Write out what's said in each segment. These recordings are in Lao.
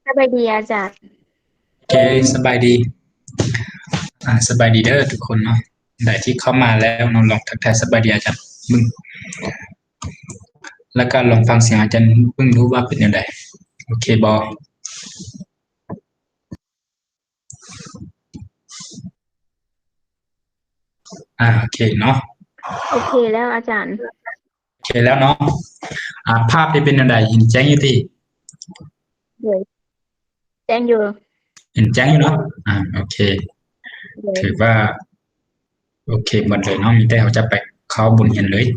ສະບາຍດີອາຈານ. ໂອເຄ ສະບາຍດີ. ອ່າ ສະບາຍດີເດີທຸກຄົນເນາະ. ໃດທີ່ເຂົ້າມາແລ້ວເນາະ ລອງທັກທາຍສະບາຍດີອາຈານເບິ່ງ ແລ້ວກໍລອງຟັງສຽງອາຈານເບິ່ງດູວ່າເປັນແນວໃດ. ໂອເຄບໍ່? ອ່າ ໂອເຄເນາະ. ໂອເຄແລ້ວອາຈານ. ໂອເຄແລ້ວເນາະ. ອ່າ ພາບນີ້ເປັນແນວໃດ? ເຫັນແຈ້ງຢູ່ຕິ? ໂດຍ ແຈ້ງຢູ່. ເຫັນແຈ້ງຢູ່ເນາະ. ອ່າ ໂອເຄ ໂດຍ ຖືວ່າໂອເຄໝົດເລີຍເນາະ. ມີແຕ່ເຮົາຈະໄປເຂົ້າບົດຮຽນເລີຍ.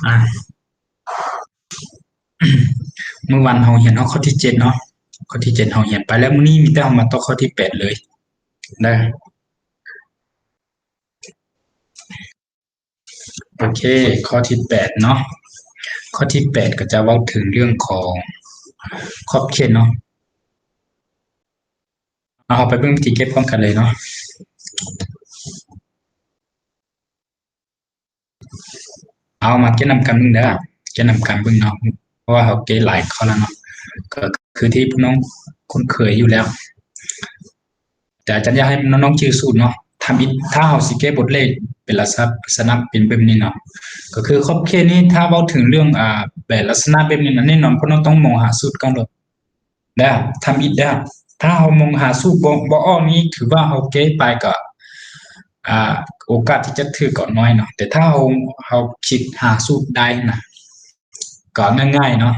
ອ່າ ມື້ວານເຮົາຮຽນຮອດຂໍ້ທີເຈັດເນາະ. ຂໍ້ທີເຈັດເຮົາຮຽນໄປແລ້ວ. ມື້ນີ້ມີແຕ່ເຮົາມາຕໍ່ຂໍ້ທີແປດເລີຍເດີ. ໂອເຄ ຂໍ້ທີແປດເນາະ. ຂໍ້ທີແປດກໍຈະເວົ້າເຖິງເລື່ອງຂອງຂອບເຂດເນາະ. ເອົາ ເຮົາໄປເບິ່ງວິທີແກ້ພ້ອມກັນເລີຍເນາະ. ເອົາ ມາແກ້ນຳກັນເບິ່ງເດີ ແກ້ນຳກັນເບິ່ງເນາະ. ເພາະວ່າເຮົາແກ້ຫຼາຍຂໍ້ແລ້ວເນາະ ກໍຄືທີ່ພວກນ້ອງຄຸ້ນເຄີຍຢູ່ແລ້ວ. ແຕ່ອາຈານຢາກໃຫ້ນ້ອງໆຈື່ສູດເນາະ. ທຳອິດ ຖ້າເຮົາຊິແກ້ບົດເລກເປັນລັກສະນະເປັນແບບນີ້ເນາະ ກໍຄືຂອບເຂດນີ້ ຖ້າເວົ້າເຖິງເລື່ອງ ອ່າ ແບບລັກສະນະແບບນີ້ນະ ແນ່ນອນພວກນ້ອງຕ້ອງມອງຫາສູດກ່ອນໂລດ. ເດີ ທຳອິດເດີ ຖ້າເຮົາມອງຫາສູດບໍ່ ບໍ່ອອກນີ້ ຖືວ່າເຮົາແກ້ໄປກໍ ອ່າ ໂອກາດທີ່ຈະຖືກກໍນ້ອຍເນາະ. ແຕ່ຖ້າເຮົາ ເຮົາຄິດຫາສູດໄດ້ນະ ກໍງ່າຍໆເນາະ.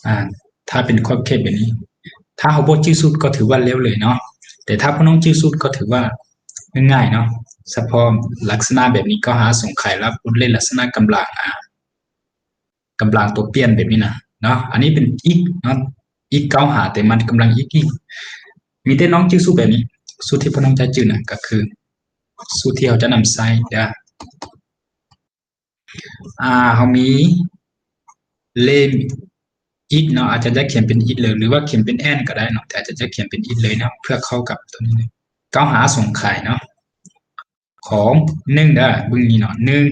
ອ່າ ຖ້າເປັນຂອບເຂດແບບນີ້ ຖ້າເຮົາບໍ່ຈື່ສູດກໍຖືວ່າແລ້ວເລີຍເນາະ. ແຕ່ຖ້າພວກນ້ອງຈື່ສູດກໍຖືວ່າງ່າຍໆເນາະ. ສະເພາະລັກສະນະແບບນີ້ ເກົ້າຫ້າ ອະສົງໄຂ ແລະ ບົດເລກລັກສະນະກຳລັງ ອ່າ ກຳລັງຕົວປ່ຽນແບບນີ້ນະເນາະ. ອັນນີ້ເປັນ x ເນາະ x ເກົ້າຫ້າ ແຕ່ມັນກຳລັງ x ອີກ. ມີແຕ່ນ້ອງຈື່ສູດແບບນີ້ ສູດທີ່ພວກນ້ອງຈະຈື່ນະ ກໍຄືສູດທີ່ເຮົາຈະນຳໃຊ້ເດີ. ອ່າ ເຮົາມີເລກ x ເນາະ ອາຈານຈະຂຽນເປັນ x ເລີຍ ຫຼືວ່າຂຽນເປັນ n ກໍໄດ້ເນາະ ແຕ່ອາຈານຈະຂຽນເປັນ x ເລີຍເນາະ ເພື່ອເຂົ້າກັບຕົວນີ້ເລີຍ. ເກົ້າຫ້າ ອະສົງໄຂເນາະ ຂອງ ໜຶ່ງ ເດີ ເບິ່ງນີ້ເນາະ ໜຶ່ງ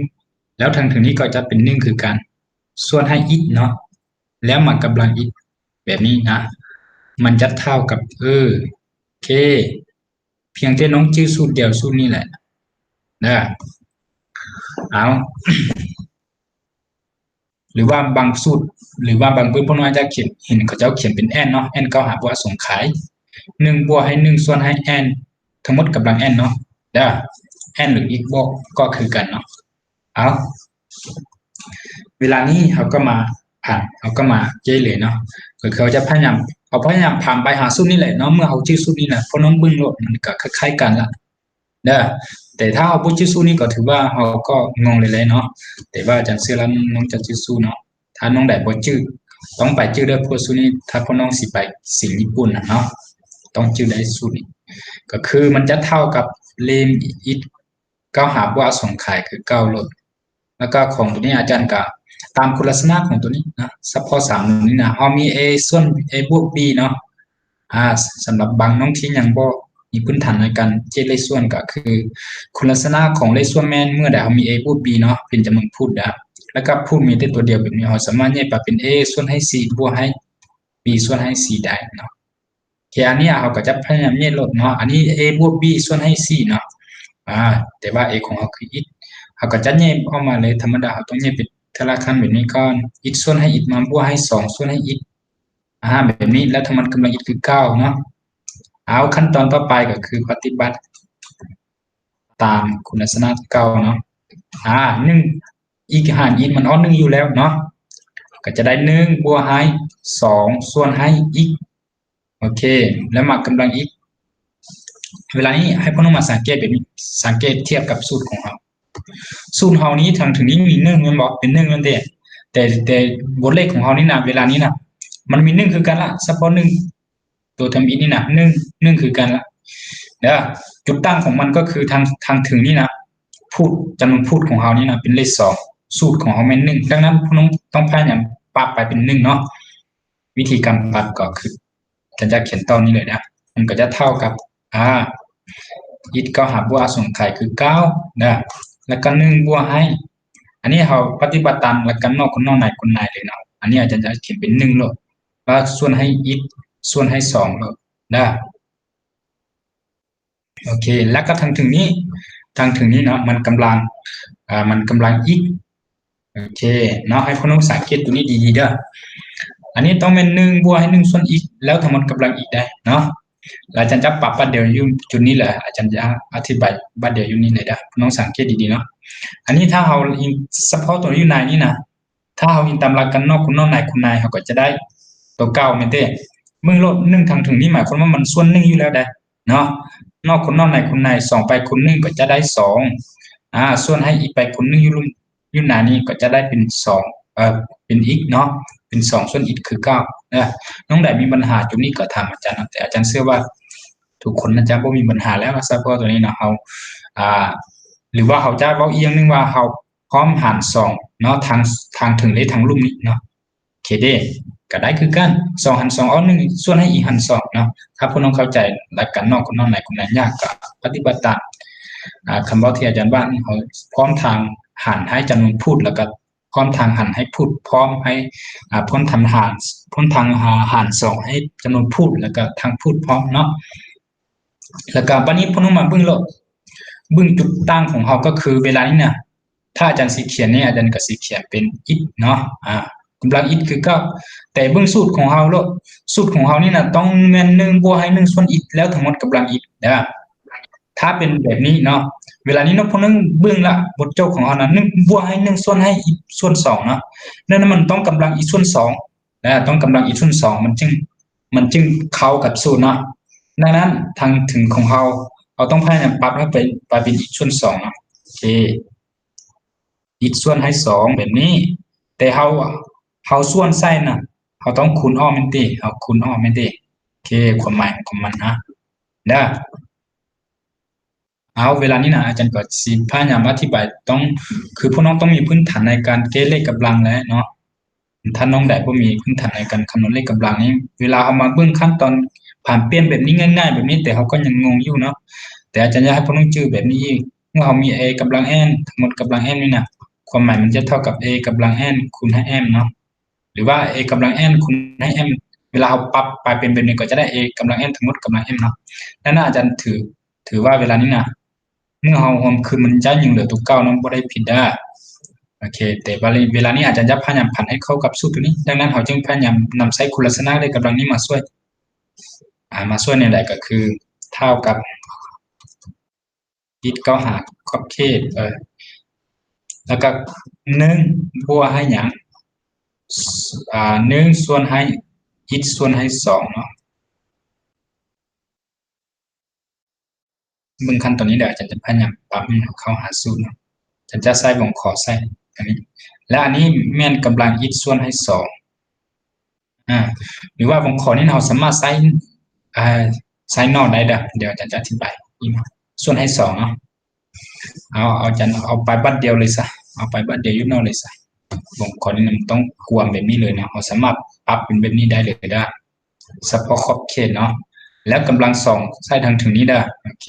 ແລ້ວທາງເທິງນີ້ກໍຈະເປັນ ໜຶ່ງ ຄືກັນ ສ່ວນໃຫ້ x ເນາະ ແລ້ວມາກຳລັງ x ແບບນີ້ນະ ມັນຈະເທົ່າກັບ ເອີ ໂອເຄ ພຽງແຕ່ນ້ອງຈື່ສູດດຽວສູດນີ້ແຫຼະເດີ. ເອົາ ຫຼືວ່າບາງສູດ ຫຼືວ່າບາງບຶດ ພວກນ້ອງອາດຈະຂຽນ ເຫັນເຂົາເຈົ້າຂຽນເປັນ n ເນາະ n ເກົ້າຫ້າ ບວກ ອະສົງໄຂ ໜຶ່ງ ບວກໃຫ້ ໜຶ່ງ ສ່ວນໃຫ້ n ທັງໝົດກຳລັງ n ເນາະ ເດີ n ຫຼື x ບວກກໍຄືກັນເນາະ. ເອົາ ເວລານີ້ເຮົາກໍມາ ອ່າ ເຮົາກໍມາແກ້ເລີຍເນາະ ກໍຄືເຮົາຈະພະຍາຍາມ ເຮົາພະຍາຍາມພາມໄປຫາສູດນີ້ແຫຼະເນາະ. ເມື່ອເຮົາຈື່ສູດນີ້ນະ ພວກນ້ອງເບິ່ງໂລດ ມັນກໍຄ້າຍໆກັນລະເດີ. ແຕ່ຖ້າເຮົາບໍ່ຈື່ສູດນີ້ກໍຖືວ່າເຮົາກໍງົງເລີຍເນາະ ແຕ່ວ່າອາຈານເຊື່ອວ່ານ້ອງຈະຈື່ສູດເນາະ. ຖ້ານ້ອງໃດບໍ່ຈື່ ຕ້ອງໄປຈື່ເດີ ເພາະສູດນີ້ ຖ້າພວກນ້ອງຊິໄປສິງຍີ່ປຸ່ນນະເນາະ ຕ້ອງຈື່ໄດ້ສູດນີ້ ກໍຄືມັນຈະເທົ່າກັບເລກ x ເກົ້າຫ້າ ບວກ ອະສົງໄຂ ຄືເກົ່າໂລດ. ແລ້ວກໍຂອງຕົວນີ້ອາຈານກໍຕາມຄຸນລັກສະນະຂອງຕົວນີ້ນະ ສະເພາະສາມໂຕນີ້ນະ ເຮົາມີ a ສ່ວນ a ບວກ b ເນາະ. ອ່າ ສຳລັບບາງນ້ອງທີ່ຍັງບໍ່ມີພື້ນຖານໃນການແຍກເລກສ່ວນ ກໍຄືຄຸນລັກສະນະຂອງເລກສ່ວນແມ່ນເມື່ອໃດເຮົາມີ a ບວກ b ເນາະ ເປັນຈຳນວນພູດ ແລ້ວກໍພູດມີແຕ່ຕົວດຽວແບບນີ້ ເຮົາສາມາດແຍກໄປເປັນ a ສ່ວນໃຫ້ c ບວກໃຫ້ b ສ່ວນໃຫ້ c ໄດ້ເນາະ. ໂອເຄ ອັນນີ້ເຮົາກໍຈະພະຍາຍາມແຍກໂລດເນາະ ອັນນີ້ a ບວກ b ສ່ວນໃຫ້ c ເນາະ. ອ່າ ແຕ່ວ່າ a ຂອງເຮົາຄື x ເຮົາກໍຈະແຍກອອກມາເລີຍ. ທຳມະດາເຮົາຕ້ອງແຍກເປັນເທື່ອລະຂັ້ນແບບນີ້ກ່ອນ x ສ່ວນໃຫ້ x ມາບວກໃຫ້ ສອງ ສ່ວນໃຫ້ x ອ່າ ແບບນີ້ ແລ້ວທັງໝົດກຳລັງ x ຄືເກົ້າເນາະ. ເອົາ ຂັ້ນຕອນຕໍ່ໄປກໍຄືປະຕິບັດຕາມຄຸນລັກສະນະເກົ່າເນາະ. ອ່າ ໜຶ່ງ x ຫານ x ມັນອອກ ໜຶ່ງ ຢູ່ແລ້ວເນາະ ກໍຈະໄດ້ ໜຶ່ງ ບວກໃຫ້ ສອງ ສ່ວນໃຫ້ x ໂອເຄ ແລ້ວມາກຳລັງ x. ເວລານີ້ໃຫ້ພວກນ້ອງມາສັງເກດແບບນີ້ ສັງເກດທຽບກັບສູດຂອງເຮົາ. ສູດເຮົານີ້ທາງເທິງນີ້ມີ ໜຶ່ງ ແມ່ນບໍ່? ເປັນ ໜຶ່ງ ແມ່ນເດ. ແຕ່ ແຕ່ບົດເລກຂອງເຮົານີ້ນະ ເວລານີ້ນະ ມັນມີໜຶ່ງຄືກັນລະ ສະເພາະໜຶ່ງ ຕົວທຳອິດນີ້ນະ ໜຶ່ງ ໜຶ່ງຄືກັນລະເດີ. ຈຸດຕັ້ງຂອງມັນກໍຄືທາງ ທາງເທິງນີ້ນະ ພູດ ຈຳນວນພູດຂອງເຮົານີ້ນະ ເປັນເລກສອງ ສູດຂອງເຮົາແມ່ນໜຶ່ງ. ດັ່ງນັ້ນ ພວກນ້ອງຕ້ອງພະຍາຍາມປັບໄປເປັນໜຶ່ງເນາະ. ວິທີການປັບກໍຄື ອາຈານຈະຂຽນຕໍ່ນີ້ເລີຍນະ ມັນກໍຈະເທົ່າກັບ ອາ ອິກ ເກົ້າຫາບວກ ອາ ສອງໄຂຄືເກົ້ານະ ແລ້ວກໍໜຶ່ງບວກໃຫ້ ອັນນີ້ເຮົາປະຕິບັດຕາມຫຼັກການນອກຄູນນອກ ໃນຄູນໃນເລີຍເນາະ. ອັນນີ້ອາຈານຈະຂຽນເປັນໜຶ່ງໂລດ ແລ້ວສ່ວນໃຫ້ອິກ ສ່ວນໃຫ້ສອງໂລດນະ. ໂອເຄ ແລ້ວກໍທາງເທິງນີ້ ທາງເທິງນີ້ເນາະ ມັນກຳລັງ ອາ ມັນກຳລັງອິກ. ໂອເຄເນາະ ໃຫ້ພວກນ້ອງສັງເກດຕົວນີ້ດີໆເດີ. ອັນນີ້ຕ້ອງແມ່ນໜຶ່ງບວກໃຫ້ໜຶ່ງສ່ວນອິກ ແລ້ວທັງໝົດກຳລັງອິກໄດ້ເນາະ. ອາຈານຈະປັບບາດດຽວຢູ່ຈຸດນີ້ເລີຍ ອາຈານຈະອະທິບາຍບາດດຽວຢູ່ນີ້ເລີຍເດີ. ພວກນ້ອງສັງເກດດີໆເນາະ. ອັນນີ້ຖ້າເຮົາອີງສະເພາະຕົວຢູ່ໃນນີ້ນະ ຖ້າເຮົາອີງຕາມຫຼັກການນອກຄູນນອກ ໃນຄູນໃນ ເຮົາກໍຈະໄດ້ຕົວເກົ່າແມ່ນເດ້. ເບິ່ງໂລດ ໜຶ່ງທາງເທິງນີ້ໝາຍຄວາມວ່າມັນສ່ວນໜຶ່ງຢູ່ແລ້ວເດ້ເນາະ. ນອກຄູນນອກ ໃນຄູນໃນ ສອງໄປຄູນໜຶ່ງກໍຈະໄດ້ສອງ ອາ ສ່ວນໃຫ້ອິກໄປຄູນໜຶ່ງຢູ່ລຸ່ມ ຢູ່ໜ້ານີ້ກໍຈະໄດ້ເປັນສອງ ເອີ ເປັນອິກເນາະ ເປັນສອງສ່ວນອິກຄືເກົ່າເດີ. ນ້ອງໃດມີບັນຫາຈຸດນີ້ກໍຖາມອາຈານເນາະ ແຕ່ອາຈານເຊື່ອວ່າທຸກຄົນໜ້າຈະບໍ່ມີບັນຫາແລ້ວ ສະເພາະຕົວນີ້ເນາະ. ເຮົາ ອາ ຫຼືວ່າເຮົາຈະເວົ້າອີກຢ່າງໜຶ່ງວ່າເຮົາພ້ອມຫານສອງເນາະ ທາງ ທາງເທິງ ແລະ ທາງລຸ່ມນີ້ເນາະ. ໂອເຄເດ ກໍໄດ້ຄືກັນ ສອງຫານສອງ ເອົາໜຶ່ງສ່ວນໃຫ້ອີກຫານສອງເນາະ. ຖ້າພວກນ້ອງເຂົ້າໃຈຫຼັກການນອກຄູນນອກ ໃນຄູນໃນ ຍາກກໍປະຕິບັດຕາມ ອາ ຄຳເວົ້າທີ່ອາຈານວ່າ ເຮົາພ້ອມທາງຫານໃຫ້ຈຳນວນພູດ ແລ້ວກໍພ້ອມທາງຫານໃຫ້ພູດ ພ້ອມໃຫ້ ອາ ພ້ອມທາງຫານ ພ້ອມທາງຫານສອງໃຫ້ຈຳນວນພູດ ແລ້ວກໍທາງພູດພ້ອມເນາະ. ແລ້ວກໍບາດນີ້ພວກນ້ອງມາເບິ່ງໂລດ ເບິ່ງຈຸດຕັ້ງຂອງເຮົາ ກໍຄືເວລານີ້ນະ ຖ້າອາຈານຊິຂຽນນີ້ ອາຈານກໍຊິຂຽນເປັນອິກເນາະ ອາ ກຳລັງອິກຄືເກົ່າ. ແຕ່ເບິ່ງສູດຂອງເຮົາໂລດ ສູດຂອງເຮົານີ້ນະ ຕ້ອງແມ່ນໜຶ່ງບວກໃຫ້ໜຶ່ງສ່ວນອິກ ແລ້ວທັງໝົດກຳລັງອິກເດີ. ຖ້າເປັນແບບນີ້ເນາະ ເວລານີ້ເນາະ ພວກນ້ອງເບິ່ງລະ ບົດໂຈດຂອງເຮົານະ ໜຶ່ງບວກໃຫ້ໜຶ່ງສ່ວນໃຫ້ອິກສ່ວນສອງເນາະ. ນັ້ນມັນຕ້ອງກຳລັງອິກສ່ວນສອງ ແລະ ຕ້ອງກຳລັງອິກສ່ວນສອງ ມັນຈຶ່ງ ມັນຈຶ່ງເຂົ້າກັບສູດເນາະ. ດັ່ງນັ້ນ ທາງເທິງຂອງເຮົາ ເຮົາຕ້ອງພະຍາຍາມປັບໃຫ້ໄປ ໄປເປັນອິກສ່ວນສອງເນາະ. ໂອເຄ ອິກສ່ວນໃຫ້ສອງແບບນີ້ ແຕ່ເຮົາ ເຮົາສ່ວນໃສ່ນະ ເຮົາຕ້ອງຄູນອອກແມ່ນຕິ ເຮົາຄູນອອກແມ່ນຕິ. ໂອເຄ ຄວາມໝາຍຂອງມັນນະ ເດີ. ເອົາ ເວລານີ້ນະ ອາຈານກໍຊິພະຍາຍາມອະທິບາຍ ຕ້ອງ ຄືພວກນ້ອງຕ້ອງມີພື້ນຖານໃນການແກ້ເລກກຳລັງແຫຼະເນາະ. ຖ້ານ້ອງໃດບໍ່ມີພື້ນຖານໃນການຄຳນວນເລກກຳລັງນີ້ ເວລາເຮົາມາເບິ່ງຂັ້ນຕອນຜັນປ່ຽນແບບນີ້ງ່າຍໆແບບນີ້ ແຕ່ເຮົາກໍຍັງງົງຢູ່ເນາະ. ແຕ່ອາຈານຢາກໃຫ້ພວກນ້ອງຈື່ແບບນີ້ອີກ ເມື່ອເຮົາມີ a ກຳລັງ n ທັງໝົດກຳລັງ n ນີ້ນະ ຄວາມໝາຍມັນຈະເທົ່າກັບ a ກຳລັງ n ຄູນໃຫ້ m ເນາະ ຫຼືວ່າ a ກຳລັງ n ຄູນໃຫ້ m. ເວລາເຮົາປັບໄປເປັນແບບນີ້ ກໍຈະໄດ້ a ກຳລັງ n ທັງໝົດກຳລັງ m ເນາະ. ດັ່ງນັ້ນອາຈານຖື ຖືວ່າເວລານີ້ນະ ເມື່ອເຮົາຮວມຄືນມັນຈະຍັງເຫຼືອຕົວເກົ່າເນາະ ບໍ່ໄດ້ຜິດເດີ. ໂອເຄ ແຕ່ວ່າເວລານີ້ອາຈານຈະພະຍາຍາມຜັນໃຫ້ເຂົ້າກັບສູດຕົວນີ້ ດັ່ງນັ້ນເຮົາຈຶ່ງພະຍາຍາມນຳໃຊ້ຄຸນລັກສະນະເລກກຳລັງນີ້ມາຊ່ວຍ ອາ ມາຊ່ວຍແນວໃດ ກໍຄືເທົ່າກັບ ອິກ ເກົ້າຫາຂອບເຂດ ເອີ ແລ້ວກໍໜຶ່ງບວກໃຫ້ຫຍັງ ອາ ໜຶ່ງສ່ວນໃຫ້ອິກສ່ວນໃຫ້ສອງເນາະ. ເບິ່ງຂັ້ນຕອນນີ້ແລ້ວ ອາຈານຈະພະຍາຍາມປັບໃຫ້ເຂົ້າຫາສູດເນາະ. ອາຈານຈະໃສ່ວົງຂໍໃສ່ອັນນີ້ ແລະ ອັນນີ້ແມ່ນກຳລັງອິກສ່ວນໃຫ້ສອງ ອາ ຫຼືວ່າວົງຂໍນີ້ເຮົາສາມາດໃສ່ ອາ ໃສ່ນອກໄດ້ເດີ. ດຽວອາຈານຈະອະທິບາຍອີກ ສ່ວນໃຫ້ສອງເນາະ. ເອົາ ອາຈານເອົາໄປບາດດຽວເລີຍຊະ ເອົາໄປບາດດຽວຢູ່ນອກເລີຍຊະ. ວົງຂໍນີ້ມັນຕ້ອງກວມແບບນີ້ເລີຍເນາະ ເຮົາສາມາດປັບເປັນແບບນີ້ໄດ້ເລີຍເດີ ສະເພາະຂອບເຂດເນາະ. ແລ້ວກຳລັງສອງໃສ່ທາງເທິງນີ້ເດີ. ໂອເຄ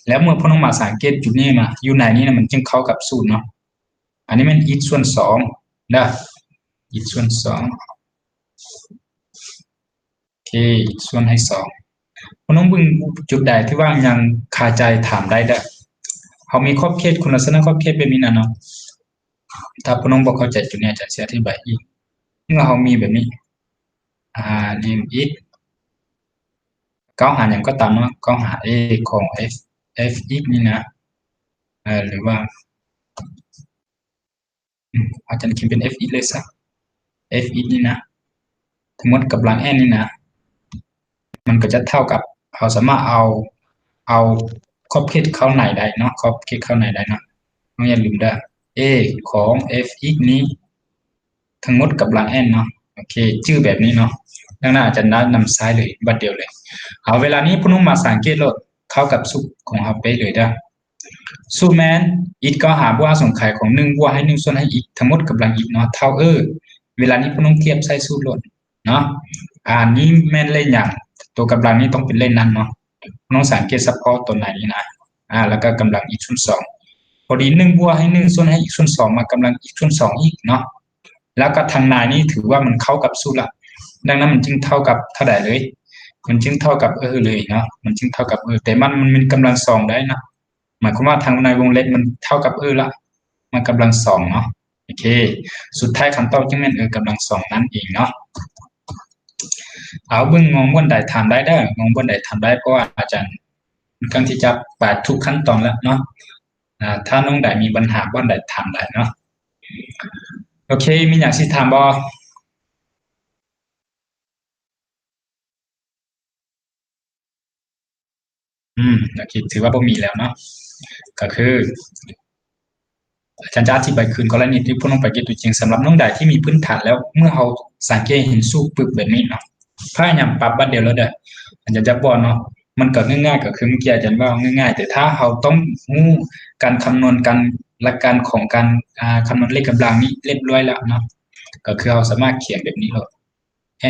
ແລ້ວເມື່ອພວກນ້ອງມາສັງເກດຈຸດນີ້ມາ ຢູ່ໃນນີ້ນະ ມັນຈຶ່ງເຂົ້າກັບສູດເນາະ. ອັນນີ້ແມ່ນອິກສ່ວນສອງເດີ ອິກສ່ວນສອງ. ໂອເຄ ອິກສ່ວນໃຫ້ສອງ. ພວກນ້ອງເບິ່ງຈຸດໃດທີ່ວ່າຍັງຄາໃຈຖາມໄດ້ເດີ. ເຮົາມີຂອບເຂດ ຄຸນລັກສະນະຂອບເຂດແບບນີ້ນະເນາະ. ຖ້າພວກນ້ອງບໍ່ເຂົ້າໃຈຈຸດນີ້ ອາຈານຊິອະທິບາຍອີກ. ເມື່ອເຮົາມີແບບນີ້ ອາ ລິມອິກ ເຂົ້າຫາຫຍັງກໍຕາມເນາະ ເຂົ້າຫາ a ຂອງ f f x ນີ້ນະ ເອີ ຫຼືວ່າ ອາຈານຂຽນເປັນ f x ເລີຍຊະ f x ນີ້ນະ ທັງໝົດກຳລັງ n ນີ້ນະ ມັນກໍຈະເທົ່າກັບ ເຮົາສາມາດເອົາ ເອົາຂອບເຂດເຂົ້າໃນໄດ້ເນາະ ຂອບເຂດເຂົ້າໃນໄດ້ເນາະ. ນ້ອງຢ່າລືມເດີ a ຂອງ f x ນີ້ ທັງໝົດກຳລັງ n ເນາະ ໂອເຄ ຈື່ແບບນີ້ເນາະ. ດັ່ງນັ້ນອາຈານນະນຳໃຊ້ເລີຍ ບາດດຽວເລີຍ. ເອົາ ເວລານີ້ພວກນ້ອງມາສັງເກດໂລດ ເຂົ້າກັບສູດຂອງເຮົາເປະເລີຍເດີ້. ສູດແມ່ນ x ກໍຫາບວກ x ສ່ວນຂາຍຂອງໜຶ່ງ ບວກໃຫ້ໜຶ່ງ ສ່ວນໃຫ້ x ທັງໝົດກຳລັງ x ເນາະ ເທົ່າ ເອີ ເວລານີ້ພວກນ້ອງທຽບໃສ່ສູດໂລດເນາະ. ອັນນີ້ແມ່ນເລກຫຍັງ? ຕົວກຳລັງນີ້ຕ້ອງເປັນເລກນັ້ນເນາະ. ນ້ອງສັງເກດສະເພາະຕົວໃນນີ້ນະ ອາ ແລ້ວກໍກຳລັງ x ສ່ວນສອງ ພໍດີ ໜຶ່ງ ບວກໃຫ້ໜຶ່ງ ສ່ວນໃຫ້ x ສ່ວນສອງ ມາກຳລັງ x ສ່ວນສອງອີກເນາະ. ແລ້ວກໍທາງໃນນີ້ຖືວ່າມັນເຂົ້າກັບສູດລະ ດັ່ງນັ້ນມັນຈຶ່ງເທົ່າກັບເທົ່າໃດເລີຍ? ມັນຈຶ່ງເທົ່າກັບ x ເລີຍເນາະ ມັນຈຶ່ງເທົ່າກັບ x ແຕ່ມັນ ມັນມີກຳລັງສອງໄດ້ນະ. ໝາຍຄວາມວ່າທາງໃນວົງເລັບມັນເທົ່າກັບ x ລະ ມັນກຳລັງສອງເນາະ. ໂອເຄ ສຸດທ້າຍຄຳຕອບຈຶ່ງແມ່ນ x ກຳລັງສອງນັ້ນເອງເນາະ. ເອົາ ເບິ່ງງງບ່ອນໃດຖາມໄດ້ເດີ້ ງງບ່ອນໃດຖາມໄດ້ ເພາະວ່າອາຈານຂ້ອນຂ້າງທີ່ຈະປາດທຸກຂັ້ນຕອນແລ້ວເນາະ. ອາ ຖ້ານ້ອງໃດມີບັນຫາບ່ອນໃດຖາມໄດ້ເນາະ. ໂອເຄ ມີຫຍັງຊິຖາມບໍ່? ອືມ ໂອເຄ ຖືວ່າບໍ່ມີແລ້ວເນາະ. ກໍຄືອາຈານຈະອະທິບາຍຄືນກໍລະນີທີ່ພວກນ້ອງໄປເກັບຕົວຈິງ. ສຳລັບນ້ອງໃດທີ່ມີພື້ນຖານແລ້ວ ເມື່ອເຮົາສັງເກດເຫັນສູດປຶບແບບນີ້ເນາະ ພະຍາຍາມປັບບາດດຽວເລີຍເດີ້. ອາຈານຈະບອກເນາະ ມັນກໍງ່າຍໆ ກໍຄືເມື່ອກີ້ອາຈານເວົ້າງ່າຍໆ ແຕ່ຖ້າເຮົາຕ້ອງຮູ້ການຄຳນວນ ການ ຫຼັກການຂອງການ ອາ ຄຳນວນເລກກຳລັງນີ້ລຽບລ້ອຍແລ້ວເນາະ ກໍຄືເຮົາສາມາດຂຽນແບບນີ້ໂລດ.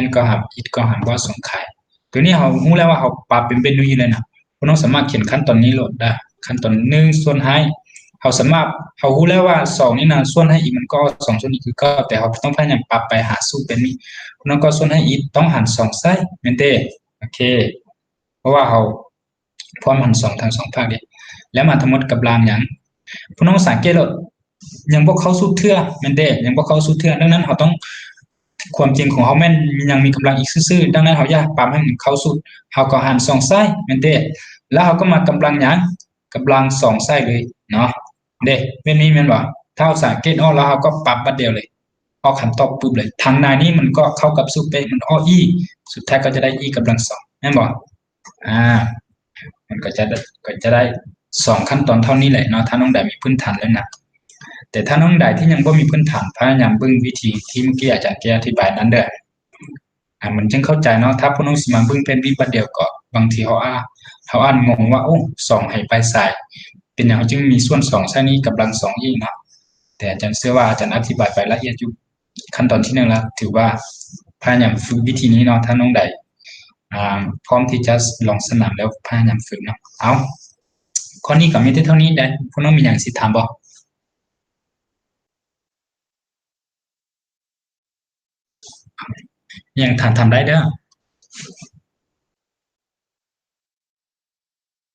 x ກໍຫາບ x ກໍຫາບ y ສ່ວນຂາຍ. ຕົວນີ້ເຮົາຮູ້ແລ້ວວ່າເຮົາປັບເປັນເມນູຢູ່ແລ້ວນະ. ພວກນ້ອງສາມາດຂຽນຂັ້ນຕອນນີ້ໂລດໄດ້ ຂັ້ນຕອນໜຶ່ງ ສ່ວນໃຫ້ ເຮົາສາມາດ ເຮົາຮູ້ແລ້ວວ່າສອງນີ້ນະ ສ່ວນໃຫ້ x ມັນກໍສອງ ສ່ວນ x ຄືເກົ່າ ແຕ່ເຮົາຕ້ອງພະຍາຍາມປັບໄປຫາສູດແບບນີ້. ພວກນ້ອງກໍສ່ວນໃຫ້ x ຕ້ອງຫານສອງໃສ່ ແມ່ນເດ້. ໂອເຄ ເພາະວ່າເຮົາ ພວມຫານສອງທັງສອງພາກເດ້ ແລ້ວມາທັງໝົດກັບລາງຫຍັງ? ພວກນ້ອງສັງເກດໂລດ ຍັງບໍ່ເຂົ້າສູດເທື່ອ ແມ່ນເດ້ ຍັງບໍ່ເຂົ້າສູດເທື່ອ. ດັ່ງນັ້ນເຮົາຕ້ອງ ຄວາມຈິງຂອງເຮົາແມ່ນຍັງມີກຳລັງ x ຊື່ໆ ດັ່ງນັ້ນເຮົາຢາກປັບໃຫ້ມັນເຂົ້າສູດ ເຮົາກໍຫານສອງໃສ່ ແມ່ນເດ້ ແລ້ວເຮົາກໍມາກຳລັງຫຍັງ? ກຳລັງສອງໃສ່ເລີຍເນາະ ເດ້. ແບບນີ້ແມ່ນບໍ່? ຖ້າເຮົາສັງເກດອອກແລ້ວ ເຮົາກໍປັບບາດດຽວເລີຍ ອອກຄຳຕອບປຶບເລີຍ. ທາງໃນນີ້ມັນກໍເຂົ້າກັບສູດເປະ ມັນອອກ y ສຸດທ້າຍກໍຈະໄດ້ y ກຳລັງສອງ ແມ່ນບໍ່? ອາ ມັນກໍຈະໄດ້ ກໍຈະໄດ້ສອງຂັ້ນຕອນເທົ່ານີ້ແຫຼະເນາະ ຖ້ານ້ອງໃດມີພື້ນຖານແລ້ວນະ. ແຕ່ຖ້ານ້ອງໃດທີ່ຍັງບໍ່ມີພື້ນຖານ ພະຍາຍາມເບິ່ງວິທີທີ່ເມື່ອກີ້ອາຈານໄດ້ອະທິບາຍນັ້ນເດີ້ ອາ ມັນຈຶ່ງເຂົ້າໃຈເນາະ. ຖ້າພວກນ້ອງຊິມາເບິ່ງແຜ່ນບີບາດດຽວ ກໍບາງທີເຮົາອາ ເຮົາອາດງົງວ່າ ໂອ້ ສອງຫາຍໄປໃສ? ເປັນຫຍັງເຮົາຈຶ່ງມີສ່ວນສອງໃສ່ນີ້ ກຳລັງສອງອີກເນາະ? ແຕ່ອາຈານເຊື່ອວ່າອາຈານອະທິບາຍໄປລະອຽດຢູ່ ຂັ້ນຕອນທີໜຶ່ງລະ ຖືວ່າພະຍາຍາມຝຶກວິທີນີ້ເນາະ. ຖ້ານ້ອງໃດ ອາ ພ້ອມທີ່ຈະລອງສະໜາມແລ້ວ ພະຍາຍາມຝຶກເນາະ. ເອົາ ຂໍ້ນີ້ກໍມີແຕ່ເທົ່ານີ້ແຫຼະ. ພວກນ້ອງມີຫຍັງຊິຖາມບໍ່? ມີຫຍັງຖາມ ຖາມໄດ້ເດີ້.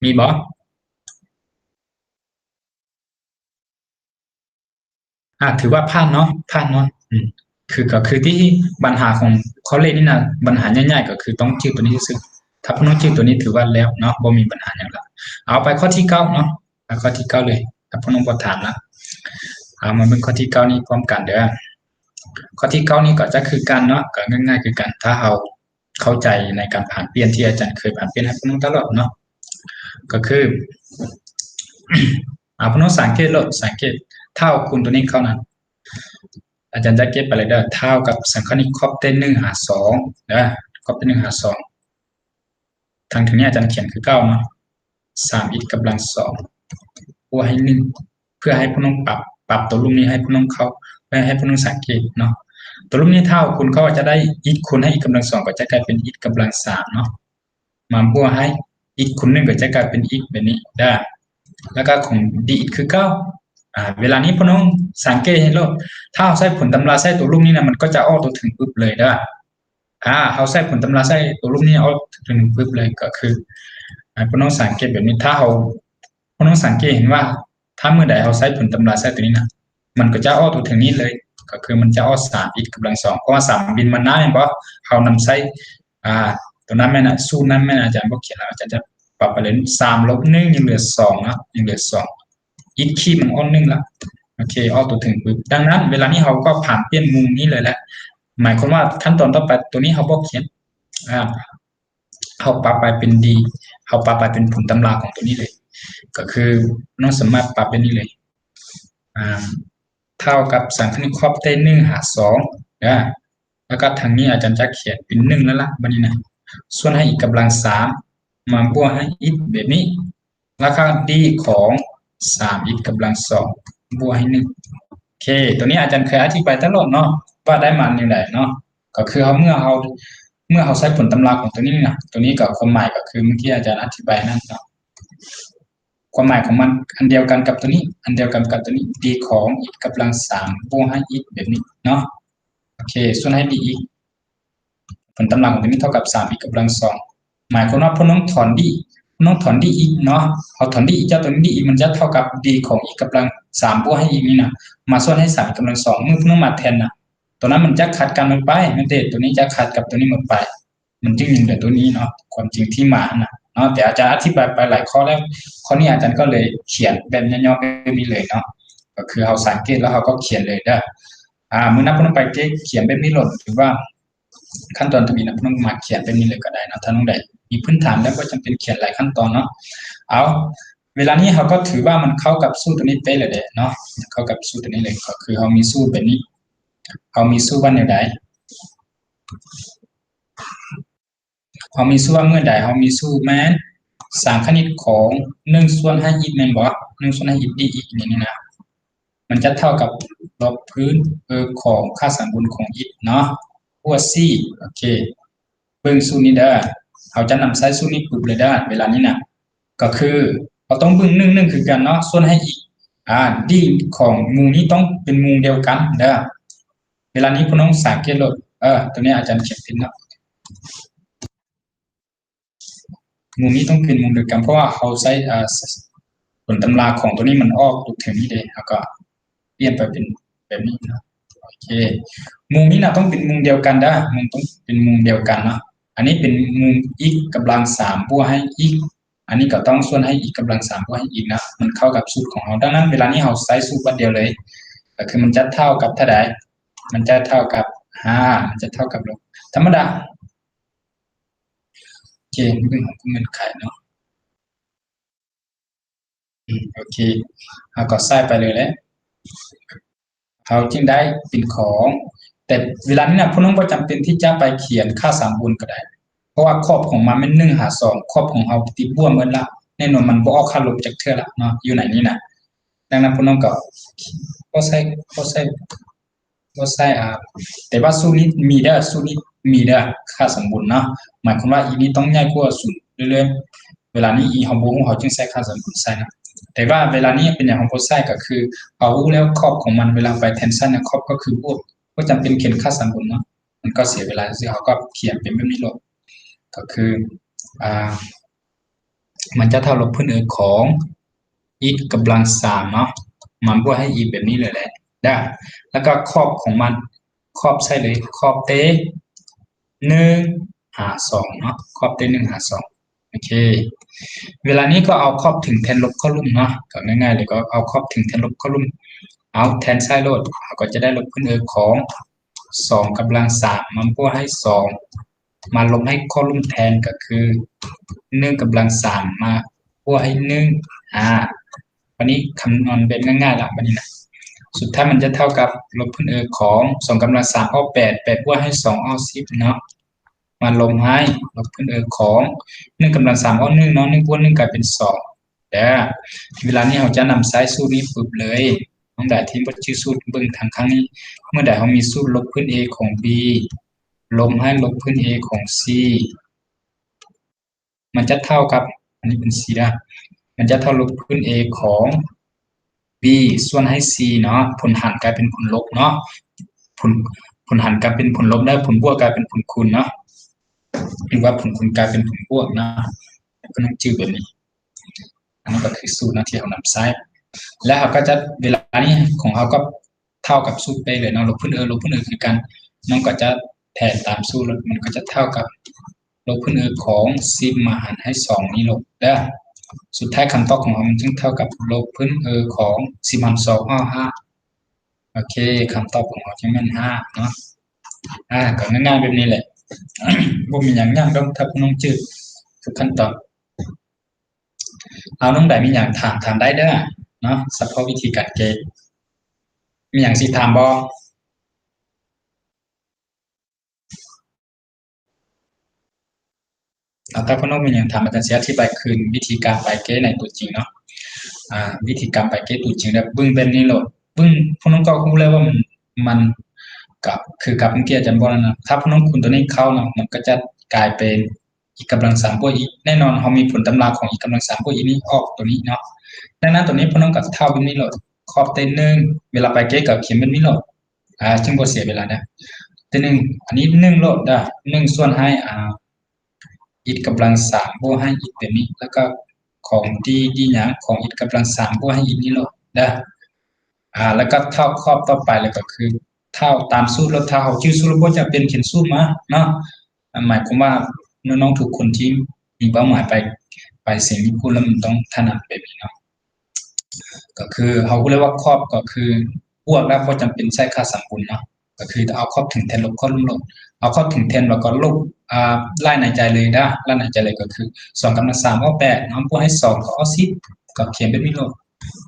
ມີບໍ່? ອາ ຖືວ່າຜ່ານເນາະ ຜ່ານເນາະ. ອືມ ຄື ກໍຄືທີ່ບັນຫາຂອງຂໍ້ເລກນີ້ນະ ບັນຫາໃຫຍ່ໆ ກໍຄືຕ້ອງຈື່ຕົວນີ້ຊື່ໆ. ຖ້າພວກນ້ອງຈື່ຕົວນີ້ຖືວ່າແລ້ວເນາະ ບໍ່ມີບັນຫາຫຍັງລະ. ເອົາ ໄປຂໍ້ທີເກົ້າເນາະ ໄປຂໍ້ທີເກົ້າເລີຍ ຖ້າພວກນ້ອງບໍ່ຖາມລະ. ເອົາ ມາເບິ່ງຂໍ້ທີເກົ້ານີ້ພ້ອມກັນເດີ້. ຂໍ້ທີເກົ້ານີ້ກໍຈະຄືກັນເນາະ ກໍງ່າຍໆຄືກັນ ຖ້າເຮົາ ເຂົ້າໃຈໃນການຜັນປ່ຽນທີ່ອາຈານເຄີຍຜັນປ່ຽນໃຫ້ພວກນ້ອງຕະຫຼອດເນາະ ກໍຄື ອາ ພວກນ້ອງສັງເກດໂລດ ສັງເກດ ຖ້າເຮົາຄູນຕົວນີ້ເຂົ້ານະ ອາຈານຈະເກັບໄປເລີຍເດີ້ ເທົ່າກັບສັງຄະນິກຂອບເຕັດໜຶ່ງຫາສອງເດີ້ ຂອບເຕັດໜຶ່ງຫາສອງ ທາງເທິງນີ້ອາຈານຂຽນຄືເກົ່າເນາະ ສາມ x ກຳລັງສອງ ບວກໃຫ້ໜຶ່ງ ເພື່ອໃຫ້ພວກນ້ອງປັບ ປັບຕົວຮູບນີ້ໃຫ້ພວກນ້ອງເຂົ້າ ໃຫ້ ໃຫ້ພວກນ້ອງສັງເກດເນາະ. ຕົວຮູບນີ້ຖ້າເຮົາຄູນເຂົ້າຈະໄດ້ x ຄູນໃຫ້ x ກຳລັງສອງ ກໍຈະກາຍເປັນ x ກຳລັງສາມເນາະ ມາບວກໃຫ້ x ຄູນໜຶ່ງ ກໍຈະກາຍເປັນ x ແບບນີ້ເດີ້ ແລ້ວກໍຂອງ dx ຄືເກົ່າ. ອາ ເວລານີ້ພວກນ້ອງສັງເກດເຫັນໂລດ ຖ້າເຮົາໃຊ້ຜົນຕຳລາໃສ່ຕົວຮູບນີ້ນະ ມັນກໍຈະອອກຕົວເຖິງປຶບເລີຍເດີ້. ອາ ເຮົາໃຊ້ຜົນຕຳລາໃສ່ຕົວຮູບນີ້ອອກເຖິງປຶບເລີຍ ກໍຄື ໃຫ້ພວກນ້ອງສັງເກດແບບນີ້ ຖ້າເຮົາ ພວກນ້ອງສັງເກດເຫັນວ່າ ຖ້າມື້ໃດເຮົາໃຊ້ຜົນຕຳລາໃສ່ຕົວນີ້ນະ ມັນກໍຈະອອກຕົວເທິງນີ້ເລີຍ ກໍຄືມັນຈະອອກ ສາມ x ກຳລັງສອງ ເພາະວ່າ ສາມ ບິນມານາແມ່ນບໍ່? ເຮົານຳໃຊ້ ອາ ຕົວນັ້ນແມ່ນ ສູດນັ້ນແມ່ນ ອາຈານບໍ່ຂຽນແລ້ວ ອາຈານຈະປັບໄປເລີຍ ສາມລົບໜຶ່ງ ຍັງເຫຼືອສອງເນາະ ຍັງເຫຼືອສອງ x ຂີດມັນອອກໜຶ່ງລະ ໂອເຄ ອອກຕົວເຖິງປຶບ. ດັ່ງນັ້ນ ເວລານີ້ເຮົາກໍຜັນປ່ຽນມຸມນີ້ເລີຍແຫຼະ ໝາຍຄວາມວ່າຂັ້ນຕອນຕໍ່ໄປ ຕົວນີ້ເຮົາບໍ່ຂຽນ ອາ ເຮົາປັບໄປເປັນ d ເຮົາປັບໄປເປັນຜົນຕຳລາຂອງຕົວນີ້ເລີຍ ກໍຄືນ້ອງສາມາດປັບແບບນີ້ເລີຍ ອາ ເທົ່າກັບສັງຄະນິກຂອບເຕັດໜຶ່ງຫາສອງເດີ້. ລະກະທາງນີ້ອາຈານຈະຂຽນເປັນໜຶ່ງແລ້ວລະ ບາດນີ້ນະ ສ່ວນໃຫ້ x ກຳລັງສາມ ມາບວກໃຫ້ x ແບບນີ້ ລະກະ d ຂອງ ສາມ x ກຳລັງສອງ ບວກໃຫ້ໜຶ່ງ. ໂອເຄ ໂຕນີ້ອາຈານເຄີຍອະທິບາຍຕະຫຼອດເນາະ ວ່າໄດ້ມາແນວໃດເນາະ ກໍຄືເຮົາ ເມື່ອເຮົາ ເມື່ອເຮົາໃຊ້ຜົນຕຳລາຂອງໂຕນີ້ນະ ໂຕນີ້ກໍຄວາມໝາຍກໍຄື ເມື່ອກີ້ອາຈານອະທິບາຍນັ້ນເນາະ ຄວາມໝາຍຂອງມັນອັນດຽວກັນກັບໂຕນີ້ ອັນດຽວກັນກັບໂຕນີ້ d ຂອງ x ກຳລັງສາມ ບວກໃຫ້ x ແບບນີ້ເນາະ. ໂອເຄ ສ່ວນໃຫ້ dx ຜົນຕຳລາຂອງໂຕນີ້ເທົ່າກັບ ສາມ x ກຳລັງສອງ ໝາຍຄວາມວ່າພວກນ້ອງຖອນ d ພວກນ້ອງຖອນ dx ເນາະ ເຮົາຖອນ dx ຈາກໂຕນີ້ dx ມັນຈະເທົ່າກັບ d ຂອງ x ກຳລັງສາມ ບວກໃຫ້ x ນີ້ນະ ມາສ່ວນໃຫ້ ສາມ x ກຳລັງສອງ ເມື່ອພວກນ້ອງມາແທນນະ ໂຕນັ້ນມັນຈະຂັດກັນໝົດໄປ ແມ່ນເດ ໂຕນີ້ຈະຂັດກັບໂຕນີ້ໝົດໄປ ມັນຈຶ່ງຍັງເຫຼືອໂຕນີ້ເນາະ ຄວາມຈິງທີ່ມາຫັ້ນນະເນາະ ແຕ່ອາຈານອະທິບາຍໄປຫຼາຍຂໍ້ແລ້ວ ຂໍ້ນີ້ອາຈານກໍເລີຍຂຽນແບບຫຍໍ້ໆແບບນີ້ເລີຍເນາະ ກໍຄືເຮົາສັງເກດແລ້ວເຮົາກໍຂຽນເລີຍເດີ. ອາ ມື້ໜ້າພວກນ້ອງໄປຂຽນແບບນີ້ໂລດ ຫຼືວ່າຂັ້ນຕອນທຳອິດນະ ພວກນ້ອງມາຂຽນແບບນີ້ເລີຍກໍໄດ້ເນາະ ຖ້ານ້ອງໃດມີພື້ນຖານແລ້ວບໍ່ຈຳເປັນຂຽນຫຼາຍຂັ້ນຕອນເນາະ. ເອົາ ເວລານີ້ເຮົາກໍຖືວ່າມັນເຂົ້າກັບສູດໂຕນີ້ເປະແລ້ວເດ້ເນາະ ເຂົ້າກັບສູດໂຕນີ້ເລີຍ ກໍຄືເຮົາມີສູດແບບນີ້ ເຮົາມີສູດວ່າແນວໃດ? ເຮົາມີສູດວ່າເມື່ອໃດ ເຮົາມີສູດແມ່ນສາງຄະນິດຂອງໜຶ່ງສ່ວນໃຫ້ x ແມ່ນບໍ່? ໜຶ່ງສ່ວນໃຫ້ x dx ນີ້ນະ ມັນຈະເທົ່າກັບລົບພື້ນເອີຂອງຄ່າສາຍບົນຂອງ x ເນາະ ບວກ c. ໂອເຄ ເບິ່ງສູດນີ້ເດີ ເຮົາຈະນຳໃຊ້ສູດນີ້ປຶບເລີຍເດີ ເວລານີ້ນະ ກໍຄືເຮົາຕ້ອງເບິ່ງໜຶ່ງ ໜຶ່ງຄືກັນເນາະ ສ່ວນໃຫ້ x ອາ d ຂອງໝູ່ນີ້ຕ້ອງເປັນໝູ່ດຽວກັນເດີ. ເວລານີ້ພວກນ້ອງສັງເກດໂລດ ເອີ ໂຕນີ້ອາຈານຂຽນຜິດເນາະ ໝູ່ນີ້ຕ້ອງເປັນໝູ່ດຽວກັນ ເພາະວ່າເຮົາໃຊ້ ອາ ຜົນຕຳລາຂອງໂຕນີ້ມັນອອກຕົກແຖວນີ້ເດ້ ເຮົາກໍປ່ຽນໄປເປັນແບບນີ້ເນາະ. ໂອເຄ ໝູ່ນີ້ນະຕ້ອງເປັນໝູ່ດຽວກັນເດີ ມັນຕ້ອງເປັນໝູ່ດຽວກັນເນາະ. ອັນນີ້ເປັນໝູ່ x ກຳລັງສາມ ບວກໃຫ້ x ອັນນີ້ກໍຕ້ອງສ່ວນໃຫ້ x ກຳລັງສາມ ບວກໃຫ້ x ນະ ມັນເຂົ້າກັບສູດຂອງເຮົາ. ດັ່ງນັ້ນ ເວລານີ້ເຮົາໃຊ້ສູດບາດດຽວເລີຍ ກໍຄືມັນຈະເທົ່າກັບເທົ່າໃດ? ມັນຈະເທົ່າກັບຫ້າ ມັນຈະເທົ່າກັບລົບ ທຳມະດາ. ໂອເຄ ເລື່ອງຂອງເງື່ອນໄຂເນາະ. ອືມ ໂອເຄ ເຮົາກໍໃສ່ໄປເລີຍແຫຼະ ເຮົາຈຶ່ງໄດ້ເປັນຂອງ ແຕ່ເວລານີ້ນະ ພວກນ້ອງບໍ່ຈຳເປັນທີ່ຈະໄປຂຽນຄ່າສາມບົນກໍໄດ້ ເພາະວ່າຂອບຂອງມັນແມ່ນໜຶ່ງຫາສອງ ຂອບຂອງເຮົາຕິດບວກໝົດລະ ແນ່ນອນມັນບໍ່ອອກຄ່າລົບຈັກເທື່ອລະເນາະ ຢູ່ໃນນີ້ນະ. ດັ່ງນັ້ນພວກນ້ອງກໍບໍ່ໃສ່ ບໍ່ໃສ່ ບໍ່ໃສ່ ອາ ແຕ່ວ່າສູດນີ້ມີເດີ ສູດນີ້ມີເດີ ຄ່າສມບູນເນາະ ໝາຍຄວາມວ່າ x ນີ້ຕ້ອງໃຫຍ່ກວ່າສູນເລື້ອຍໆ. ເວລານີ້ x ເຮົາບໍ່ຮູ້ ເຮົາຈຶ່ງໃສ່ຄ່າສມບູນໃສ່ນະ ແຕ່ວ່າເວລານີ້ເປັນຫຍັງເຮົາບໍ່ໃສ່ ກໍຄືເຮົາຮູ້ແລ້ວຂອບຂອງມັນ ເວລາໄປແທນໃສ່ນະ ຂອບກໍຄືບວກ ບໍ່ຈຳເປັນຂຽນຄ່າສມບູນເນາະ ມັນກໍເສຍເວລາຊື່ໆ ເຮົາກໍຂຽນເປັນແບບນີ້ໂລດ ກໍຄື ອາ ມັນຈະເທົ່າລົບພື້ນເອີຂອງ x ກຳລັງສາມເນາະ ມາບວກໃຫ້ x ແບບນີ້ເລີຍແຫຼະ ແລ້ວກໍຂອບຂອງມັນ ຂອບໃສ່ເລີຍ ຂອບແຕ່ໜຶ່ງຫາສອງເນາະ ຂອບແຕ່ໜຶ່ງຫາສອງ. ໂອເຄ ເວລານີ້ກໍເອົາຂອບເຖິງແທນລົບເຂົ້າລຸ່ມເນາະ ກໍງ່າຍໆເລີຍ ກໍເອົາຂອບເຖິງແທນລົບເຂົ້າລຸ່ມ ເອົາແທນໃສ່ໂລດ ເຮົາກໍຈະໄດ້ລົບພື້ນເອີຂອງ ສອງກຳລັງສາມ ມາບວກໃຫ້ສອງ ມາລົບໃຫ້ເຂົ້າລຸ່ມແທນ ກໍຄືໜຶ່ງກຳລັງສາມ ມາບວກໃຫ້ໜຶ່ງ ອາ ບາດນີ້ຄຳນວນແບບງ່າຍໆລະ ບາດນີ້ນະ ສຸດທ້າຍມັນຈະເທົ່າກັບລົບພື້ນເອີຂອງ ສອງກຳລັງສາມອອກແປດ ແປດບວກໃຫ້ສອງອອກສິບເນາະ ມາລົບໃຫ້ລົບພື້ນເອີຂອງໜຶ່ງກຳລັງສາມອອກໜຶ່ງເນາະ ໜຶ່ງບວກໜຶ່ງກາຍເປັນສອງ ແລ້ວເວລານີ້ເຮົາຈະນຳໃຊ້ສູດນີ້ປຶບເລີຍ ນ້ອງໃດທີ່ບໍ່ຈື່ສູດເບິ່ງທາງຂ້າງນີ້ ເມື່ອໃດເຮົາມີສູດລົບພື້ນເອຂອງບີ ລົບໃຫ້ລົບພື້ນເອຂອງຊີ ມັນຈະເທົ່າກັບ ອັນນີ້ເປັນຊີເດີ ມັນຈະເທົ່າລົບພື້ນເອຂອງບີສ່ວນໃຫ້ຊີເນາະ ຜົນຫານກາຍເປັນຜົນລົບເນາະ ຜົນ ຜົນຫານກາຍເປັນຜົນລົບ ແລະ ຜົນບວກກາຍເປັນຜົນຄູນເນາະ ຫຼືວ່າຜົນຄູນກາຍເປັນຜົນບວກເນາະ ກໍຕ້ອງຈື່ແບບນີ້. ອັນນີ້ກໍຄືສູດເນາະທີ່ເຮົານຳໃຊ້ ແລະ ເຮົາກໍຈະ ເວລານີ້ຂອງເຮົາກໍເທົ່າກັບສູດເປະເລີຍເນາະ ລົບພື້ນເອີ ລົບພື້ນເອີຄືກັນ ມັນກໍຈະແທນຕາມສູດ ມັນກໍຈະເທົ່າກັບລົບພື້ນເອີຂອງສິບມາຫານໃຫ້ສອງນີ້ລົບເດີ ສຸດທ້າຍຄຳຕອບຂອງເຮົາມັນຈຶ່ງເທົ່າກັບລົບພື້ນເອີຂອງສິບຫານສອງເອົາຫ້າ ໂອເຄ ຄຳຕອບຂອງເຮົາຈຶ່ງແມ່ນຫ້າເນາະ ອາ ກໍງ່າຍໆແບບນີ້ແຫຼະ ບໍ່ມີຫຍັງຍາກດອກ ຖ້າພວກນ້ອງຈື່ທຸກຂັ້ນຕອນ. ເອົາ ນ້ອງໃດມີຫຍັງຖາມ ຖາມໄດ້ເດີເນາະ ສະເພາະວິທີການແກ້ ມີຫຍັງຊິຖາມບໍ່? ຖ້າພວກນ້ອງມີຫຍັງຖາມ ອາຈານຊິອະທິບາຍຄືນວິທີການໄປແກ້ໃນຕົວຈິງເນາະ. ອາ ວິທີການໄປແກ້ຕົວຈິງແບບເບິ່ງແບບນີ້ໂລດ. ເບິ່ງ ພວກນ້ອງກໍຮູ້ແລ້ວວ່າມັນ ມັນກໍຄືກັບເມື່ອກີ້ອາຈານບອກນັ້ນນະ. ຖ້າພວກນ້ອງຄູນຕົວນີ້ເຂົ້າເນາະ ມັນກໍຈະກາຍເປັນ x ກຳລັງສາມບວກ x ແນ່ນອນ ເຮົາມີຜົນຕຳລາຂອງ x ກຳລັງສາມບວກ x ນີ້ອອກຕົວນີ້ເນາະ. ດັ່ງນັ້ນ ຕົວນີ້ພວກນ້ອງກໍເທົ່າແບບນີ້ໂລດ ຂອບເຕັມໜຶ່ງ ເວລາໄປແກ້ກໍຂຽນແບບນີ້ໂລດ ອາ ຈຶ່ງບໍ່ເສຍເວລາເດີ. ເຕັມໜຶ່ງ ອັນນີ້ໜຶ່ງໂລດເດີ ໜຶ່ງສ່ວນໃຫ້ ອາ x ກຳລັງສາມບວກໃຫ້ x ແບບນີ້ ແລ້ວກໍຂອງ d d ຫຍັງຂອງ x ກຳລັງສາມບວກໃຫ້ x ນີ້ໂລດເດີ. ອາ ແລ້ວກໍເທົ່າຂອບຕໍ່ໄປ ແລ້ວກໍຄືເທົ່າຕາມສູດໂລດ. ຖ້າເຮົາຈື່ສູດແລ້ວ ບໍ່ຈຳເປັນຂຽນສູດມາເນາະ. ອັນໝາຍຄວາມວ່ານ້ອງໆທຸກຄົນທີ່ມີເປົ້າໝາຍໄປ ໄປສຽງຍີ່ປຸ່ນແລ້ວ ມັນຕ້ອງຖະໜັດແບບນີ້ເນາະ. ກໍຄືເຮົາຮູ້ແລ້ວວ່າຂອບກໍຄືບວກແລ້ວ ບໍ່ຈຳເປັນໃຊ້ຄ່າສຳບຸນເນາະ. ກໍຄືເອົາຂອບເຖິງແທນ ລົບຂອບລຸ່ມລົບ ເອົາຂອບເຖິງແທນ ແລ້ວກໍລົບ ອາ ໄລ່ໃນໃຈເລີຍເດີ. ໄລ່ໃນໃຈເລີຍກໍຄືສອງກຳລັງສາມອອກແປດເນາະ ບວກໃຫ້ສອງກໍອອກສິບ ກໍຂຽນແບບນີ້ໂລດ.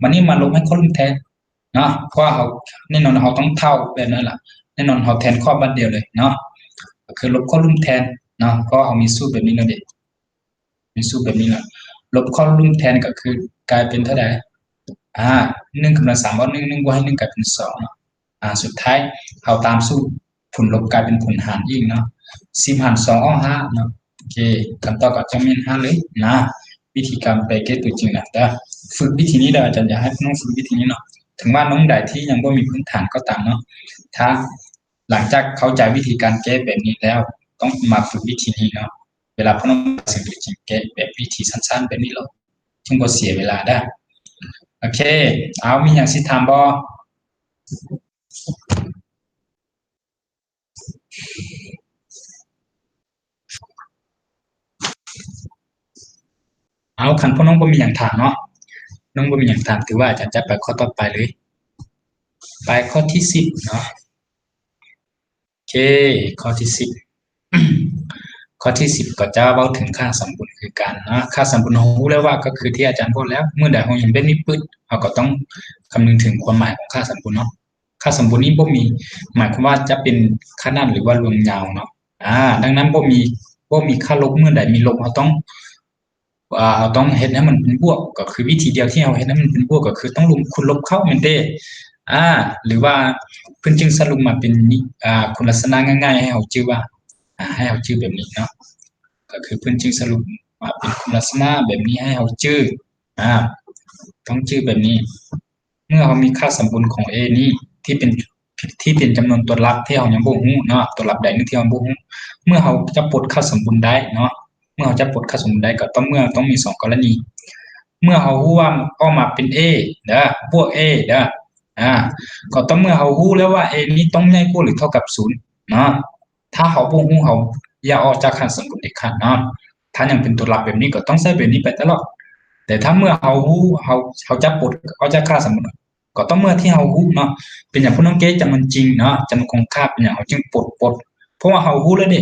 ບາດນີ້ມາລົບໃຫ້ຂອບລຸ່ມແທນ ເນາະ ເພາະວ່າເຮົາ ແນ່ນອນເຮົາຕ້ອງເທົ່າແບບນັ້ນລະ ແນ່ນອນເຮົາແທນຂອບບາດດຽວເລີຍເນາະ ກໍຄືລົບຂອບລຸ່ມແທນເນາະ ເພາະວ່າເຮົາມີສູດແບບນີ້ແລ້ວເດ ມີສູດແບບນີ້ລະ ລົບຂອບລຸ່ມແທນກໍຄືກາຍເປັນເທົ່າໃດ? ອາ ໜຶ່ງກຳລັງສາມອອກໜຶ່ງ ໜຶ່ງບວກໃຫ້ໜຶ່ງກາຍເປັນສອງເນາະ. ອາ ສຸດທ້າຍເຮົາຕາມສູດ ຜົນລົບກາຍເປັນຜົນຫານອີກເນາະ ສິບຫານສອງອອກຫ້າເນາະ. ໂອເຄ ຄຳຕອບກໍຈະແມ່ນຫ້າເລີຍນະ. ວິທີການໄປແກ້ຕົວຈິງນະ ເດີ ຝຶກວິທີນີ້ເດີ ອາຈານຢາກໃຫ້ນ້ອງຝຶກວິທີນີ້ເນາະ. ເຖິງວ່ານ້ອງໃດທີ່ຍັງບໍ່ມີພື້ນຖານກໍຕາມເນາະ ຖ້າຫຼັງຈາກເຂົ້າໃຈວິທີການແກ້ແບບນີ້ແລ້ວ ຕ້ອງມາຝຶກວິທີນີ້ເນາະ. ເວລາພວກນ້ອງເສັງຕົວຈິງແກ້ແບບວິທີສັ້ນໆແບບນີ້ໂລດ ຈຶ່ງບໍ່ເສຍເວລາເດີ. ໂອເຄ ເອົາ ມີຫຍັງຊິຖາມບໍ່? ເອົາ ຄັນພວກນ້ອງບໍ່ມີຫຍັງຖາມເນາະ ນ້ອງບໍ່ມີຫຍັງຖາມ ຖືວ່າອາຈານຈະໄປຂໍ້ຕໍ່ໄປເລີຍ ໄປຂໍ້ທີສິບເນາະ. ໂອເຄ ຂໍ້ທີສິບ ຂໍ້ທີສິບກໍຈະເວົ້າເຖິງຄ່າສຳບຸນຄືກັນເນາະ. ຄ່າສຳບຸນເຮົາຮູ້ແລ້ວວ່າ ກໍຄືທີ່ອາຈານບອກແລ້ວ ມື້ໃດເຮົາເຫັນແບບນີ້ປຶດ ເຮົາກໍຕ້ອງຄຳນຶງເຖິງຄວາມໝາຍຂອງຄ່າສຳບຸນເນາະ. ຄ່າສຳບຸນນີ້ບໍ່ມີ ໝາຍຄວາມວ່າຈະເປັນຂະໜາດ ຫຼືວ່າລວງຍາວເນາະ. ອາ ດັ່ງນັ້ນບໍ່ມີ ບໍ່ມີຄ່າລົບ ເມື່ອໃດມີລົບ ເຮົາຕ້ອງ ອາ ເຮົາຕ້ອງເຮັດໃຫ້ມັນເປັນບວກ ກໍຄືວິທີດຽວທີ່ເຮົາເຮັດໃຫ້ມັນເປັນບວກ ກໍຄືຕ້ອງລົບ ຄູນລົບເຂົ້າແມ່ນເດ. ອາ ຫຼືວ່າເພິ່ນຈຶ່ງສະຫຼຸບມາເປັນ ອາ ຄຸນລັກສະນະງ່າຍໆ ໃຫ້ເຮົາຈື່ວ່າ ອາ ໃຫ້ເຮົາຈື່ແບບນີ້ເນາະ ກໍຄືເພິ່ນຈຶ່ງສະຫຼຸບມາເປັນຄຸນລັກສະນະແບບນີ້ໃຫ້ເຮົາຈື່ ອາ ຕ້ອງຈື່ແບບນີ້. ເມື່ອເຮົາມີຄ່າສຳບຸນຂອງ A ນີ້ທີ່ເປັນ ທີ່ເປັນຈຳນວນຕົວລັບທີ່ເຮົາຍັງບໍ່ຮູ້ເນາະ ຕົວລັບໃດໜຶ່ງທີ່ເຮົາບໍ່ຮູ້ ເມື່ອເຮົາຈັບປົດຄ່າສຳບຸນໄດ້ເນາະ ເມື່ອເຮົາຈັບປົດຄ່າສຳບຸນໄດ້ ກໍຕໍ່ເມື່ອຕ້ອງມີສອງກໍລະນີ ເມື່ອເຮົາຮູ້ວ່າອອກມາເປັນ A ເດີ ບວກ A ເດີ ອາ ກໍຕໍ່ເມື່ອເຮົາຮູ້ແລ້ວວ່າ A ນີ້ຕ້ອງໃຫຍ່ກວ່າ ຫຼື ເທົ່າກັບສູນເນາະ. ຖ້າເຮົາບໍ່ຮູ້ ເຮົາຢ່າອອກຈາກຄ່າສຳບຸນເດັດຂາດເນາະ. ຖ້າຍັງເປັນຕົວລັບແບບນີ້ ກໍຕ້ອງໃຊ້ແບບນີ້ໄປຕະຫຼອດ. ແຕ່ຖ້າເມື່ອເຮົາຮູ້ ເຮົາ ເຮົາຈັບປົດອອກຈາກຄ່າສຳມຸດ ກໍຕໍ່ເມື່ອທີ່ເຮົາຮູ້ເນາະ ເປັນຫຍັງພວກນ້ອງແກ້ຈຳນວນຈິງເນາະ ຈຳນວນຄົງຄ່າ ເປັນຫຍັງເຮົາຈຶ່ງປົດ ປົດ ເພາະວ່າເຮົາຮູ້ແລ້ວເດ.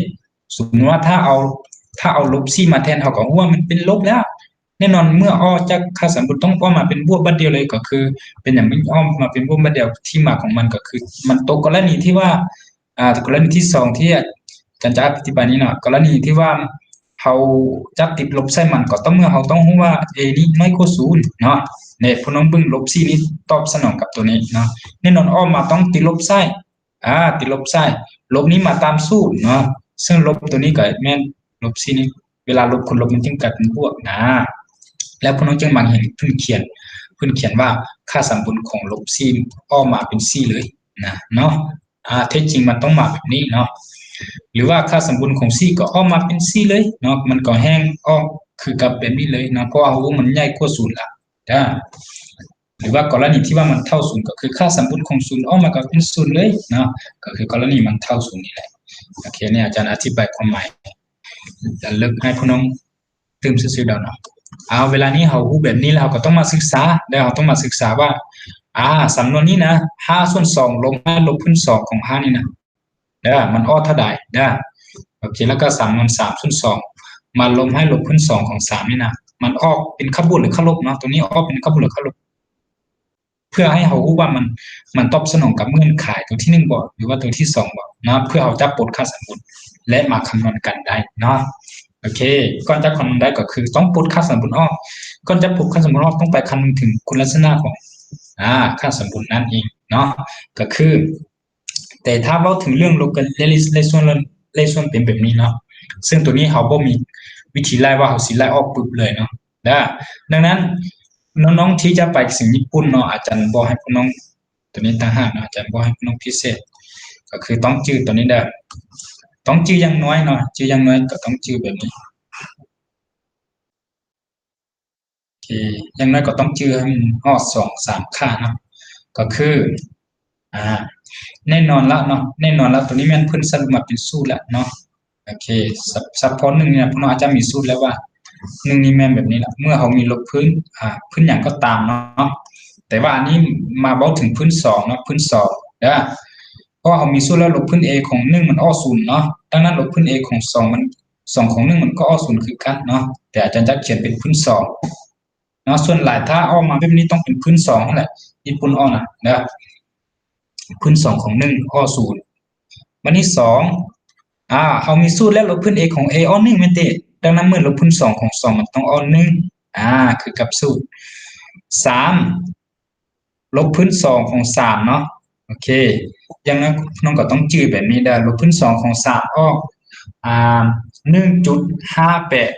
ສົມມຸດວ່າຖ້າເອົາ ຖ້າເອົາລົບສີ່ມາແທນ ເຮົາກໍຮູ້ວ່າມັນເປັນລົບແລ້ວ. ແນ່ນອນ ເມື່ອອອກຈາກຄ່າສຳມຸດຕ້ອງອອກມາເປັນບວກບາດດຽວເລີຍ ກໍຄືເປັນຫຍັງມັນອອກມາເປັນບວກບາດດຽວ? ທີ່ມາຂອງມັນກໍຄື ມັນຕົກກໍລະນີທີ່ວ່າ ອາ ກໍລະນີທີສອງທີ່ອາຈານຈະອະທິບາຍນີ້ເນາະ ກໍລະນີທີ່ວ່າເຮົາຈັບຕິດລົບໃສ່ມັນ ກໍຕໍ່ເມື່ອເຮົາຕ້ອງຮູ້ວ່າ A ນີ້ນ້ອຍກວ່າສູນເນາະ. ແລະ ພວກນ້ອງເບິ່ງລົບສີ່ນີ້ຕອບສະໜອງກັບຕົວນີ້ເນາະ ແນ່ນອນອອກມາຕ້ອງຕິດລົບໃສ່ ອາ ຕິດລົບໃສ່ ລົບນີ້ມາຕາມສູດເນາະ ເຊິ່ງລົບຕົວນີ້ກໍແມ່ນລົບສີ່ນີ້ ເວລາລົບຄູນລົບມັນຈຶ່ງກາຍເປັນບວກນະ. ແລ້ວພວກນ້ອງຈຶ່ງມັກເຫັນເພິ່ນຂຽນ ເພິ່ນຂຽນວ່າຄ່າສຳບຸນຂອງລົບສີ່ອອກມາເປັນສີ່ເລີຍນະເນາະ. ອາ ແທ້ຈິງມັນຕ້ອງມາແບບນີ້ເນາະ ຫຼືວ່າຄ່າສຳບຸນຂອງສີ່ກໍອອກມາເປັນສີ່ເລີຍເນາະ ມັນກໍແຮ່ງອອກຄືກັບແບບນີ້ເລີຍເນາະ ເພາະວ່າເຮົາຮູ້ມັນໃຫຍ່ກວ່າສູນລະ ເດີ ຫຼືວ່າກໍລະນີທີ່ວ່າມັນເທົ່າສູນ ກໍຄືຄ່າສຳບຸນຂອງສູນອອກມາກໍເປັນສູນເລີຍເນາະ ກໍຄືກໍລະນີມັນເທົ່າສູນນີ້ແຫຼະ. ໂອເຄ ນີ້ອາຈານອະທິບາຍຄວາມໝາຍ ຈະເລິກໃຫ້ພວກນ້ອງຕື່ມຊື່ໆດອກເນາະ. ເອົາ ເວລານີ້ເຮົາຮູ້ແບບນີ້ແລ້ວ ເຮົາກໍຕ້ອງມາສຶກສາເດີ ເຮົາຕ້ອງມາສຶກສາວ່າ ອາ ສຳນວນນີ້ນະ ຫ້າສ່ວນສອງລົບຫ້າລົບຄູນສອງຂອງຫ້ານີ້ນະ ເດີ ມັນອອກເທົ່າໃດເດີ. ໂອເຄ ແລ້ວກໍສຳນວນສາມສ່ວນສອງມາລົບໃຫ້ລົບຄູນສອງຂອງສາມນີ້ນະ ມັນອອກເປັນຄ່າບວກ ຫຼື ຄ່າລົບເນາະ ຕົວນີ້ອອກເປັນຄ່າບວກ ຫຼື ຄ່າລົບ ເພື່ອໃຫ້ເຮົາຮູ້ວ່າມັນ ມັນຕອບສະໜອງກັບເງື່ອນໄຂຕົວທີໜຶ່ງບໍ່ ຫຼືວ່າຕົວທີສອງບໍ່ເນາະ ເພື່ອເຮົາຈະປົດຄ່າສຳມຸດ ແລະ ມາຄຳນວນກັນໄດ້ເນາະ. ໂອເຄ ກ່ອນຈະຄຳນວນໄດ້ກໍຄືຕ້ອງປົດຄ່າສົມບູນອອກ. ກ່ອນຈະປົດຄ່າສົມບູນອອກ ຕ້ອງໄປຄຳນຶງເຖິງຄຸນລັກສະນະຂອງ ອາ ຄ່າສົມບູນນັ້ນເອງເນາະ. ກໍຄື ແຕ່ຖ້າເວົ້າເຖິງເລື່ອງລົບກັບເລກ ເລກສ່ວນ ເລກສ່ວນເປັນແບບນີ້ເນາະ, ເຊິ່ງໂຕນີ້ເຮົາບໍ່ມີວິທີໄລ່ວ່າເຮົາຊິໄລ່ອອກປຶບເລີຍເນາະ. ແລ້ວ ດັ່ງນັ້ນ ນ້ອງໆທີ່ຈະໄປສິງຍີ່ປຸ່ນເນາະ, ອາຈານບອກໃຫ້ພວກນ້ອງ ໂຕນີ້ຕ່າງຫາກເນາະ, ອາຈານບອກໃຫ້ພວກນ້ອງພິເສດ ກໍຄືຕ້ອງຈື່ໂຕນີ້ເດີ, ຕ້ອງຈື່ຢ່າງໜ້ອຍເນາະ, ຈື່ຢ່າງໜ້ອຍກໍຕ້ອງຈື່ແບບນີ້. ໂອເຄ ຢ່າງໜ້ອຍກໍຕ້ອງຈື່ໃຫ້ມັນຮອດສອງສາມຄ່າເນາະ. ກໍຄື ອາ ແນ່ນອນລະເນາະ, ແນ່ນອນລະ ໂຕນີ້ແມ່ນເພິ່ນສະຫຼຸບມາເປັນສູດລະເນາະ. ໂອເຄ ສະ ສະເພາະໜຶ່ງນີ້ນະ ພວກນ້ອງອາດຈະມີສູດແລ້ວວ່າ ໜຶ່ງນີ້ແມ່ນແບບນີ້ລະ. ເມື່ອເຮົາມີລົບພື້ນ ອາ ພື້ນຫຍັງກໍຕາມເນາະ, ແຕ່ວ່າອັນນີ້ມາເວົ້າເຖິງພື້ນສອງເນາະ, ພື້ນສອງເດີ. ເພາະວ່າເຮົາມີສູດແລ້ວ ລົບພື້ນ A ຂອງໜຶ່ງມັນອອກສູນເນາະ, ດັ່ງນັ້ນລົບພື້ນ A ຂອງສອງມັນ ສອງຂອງໜຶ່ງມັນກໍອອກສູນຄືກັນເນາະ, ແຕ່ອາຈານຈະຂຽນເປັນພື້ນສອງເນາະ. ສ່ວນຫຼາຍຖ້າອອກມາແບບນີ້ຕ້ອງເປັນພື້ນສອງຫັ້ນແຫຼະ ຍີ່ປຸ່ນອອກນະເດີ, ພື້ນສອງຂອງໜຶ່ງອອກສູນ. ບາດນີ້ສອງ ອາ ເຮົາມີສູດແລ້ວ ລົບພື້ນ A ຂອງ A ອອກໜຶ່ງແມ່ນຕິ, ດັ່ງນັ້ນເມື່ອລົບພື້ນສອງຂອງສອງມັນຕ້ອງອອກໜຶ່ງ ອາ ຄືກັບສູດ. ສາມ ລົບພື້ນສອງຂອງສາມເນາະ. ໂອເຄ ຢ່າງນັ້ນນ້ອງກໍຕ້ອງຈື່ແບບນີ້ເດີ, ລົບພື້ນສອງຂອງສາມອອກ ອາ ໜຶ່ງຈຸດຫ້າແປດ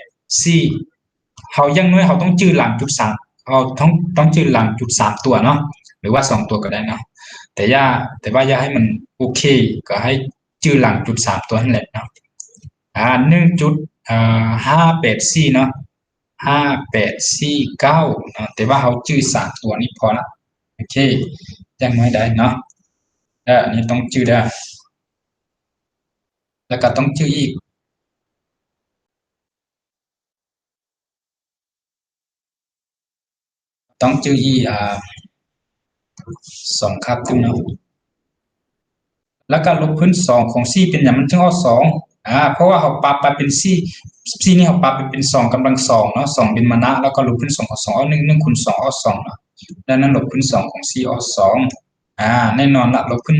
ສີ່. ເຮົາຢ່າງໜ້ອຍເຮົາຕ້ອງຈື່ຫຼັງຈຸດສາມ, ເຮົາຕ້ອງ ຕ້ອງຈື່ຫຼັງຈຸດສາມຕົວເນາະ ຫຼືວ່າສອງຕົວກໍໄດ້ເນາະ, ແຕ່ຢ່າ ແຕ່ວ່າຢ່າໃຫ້ມັນໂອເຄ ກໍໃຫ້ຈື່ຫຼັງຈຸດສາມຕົວຫັ້ນແຫຼະເນາະ. ອາ ໜຶ່ງຈຸດຫ້າແປດສີ່ເນາະ, ຫ້າແປດສີ່ເກົ້າເນາະ, ແຕ່ວ່າເຮົາຈື່ສາມຕົວນີ້ພໍລະ. ໂອເຄ ຢ່າງໜ້ອຍໄດ້ເນາະ. ເອີ ອັນນີ້ຕ້ອງຈື່ເດີ, ແລ້ວກໍຕ້ອງຈື່ອີກ ຕ້ອງຈື່ອີກ ອາ ສອງຄັບຢູ່ເນາະ. ແລ້ວກໍລົບພື້ນສອງຂອງສີ່ ເປັນຫຍັງມັນຈຶ່ງອອກສອງ? ອາ ເພາະວ່າເຮົາປັບໄປເປັນສີ່ ສີ່ນີ້ເຮົາປັບໄປເປັນສອງກຳລັງສອງເນາະ, ສອງເປັນມານະ ແລ້ວກໍລົບພື້ນສອງຂອງສອງອອກໜຶ່ງ ໜຶ່ງຄູນສອງອອກສອງເນາະ, ດັ່ງນັ້ນລົບພື້ນສອງຂອງສີ່ອອກສອງ. ອາ ແນ່ນອນລະ ລົບພື້ນ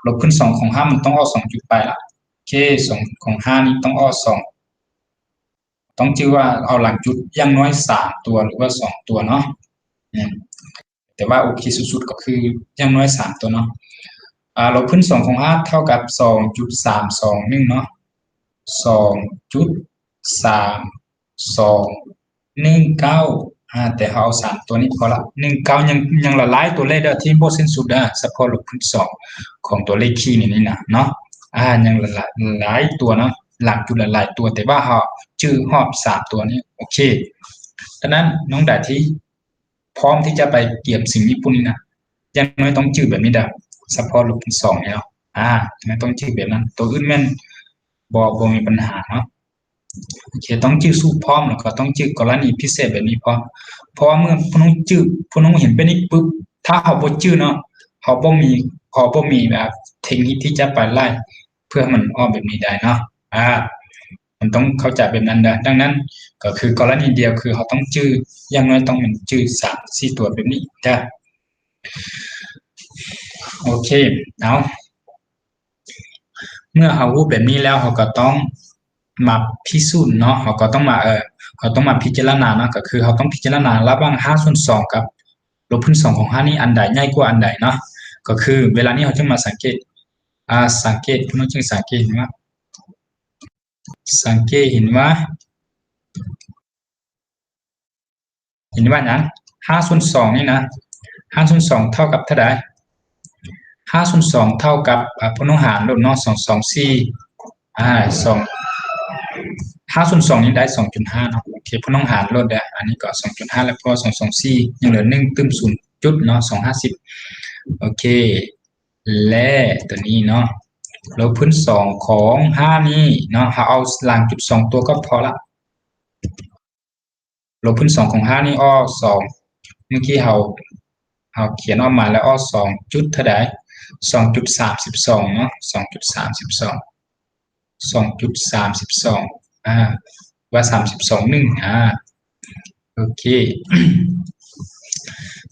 ລົບພື້ນສອງຂອງຫ້າມັນຕ້ອງອອກສອງຈຸດປາຍລະ. ໂອເຄ ສອງຂອງຫ້ານີ້ຕ້ອງອອກສອງ ຕ້ອງຈື່ວ່າເອົາຫຼັງຈຸດຢ່າງໜ້ອຍສາມຕົວ ຫຼືວ່າສອງຕົວເນາະ. ອືມ ແຕ່ວ່າໂອເຄສຸດໆກໍຄືຢ່າງໜ້ອຍສາມຕົວເນາະ. ອາ ລົບພື້ນສອງຂອງຫ້າເທົ່າກັບສອງຈຸດສາມສອງໜຶ່ງເນາະ, ສອງຈຸດສາມສອງໜຶ່ງເກົ້າ. ອາ ແຕ່ເຮົາເອົາສາມຕົວນີ້ພໍລະ, ໜຶ່ງເກົ້າ ຍັງ ຍັງຫຼາຍໆຕົວເລກເດີທີ່ບໍ່ສິ້ນສຸດເດີ, ສະເພາະລົບພື້ນສອງຂອງຕົວເລກຄີນີ້ນະເນາະ. ອາ ຍັງຫຼາຍໆ ຫຼາຍຕົວເນາະ, ຫຼັງຈຸດຫຼາຍໆຕົວ, ແຕ່ວ່າເຮົາຈື່ຮອດສາມຕົວນີ້ ໂອເຄ. ສະນັ້ນນ້ອງໃດທີ່ ພ້ອມທີ່ຈະໄປກຽມສິງຍີ່ປຸ່ນນີ້ນະ, ຢ່າງໜ້ອຍຕ້ອງຈື່ແບບນີ້ດາ, ສະເພາະລົບຄູນສອງນີ້ເນາະ. ອາ ຕ້ອງຈື່ແບບນັ້ນ, ຕົວອື່ນແມ່ນບໍ່ ບໍ່ມີບັນຫາເນາະ. ໂອເຄ ຕ້ອງຈື່ສູດພ້ອມ ແລ້ວກໍຕ້ອງຈື່ກໍລະນີພິເສດແບບນີ້ພ້ອມ. ເພາະວ່າເມື່ອພວກນ້ອງຈື່ ພວກນ້ອງເຫັນແບບນີ້ປຶບ, ຖ້າເຮົາບໍ່ຈື່ເນາະ, ເຮົາບໍ່ມີ ເຮົາບໍ່ມີແບບເທັກນິກທີ່ຈະໄປໄລ່ເພື່ອໃຫ້ມັນອອກແບບນີ້ໄດ້ເນາະ. ອາ ມັນຕ້ອງເຂົ້າໃຈແບບນັ້ນເດີ. ດັ່ງນັ້ນກໍຄືກໍລະນີດຽວ ຄືເຮົາຕ້ອງຈື່ ຢ່າງໜ້ອຍຕ້ອງແມ່ນຈື່ສາມສີ່ຕົວແບບນີ້ເດີ. ໂອເຄ ເອົາ ເມື່ອເຮົາຮູ້ແບບນີ້ແລ້ວ ເຮົາກໍຕ້ອງມາພິສູດເນາະ, ເຮົາກໍຕ້ອງມາ ເອີ ເຮົາຕ້ອງມາພິຈາລະນາເນາະ, ກໍຄືເຮົາຕ້ອງພິຈາລະນາລະຫວ່າງຫ້າສ່ວນສອງກັບລົບຄູນສອງຂອງຫ້ານີ້ ອັນໃດໃຫຍ່ກວ່າອັນໃດເນາະ. ກໍຄືເວລານີ້ເຮົາຈຶ່ງມາສັງເກດ ອາ ສັງເກດ ພວກນ້ອງຈຶ່ງສັງເກດເຫັນວ່າ ສັງເກດເຫັນວ່າ ເຫັນວ່າຫຍັງ? ຫ້າສ່ວນສອງນີ້ນະ, ຫ້າສ່ວນສອງເທົ່າກັບເທົ່າໃດ? ຫ້າສ່ວນສອງເທົ່າກັບ ອາ ພວກນ້ອງຫານໂລດເນາະ, ສອງສອງສີ່ ອາ ສອງ ຫ້າສ່ວນສອງນີ້ໄດ້ສອງຈຸດຫ້າເນາະ. ໂອເຄ ພວກນ້ອງຫານໂລດເດີ, ອັນນີ້ກໍສອງຈຸດຫ້າ ແລ້ວ ເພາະວ່າສອງສອງສີ່ ຍັງເຫຼືອໜຶ່ງຕື່ມສູນຈຸດເນາະ, ສອງຫ້າສິບ. ໂອເຄ ແລະ ຕົວນີ້ເນາະ ລົບຄູນສອງຂອງຫ້ານີ້ເນາະ, ເຮົາເອົາຫຼັງຈຸດສອງຕົວກໍພໍລະ. ລົບຄູນສອງຂອງຫ້ານີ້ອອກສອງ, ເມື່ອກີ້ເຮົາ ເຮົາຂຽນອອກມາແລ້ວອອກສອງຈຸດເທົ່າໃດ? ສອງຈຸດສາມສິບສອງເນາະ, ສອງຈຸດສາມສິບສອງ ສອງຈຸດສາມສິບສອງ ອາ ວ່າສາມສິບສອງໜຶ່ງ ອາ ໂອເຄ.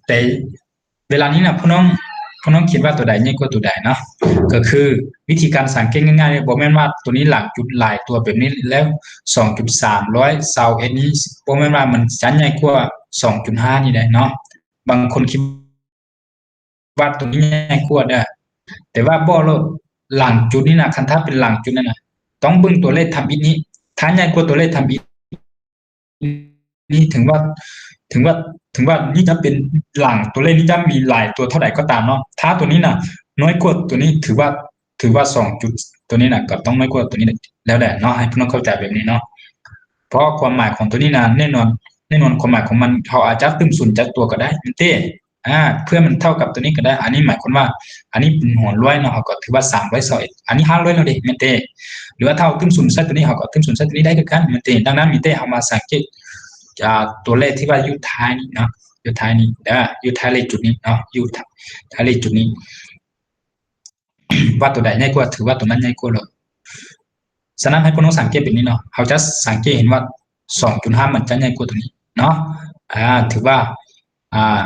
ແຕ່ເວລານີ້ນະ ພວກນ້ອງ ພວກນ້ອງຄິດວ່າຕົວໃດໃຫຍ່ກວ່າຕົວໃດເນາະ? ກໍຄືວິທີການສັງເກດງ່າຍໆ ບໍ່ແມ່ນວ່າຕົວນີ້ຫຼັງຈຸດຫຼາຍຕົວແບບນີ້ແລ້ວ ສອງຈຸດສາມຮ້ອຍຊາວເອັດນີ້ ບໍ່ແມ່ນວ່າມັນຈະໃຫຍ່ກວ່າສອງຈຸດຫ້ານີ້ໄດ໋ເນາະ. ບາງຄົນຄິດ ວ່າຕົວນີ້ໃຫຍ່ກວ່າເດີ້ ແຕ່ວ່າບໍ່ໂລດ ຫຼັງຈຸດນີ້ນະ ຄັນຖ້າເປັນຫຼັງຈຸດນັ້ນນະ ຕ້ອງເບິ່ງຕົວເລກທຳອິດນີ້ ຖ້າໃຫຍ່ກວ່າຕົວເລກທຳອິດນີ້ ເຖິງວ່າ ເຖິງວ່າ ເຖິງວ່ານີ້ຈະເປັນຫຼັງ ຕົວເລກນີ້ຈະມີຫຼາຍຕົວເທົ່າໃດກໍຕາມເນາະ ຖ້າຕົວນີ້ນະນ້ອຍກວ່າຕົວນີ້ ຖືວ່າ ຖືວ່າສອງຈຸດ ຕົວນີ້ນະກໍຕ້ອງນ້ອຍກວ່າຕົວນີ້ແລ້ວແຫຼະເນາະ ໃຫ້ພວກນ້ອງເຂົ້າໃຈແບບນີ້ເນາະ. ເພາະຄວາມໝາຍຂອງຕົວນີ້ນະ ແນ່ນອນ ແນ່ນອນຄວາມໝາຍຂອງມັນ ເຮົາອາດຈະຕື່ມສູນຈັກຕົວກໍໄດ້ ແມ່ນເຕ ອາ ເພື່ອມັນເທົ່າກັບຕົວນີ້ກໍໄດ້. ອັນນີ້ໝາຍຄວາມວ່າ ອັນນີ້ເປັນຫົວຮ້ອຍເນາະ ເຮົາກໍຖືວ່າສາມຮ້ອຍຊາວເອັດ ອັນນີ້ຫ້າຮ້ອຍແລ້ວເດ ແມ່ນເຕ. ຫຼືວ່າຖ້າເຮົາຕື່ມສູນໃສ່ຕົວນີ້ ເຮົາກໍຕື່ມສູນໃສ່ຕົວນີ້ໄດ້ຄືກັນ ແມ່ນເຕ. ດັ່ງນັ້ນມີແຕ່ເຮົາມາສັງເກດ ອາ ຕົວເລກທີ່ວ່າຢູ່ທ້າຍນີ້ເນາະ ຢູ່ທ້າຍນີ້ເດີ ຢູ່ທ້າຍເລກຈຸດນີ້ເນາະ ຢູ່ທ້າຍເລກຈຸດນີ້ ວ່າຕົວໃດໃຫຍ່ກວ່າ ຖືວ່າຕົວນັ້ນໃຫຍ່ກວ່າໂລດ. ສະນັ້ນໃຫ້ພວກນ້ອງສັງເກດແບບນີ້ເນາະ ເຮົາຈະສັງເກດເຫັນວ່າສອງຈຸດຫ້າມັນຈະໃຫຍ່ກວ່າຕົວນີ້ເນາະ ອາ ຖືວ່າ ອາ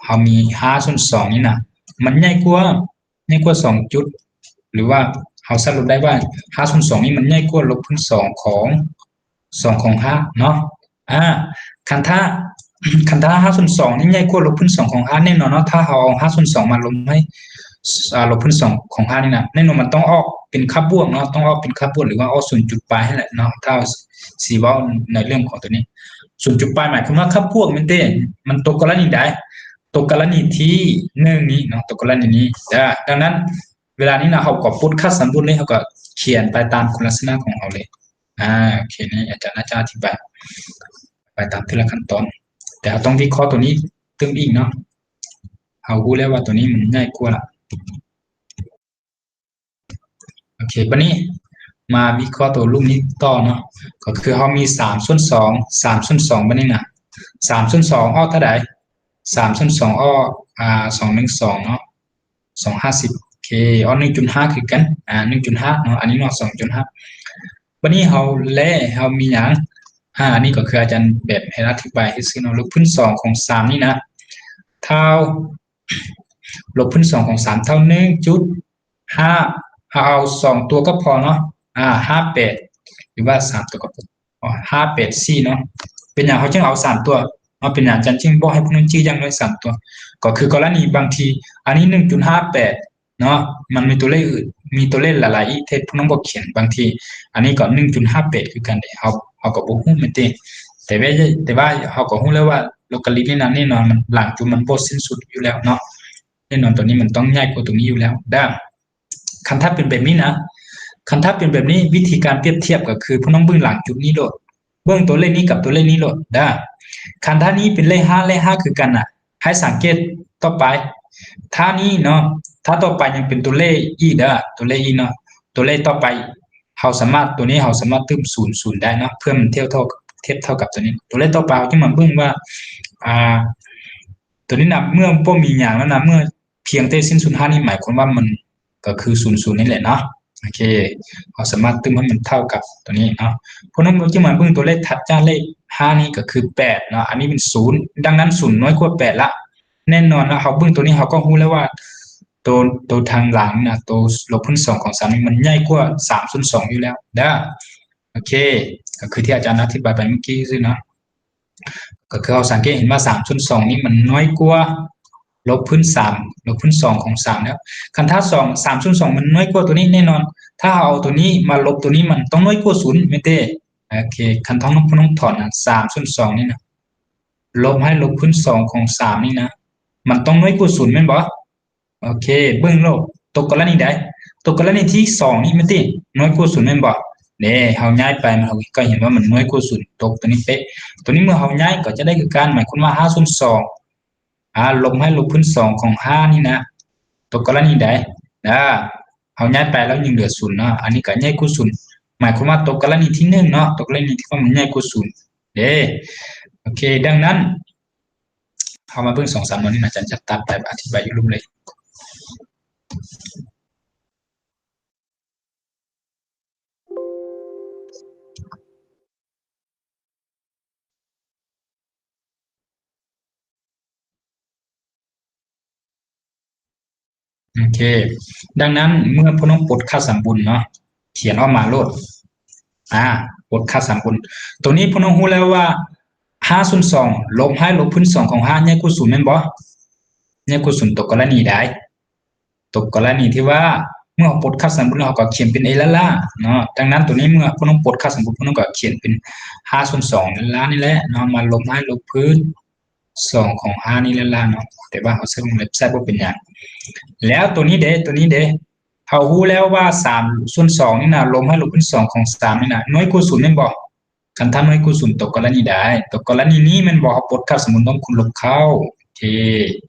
ເຮົາມີຫ້າສ່ວນສອງນີ້ນະ ມັນໃຫຍ່ກວ່າ ໃຫຍ່ກວ່າສອງຈຸດ ຫຼືວ່າເຮົາສະຫຼຸບໄດ້ວ່າຫ້າສ່ວນສອງນີ້ມັນໃຫຍ່ກວ່າລົບພື້ນສອງຂອງ ສອງຂອງຫ້າເນາະ. ອາ ຄັນຖ້າ ຄັນຖ້າຫ້າສ່ວນສອງນີ້ໃຫຍ່ກວ່າລົບພື້ນສອງຂອງຫ້າ ແນ່ນອນເນາະ ຖ້າເຮົາເອົາຫ້າສ່ວນສອງມາລົບໃຫ້ ອາ ລົບພື້ນສອງຂອງຫ້ານີ້ນະ ແນ່ນອນມັນຕ້ອງອອກເປັນຄ່າບວກເນາະ ຕ້ອງອອກເປັນຄ່າບວກ ຫຼືວ່າອອກສູນຈຸດປາຍຫັ້ນແຫຼະເນາະ. ຖ້າເຮົາຊິເວົ້າໃນເລື່ອງຂອງຕົວນີ້ ສູນຈຸດປາຍໝາຍຄວາມວ່າຄ່າບວກແມ່ນເຕ ມັນຕົກກໍລະນີໃດ? ຕົກກໍລະນີທີໜຶ່ງນີ້ເນາະ ຕົກກໍລະນີນີ້. ອາ ດັ່ງນັ້ນ ເວລານີ້ນະ ເຮົາກໍປົດຄາດສ່ວນບົດເລີຍ ເຮົາກໍຂຽນໄປຕາມຄຸນລັກສະນະຂອງເຮົາເລີຍ. ອາ ໂອເຄ ນີ້ອາຈານອາດຈະອະທິບາຍໄປຕາມແຕ່ລະຂັ້ນຕອນ ແຕ່ເຮົາຕ້ອງວິເຄາະຕົວນີ້ຕື່ມອີກເນາະ ເຮົາຮູ້ແລ້ວວ່າຕົວນີ້ມັນໃຫຍ່ກວ່າລະ. ໂອເຄ ບາດນີ້ມາວິເຄາະຕົວຮູບນີ້ຕໍ່ເນາະ ກໍຄືເຮົາມີສາມສ່ວນສອງ ສາມສ່ວນສອງ ບາດນີ້ນະ ສາມສ່ວນສອງອອກເທົ່າໃດ? ສາມສ່ວນສອງອອກ ອາ ສອງໜຶ່ງສອງເນາະ ສອງຫ້າສິບ ໂອເຄ ອອກໜຶ່ງຈຸດຫ້າຄືກັນ ອາ ໜຶ່ງຈຸດຫ້າເນາະ ອັນນີ້ເນາະ ສອງຈຸດຫ້າ. ບາດນີ້ເຮົາ ແລະ ເຮົາມີຫຍັງ? ອາ ອັນນີ້ກໍຄືອາຈານແບບໃຫ້ອະທິບາຍຊື່ໆເນາະ ລົບພື້ນສອງຂອງສາມນີ້ນະ ເທົ່າ ລົບພື້ນສອງຂອງສາມເທົ່າໜຶ່ງຈຸດຫ້າ ເຮົາເອົາສອງຕົວກໍພໍເນາະ ອາ ຫ້າແປດ ຫຼືວ່າສາມຕົວກໍພໍ ຫ້າແປດສີ່ເນາະ. ເປັນຫຍັງເຮົາຈຶ່ງເອົາສາມຕົວເນາະ? ເປັນຫຍັງອາຈານຈຶ່ງບອກໃຫ້ພວກນ້ອງຈື່ຢ່າງໜ້ອຍສາມຕົວ? ກໍຄືກໍລະນີບາງທີ ອັນນີ້ໜຶ່ງຈຸດຫ້າແປດເນາະ ມັນມີຕົວເລກອື່ນ ມີຕົວເລກຫຼາຍໆອີກທີ່ພວກນ້ອງບໍ່ຂຽນ ບາງທີ ອັນນີ້ກໍໜຶ່ງຈຸດຫ້າແປດຄືກັນເດ ເຮົາ ເຮົາກໍບໍ່ຮູ້ແມ່ນຕິ. ແຕ່ວ່າ ແຕ່ວ່າເຮົາກໍຮູ້ແລ້ວວ່າໂລກາລິດນີ້ນະ ແນ່ນອນມັນ ຫຼັງຈຸດມັນບໍ່ສິ້ນສຸດຢູ່ແລ້ວເນາະ ແນ່ນອນຕົວນີ້ມັນຕ້ອງໃຫຍ່ກວ່າຕົວນີ້ຢູ່ແລ້ວເດີ້. ຄັນຖ້າເປັນແບບນີ້ນະ ຄັນຖ້າເປັນແບບນີ້ ວິທີການປຽບທຽບກໍຄືພວກນ້ອງເບິ່ງຫຼັງຈຸດນີ້ໂລດ ເບິ່ງຕົວເລກນີ້ກັບຕົວເລກນີ້ໂລດເດີ້. ຄັນຖ້ານີ້ເປັນເລກຫ້າ ເລກຫ້າຄືກັນນະ ໃຫ້ສັງເກດຕໍ່ໄປ ຖ້ານີ້ເນາະ ຖ້າຕໍ່ໄປຍັງເປັນຕົວເລກອີກເດີ້ ຕົວເລກອີກເນາະ ຕົວເລກຕໍ່ໄປ ເຮົາສາມາດ ຕົວນີ້ເຮົາສາມາດຕື່ມສູນ ສູນໄດ້ເນາະ ເພື່ອມັນທຽບເທົ່າ ທຽບເທົ່າກັບຕົວນີ້. ຕົວເລກຕໍ່ໄປເຮົາຈຶ່ງມາເບິ່ງວ່າ ອາ ຕົວນີ້ນະ ເມື່ອບໍ່ມີຫຍັງແລ້ວນະ ເມື່ອ ພຽງແຕ່ສິ້ນສຸດຫ້ານີ້ ໝາຍຄວາມວ່າມັນກໍຄືສູນ ສູນນີ້ແຫຼະເນາະ. ໂອເຄ ເຮົາສາມາດຕື່ມໃຫ້ມັນເທົ່າກັບຕົວນີ້ເນາະ. ພວກນ້ອງຈຶ່ງມາເບິ່ງຕົວເລກຖັດຈາກເລກຫ້ານີ້ກໍຄືແປດເນາະ ອັນນີ້ເປັນສູນ ດັ່ງນັ້ນສູນນ້ອຍກວ່າແປດລະ. ແນ່ນອນລະ ເຮົາເບິ່ງຕົວນີ້ເຮົາກໍຮູ້ແລ້ວວ່າ ໂຕ ໂຕທາງຫຼັງນະ ໂຕລົບພື້ນສອງຂອງສາມນີ້ມັນໃຫຍ່ກວ່າສາມສ່ວນສອງຢູ່ແລ້ວເດີ້. ໂອເຄ ກໍຄືທີ່ອາຈານອະທິບາຍໄປເມື່ອກີ້ຊື່ເນາະ. ກໍຄືເຮົາສັງເກດເຫັນວ່າສາມສ່ວນສອງນີ້ມັນນ້ອຍກວ່າລົບພື້ນສາມ ລົບພື້ນສອງຂອງສາມແລ້ວ. ຄັນຖ້າສອງ ສາມສ່ວນສອງມັນນ້ອຍກວ່າຕົວນີ້ແນ່ນອນ ຖ້າເຮົາເອົາຕົວນີ້ມາລົບຕົວນີ້ ມັນຕ້ອງນ້ອຍກວ່າສູນແມ່ນເຕ. ໂອເຄ ຄັນຖ້ານ້ອງ ນ້ອງຖອນນະ ສາມສ່ວນສອງນີ້ນະ ລົບໃຫ້ລົບພື້ນສອງຂອງສາມນີ້ນະ ມັນຕ້ອງນ້ອຍກວ່າສູນແມ່ນບໍ່? ໂອເຄ ເບິ່ງໂລດ ຕົກກໍລະນີໃດ? ຕົກກໍລະນີທີສອງນີ້ແມ່ນຕິ ນ້ອຍກວ່າສູນແມ່ນບໍ່? ເດ້ ເຮົາຍ້າຍໄປ ເຮົາກໍເຫັນວ່າມັນນ້ອຍກວ່າສູນ ຕົກຕົວນີ້ເປະ. ຕົວນີ້ເມື່ອເຮົາຍ້າຍກໍຈະໄດ້ຄືກັນ ໝາຍຄວາມວ່າຫ້າສ່ວນສອງ ອາ ລົບໃຫ້ລົບພື້ນສອງຂອງຫ້ານີ້ນະ ຕົກກໍລະນີໃດ? ອາ ເຮົາຍ້າຍໄປແລ້ວຍັງເຫຼືອສູນເນາະ ອັນນີ້ກໍໃຫຍ່ກວ່າສູນ ໝາຍຄວາມວ່າຕົກກໍລະນີທີໜຶ່ງເນາະ ຕົກກໍລະນີທີ່ວ່າມັນໃຫຍ່ກວ່າສູນເດ້. ໂອເຄ ດັ່ງນັ້ນ ເຮົາມາເບິ່ງສອງສາມໜ່ວຍນີ້ນະ ອາຈານຈະຕັດໄປອະທິບາຍຢູ່ລຸ່ມເລີຍ. ໂອເຄ ດັ່ງນັ້ນເມື່ອພວກນ້ອງປົດຄ່າສຳບຸນເນາະ ຂຽນອອກມາໂລດ ອາ ປົດຄ່າສຳບຸນ ໂຕນີ້ພວກນ້ອງຮູ້ແລ້ວວ່າ ຫ້າສ່ວນສອງ ລົບໃຫ້ລົບພື້ນສອງຂອງຫ້າ ໃຫຍ່ກວ່າສູນແມ່ນບໍ່? ໃຫຍ່ກວ່າສູນຕົກກໍລະນີໃດ? ຕົກກໍລະນີທີ່ວ່າ ເມື່ອເຮົາປົດຄ່າສຳບຸນແລ້ວ ເຮົາກໍຂຽນເປັນເອລ້າໆເນາະ. ດັ່ງນັ້ນໂຕນີ້ເມື່ອພວກນ້ອງປົດຄ່າສຳບຸນ ພວກນ້ອງກໍຂຽນເປັນຫ້າສ່ວນສອງລ້ານນີ້ແຫຼະເນາະ ມາລົບໃຫ້ລົບພື້ນສອງຂອງຫ້ານີ້ລ້ານໆເນາະ. ແຕ່ວ່າເຮົາໃຊ້ວົງເລັບໃຊ້ບໍ່ເປັນຫຍັງ. ແລ້ວໂຕນີ້ເດ ໂຕນີ້ເດ ເຮົາຮູ້ແລ້ວວ່າສາມສ່ວນສອງນີ້ນະ ລົບໃຫ້ລົບພື້ນສອງຂອງສາມນີ້ນະ ນ້ອຍກວ່າສູນແມ່ນບໍ່? ຄັນຖ້ານ້ອຍກວ່າສູນຕົກກໍລະນີໃດ? ຕົກກໍລະນີນີ້ແມ່ນບໍ່? ເຮົາປົດຄ່າສຳບຸນຕ້ອງຄູນລົບເຂົ້າ. ໂອເຄ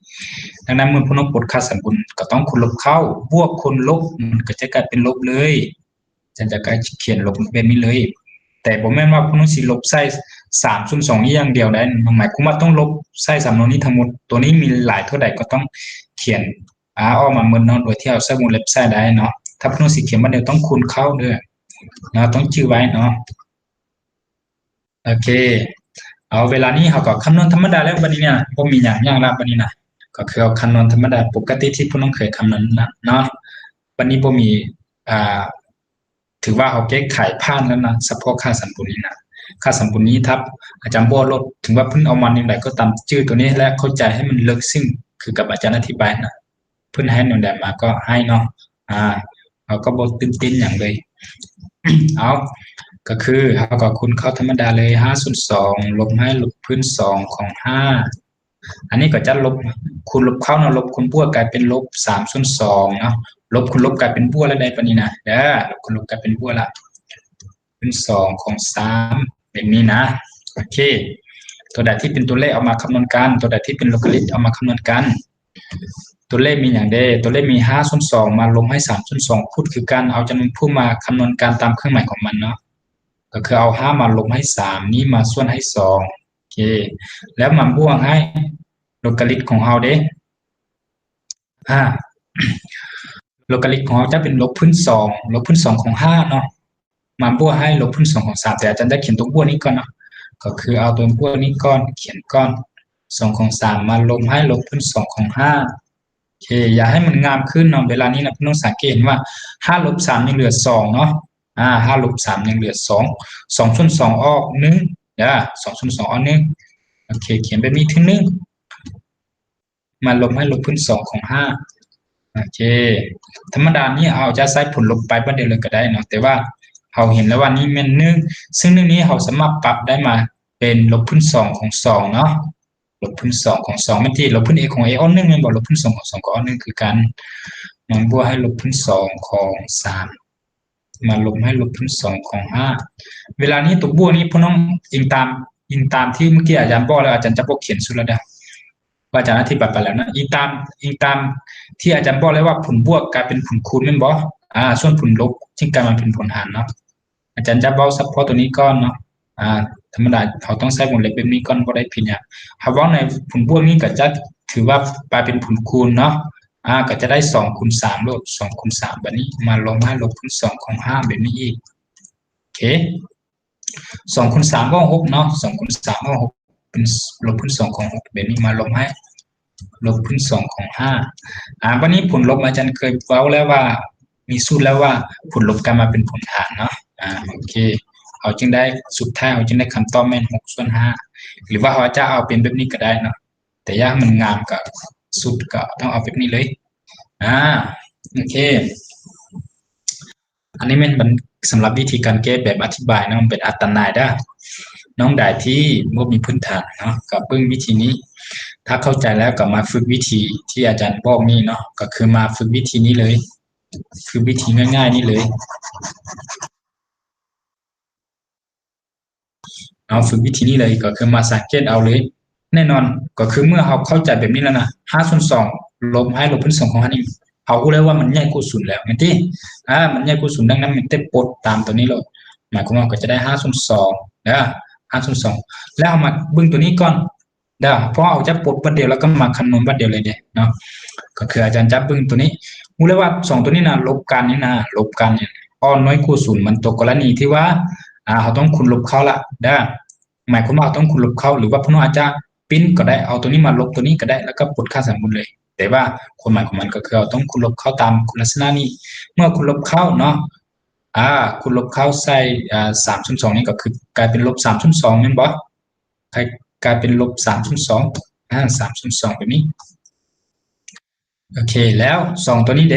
ດັ່ງນັ້ນເມື່ອພວກນ້ອງປົດຄ່າສຳບຸນກໍຕ້ອງຄູນລົບເຂົ້າ ບວກຄູນລົບ ມັນກໍຈະກາຍເປັນລົບເລີຍ. ອາຈານຈະກາຍຂຽນລົບແບບນີ້ເລີຍ ແຕ່ບໍ່ແມ່ນວ່າພວກນ້ອງຊິລົບໃສ່ສາມສ່ວນສອງນີ້ຢ່າງດຽວໃດ໋ ໝາຍຄວາມວ່າຕ້ອງລົບໃສ່ສຳນວນນີ້ທັງໝົດ. ໂຕນີ້ມີຫຼາຍເທົ່າໃດກໍຕ້ອງຂຽນ ອາ ອອກມາໝົດເນາະ ໂດຍທີ່ເຮົາໃຊ້ວົງເລັບໃຊ້ໄດ້ເນາະ. ຖ້າພວກນ້ອງຊິຂຽນບາດດຽວຕ້ອງຄູນເຂົ້າເດີ້ເນາະ ຕ້ອງຈື່ໄວ້ເນາະ. ໂອເຄ ເອົາ ເວລານີ້ເຮົາກໍຄຳນວນທຳມະດາແລ້ວ ບັດນີ້ນະ ບໍ່ມີຫຍັງຍາກລະ ບັດນີ້ນະ ກໍຄືເອົາຄຳນວນທຳມະດາປົກກະຕິທີ່ພວກນ້ອງເຄີຍຄຳນວນນະເນາະ. ບັດນີ້ບໍ່ມີ ອ່າ ຖືວ່າເຮົາແກ້ໄຂຜ່ານແລ້ວນະ ສະເພາະຄ່າສຳບຸນນີ້ນະ. ຄ່າສຳບຸນນີ້ ຖ້າອາຈານບອກໂລດ ເຖິງວ່າເພິ່ນເອົາມາແນວໃດກໍຕາມ ຈື່ໂຕນີ້ ແລະ ເຂົ້າໃຈໃຫ້ມັນເລິກເຊິ່ງ ຄືກັບອາຈານອະທິບາຍນະ. ເພິ່ນໃຫ້ແນວໃດມາກໍໃຫ້ເນາະ ອາ ເຮົາກໍບໍ່ຕື່ນເຕັ້ນຫຍັງເລີຍ. ເອົາ ກໍຄືເຮົາກໍຄູນເຂົ້າທຳມະດາເລີຍ ຫ້າສ່ວນສອງ ລົບໃຫ້ລົບພື້ນສອງຂອງຫ້າ ອັນນີ້ກໍຈະລົບ ຄູນລົບເຂົ້າເນາະ ລົບຄູນບວກກາຍເປັນລົບສາມສ່ວນສອງເນາະ ລົບຄູນລົບກາຍເປັນບວກແລ້ວໃດ໋ ປານນີ້ນະ ເດີ ລົບຄູນລົບກາຍເປັນບວກລະ ເປັນສອງຂອງສາມ ແບບນີ້ນະ. ໂອເຄ ຕົວໃດທີ່ເປັນຕົວເລກເອົາມາຄຳນວນກັນ ຕົວໃດທີ່ເປັນໂລກາລິດເອົາມາຄຳນວນກັນ. ຕົວເລກມີຫຍັງເດ? ຕົວເລກມີຫ້າສ່ວນສອງມາລົບໃຫ້ສາມສ່ວນສອງ ພູດຄືກັນ ເອົາຈຳນວນພູດມາຄຳນວນກັນຕາມເຄື່ອງໝາຍຂອງມັນເນາະ ກໍຄືເອົາຫ້າມາລົບໃຫ້ສາມ ນີ້ມາສ່ວນໃຫ້ສອງ. ໂອເຄ ແລ້ວມາບວກໃຫ້ໂລກາລິດຂອງເຮົາເດ ອາ ໂລກາລິດຂອງເຮົາຈະເປັນລົບພື້ນສອງ ລົບພື້ນສອງຂອງຫ້າເນາະ ມາບວກໃຫ້ລົບພື້ນສອງຂອງສາມ ແຕ່ອາຈານຈະຂຽນຕົວບວກນີ້ກ່ອນເນາະ ກໍຄືເອົາຕົວບວກນີ້ກ່ອນ ຂຽນກ່ອນ ສອງຂອງສາມມາລົບໃຫ້ລົບພື້ນສອງຂອງຫ້າ. ໂອເຄ ຢາກໃຫ້ມັນງາມຂຶ້ນເນາະ ເວລານີ້ນະ ພວກນ້ອງສັງເກດເຫັນວ່າຫ້າລົບສາມຍັງເຫຼືອສອງເນາະ ອາ ຫ້າລົບສາມຍັງເຫຼືອສອງ ສອງສ່ວນສອງອອກໜຶ່ງເດີ ສອງສ່ວນສອງອອກໜຶ່ງ. ໂອເຄ ຂຽນແບບນີ້ເທື່ອໜຶ່ງ ມາລົບໃຫ້ລົບພື້ນສອງຂອງຫ້າ. ໂອເຄ ທຳມະດານີ້ເຮົາຈະໃຊ້ຜົນລົບໄປບາດດຽວເລີຍກໍໄດ້ເນາະ ແຕ່ວ່າເຮົາເຫັນແລ້ວວ່ານີ້ແມ່ນໜຶ່ງ ຊຶ່ງໜຶ່ງນີ້ເຮົາສາມາດປັບໄດ້ມາເປັນລົບພື້ນສອງຂອງສອງເນາະ ລົບພື້ນສອງຂອງສອງ ແມ່ນທີ່ ລົບພື້ນເອຂອງເອອອກໜຶ່ງແມ່ນບໍ່? ລົບພື້ນສອງຂອງສອງກໍອອກໜຶ່ງຄືກັນ ມາບວກໃຫ້ລົບພື້ນສອງຂອງສາມ ມາລົບໃຫ້ລົບພື້ນສອງຂອງຫ້າ. ເວລານີ້ຕົວບວກນີ້ພວກນ້ອງອີງຕາມ ອີງຕາມທີ່ເມື່ອກີ້ອາຈານບອກແລ້ວ ອາຈານຈະບໍ່ຂຽນສຸດແລ້ວເດີ້ ວ່າອາຈານອະທິບາຍໄປແລ້ວນະ ອີງຕາມ ອີງຕາມທີ່ອາຈານບອກແລ້ວວ່າຜົນບວກກາຍເປັນຜົນຄູນແມ່ນບໍ່? ອາ ສ່ວນຜົນລົບຈຶ່ງກາຍມາເປັນຜົນຫານເນາະ. ອາຈານຈະເວົ້າສະເພາະຕົວນີ້ກ່ອນເນາະ ອາ ທຳມະດາເຮົາຕ້ອງໃຊ້ວົງເລັບແບບນີ້ກ່ອນ ບໍ່ໄດ້ຜິດຫຍັງ. ເຮົາເວົ້າໃນຜົນບວກນີ້ກໍຈະຖືວ່າກາຍເປັນຜົນຄູນເນາະ ອາ ກໍຈະໄດ້ສອງຄູນສາມໂລດ ສອງຄູນສາມ ບາດນີ້ມາລົບໃຫ້ລົບພື້ນສອງຂອງຫ້າແບບນີ້ອີກ. ໂອເຄ ສອງຄູນສາມອອກຫົກເນາະ ສອງຄູນສາມອອກຫົກ ເປັນລົບພື້ນສອງຂອງຫົກ ແບບນີ້ມາລົບໃຫ້ ລົບພື້ນສອງຂອງຫ້າ. ອາ ບາດນີ້ຜົນລົບ ອາຈານເຄີຍເວົ້າແລ້ວວ່າ ມີສູດແລ້ວວ່າຜົນລົບກາຍມາເປັນຜົນຫານເນາະ. ອາ ໂອເຄ ເຮົາຈຶ່ງໄດ້ ສຸດທ້າຍເຮົາຈຶ່ງໄດ້ຄຳຕອບແມ່ນຫົກສ່ວນຫ້າ ຫຼືວ່າເຮົາອາດຈະເອົາເປັນແບບນີ້ກໍໄດ້ເນາະ ແຕ່ຢາກໃຫ້ມັນງາມກໍ ສຸດກໍຕ້ອງເອົາແບບນີ້ເລີຍ. ອາ ໂອເຄ ອັນນີ້ແມ່ນ ສຳລັບວິທີການແກ້ແບບອະທິບາຍເນາະ ເປັນອັດຕະນາຍເດີ້. ນ້ອງໃດທີ່ບໍ່ມີພື້ນຖານເນາະ ກໍເບິ່ງວິທີນີ້ ຖ້າເຂົ້າໃຈແລ້ວກໍມາຝຶກວິທີທີ່ອາຈານບອກນີ້ເນາະ ກໍຄືມາຝຶກວິທີນີ້ເລີຍ ຝຶກວິທີງ່າຍໆນີ້ເລີຍ. ເຮົາຝຶກວິທີນີ້ເລີຍ ກໍຄືມາສັງເກດເອົາເລີຍ. ແນ່ນອນ ກໍຄືເມື່ອເຮົາເຂົ້າໃຈແບບນີ້ແລ້ວນະ ຫ້າສ່ວນສອງ ລົບໃຫ້ລົບພື້ນສອງຂອງຫ້ານີ້ ເຮົາຮູ້ແລ້ວວ່າມັນໃຫຍ່ກວ່າສູນແລ້ວ ແມ່ນຕິ? ອາ ມັນໃຫຍ່ກວ່າສູນ ດັ່ງນັ້ນແມ່ນແຕ່ປົດຕາມຕົວນີ້ໂລດ ໝາຍຄວາມວ່າເຮົາກໍຈະໄດ້ຫ້າສ່ວນສອງເດີ້ ຫ້າສ່ວນສອງ. ແລ້ວເຮົາມາເບິ່ງຕົວນີ້ກ່ອນເດີ້ ເພາະເຮົາຈະປົດບາດດຽວ ແລ້ວກໍມາຄຳນວນບາດດຽວເລີຍເດ້ເນາະ. ກໍຄືອາຈານຈັບເບິ່ງຕົວນີ້ ຮູ້ແລ້ວວ່າສອງຕົວນີ້ນະ ລົບກັນນີ້ນະ ລົບກັນນີ້ ອອກນ້ອຍກວ່າສູນ ມັນຕົກກໍລະນີທີ່ວ່າ ອາ ເຮົາຕ້ອງຄູນລົບເຂົ້າລະເດີ້ ໝາຍຄວາມວ່າເຮົາຕ້ອງຄູນລົບເຂົ້າ ຫຼືວ່າພວກນ້ອງອາດຈະ ປິ່ນກໍໄດ້ ເອົາຕົວນີ້ມາລົບຕົວນີ້ກໍໄດ້ ແລ້ວກໍປົດຄ່າສຳບຸນເລີຍ ແຕ່ວ່າຄວາມໝາຍຂອງມັນກໍຄືເຮົາຕ້ອງຄູນລົບເຂົ້າຕາມຄຸນລັກສະນະນີ້. ເມື່ອຄູນລົບເຂົ້າເນາະ ອາ ຄູນລົບເຂົ້າໃສ່ ອາ ສາມສ່ວນສອງນີ້ກໍຄືກາຍເປັນລົບສາມສ່ວນສອງແມ່ນບໍ່? ກາຍ ກາຍເປັນລົບສາມສ່ວນສອງ ອາ ສາມສ່ວນສອງແບບນີ້. ໂອເຄ ແລ້ວສອງຕົວນີ້ເດ?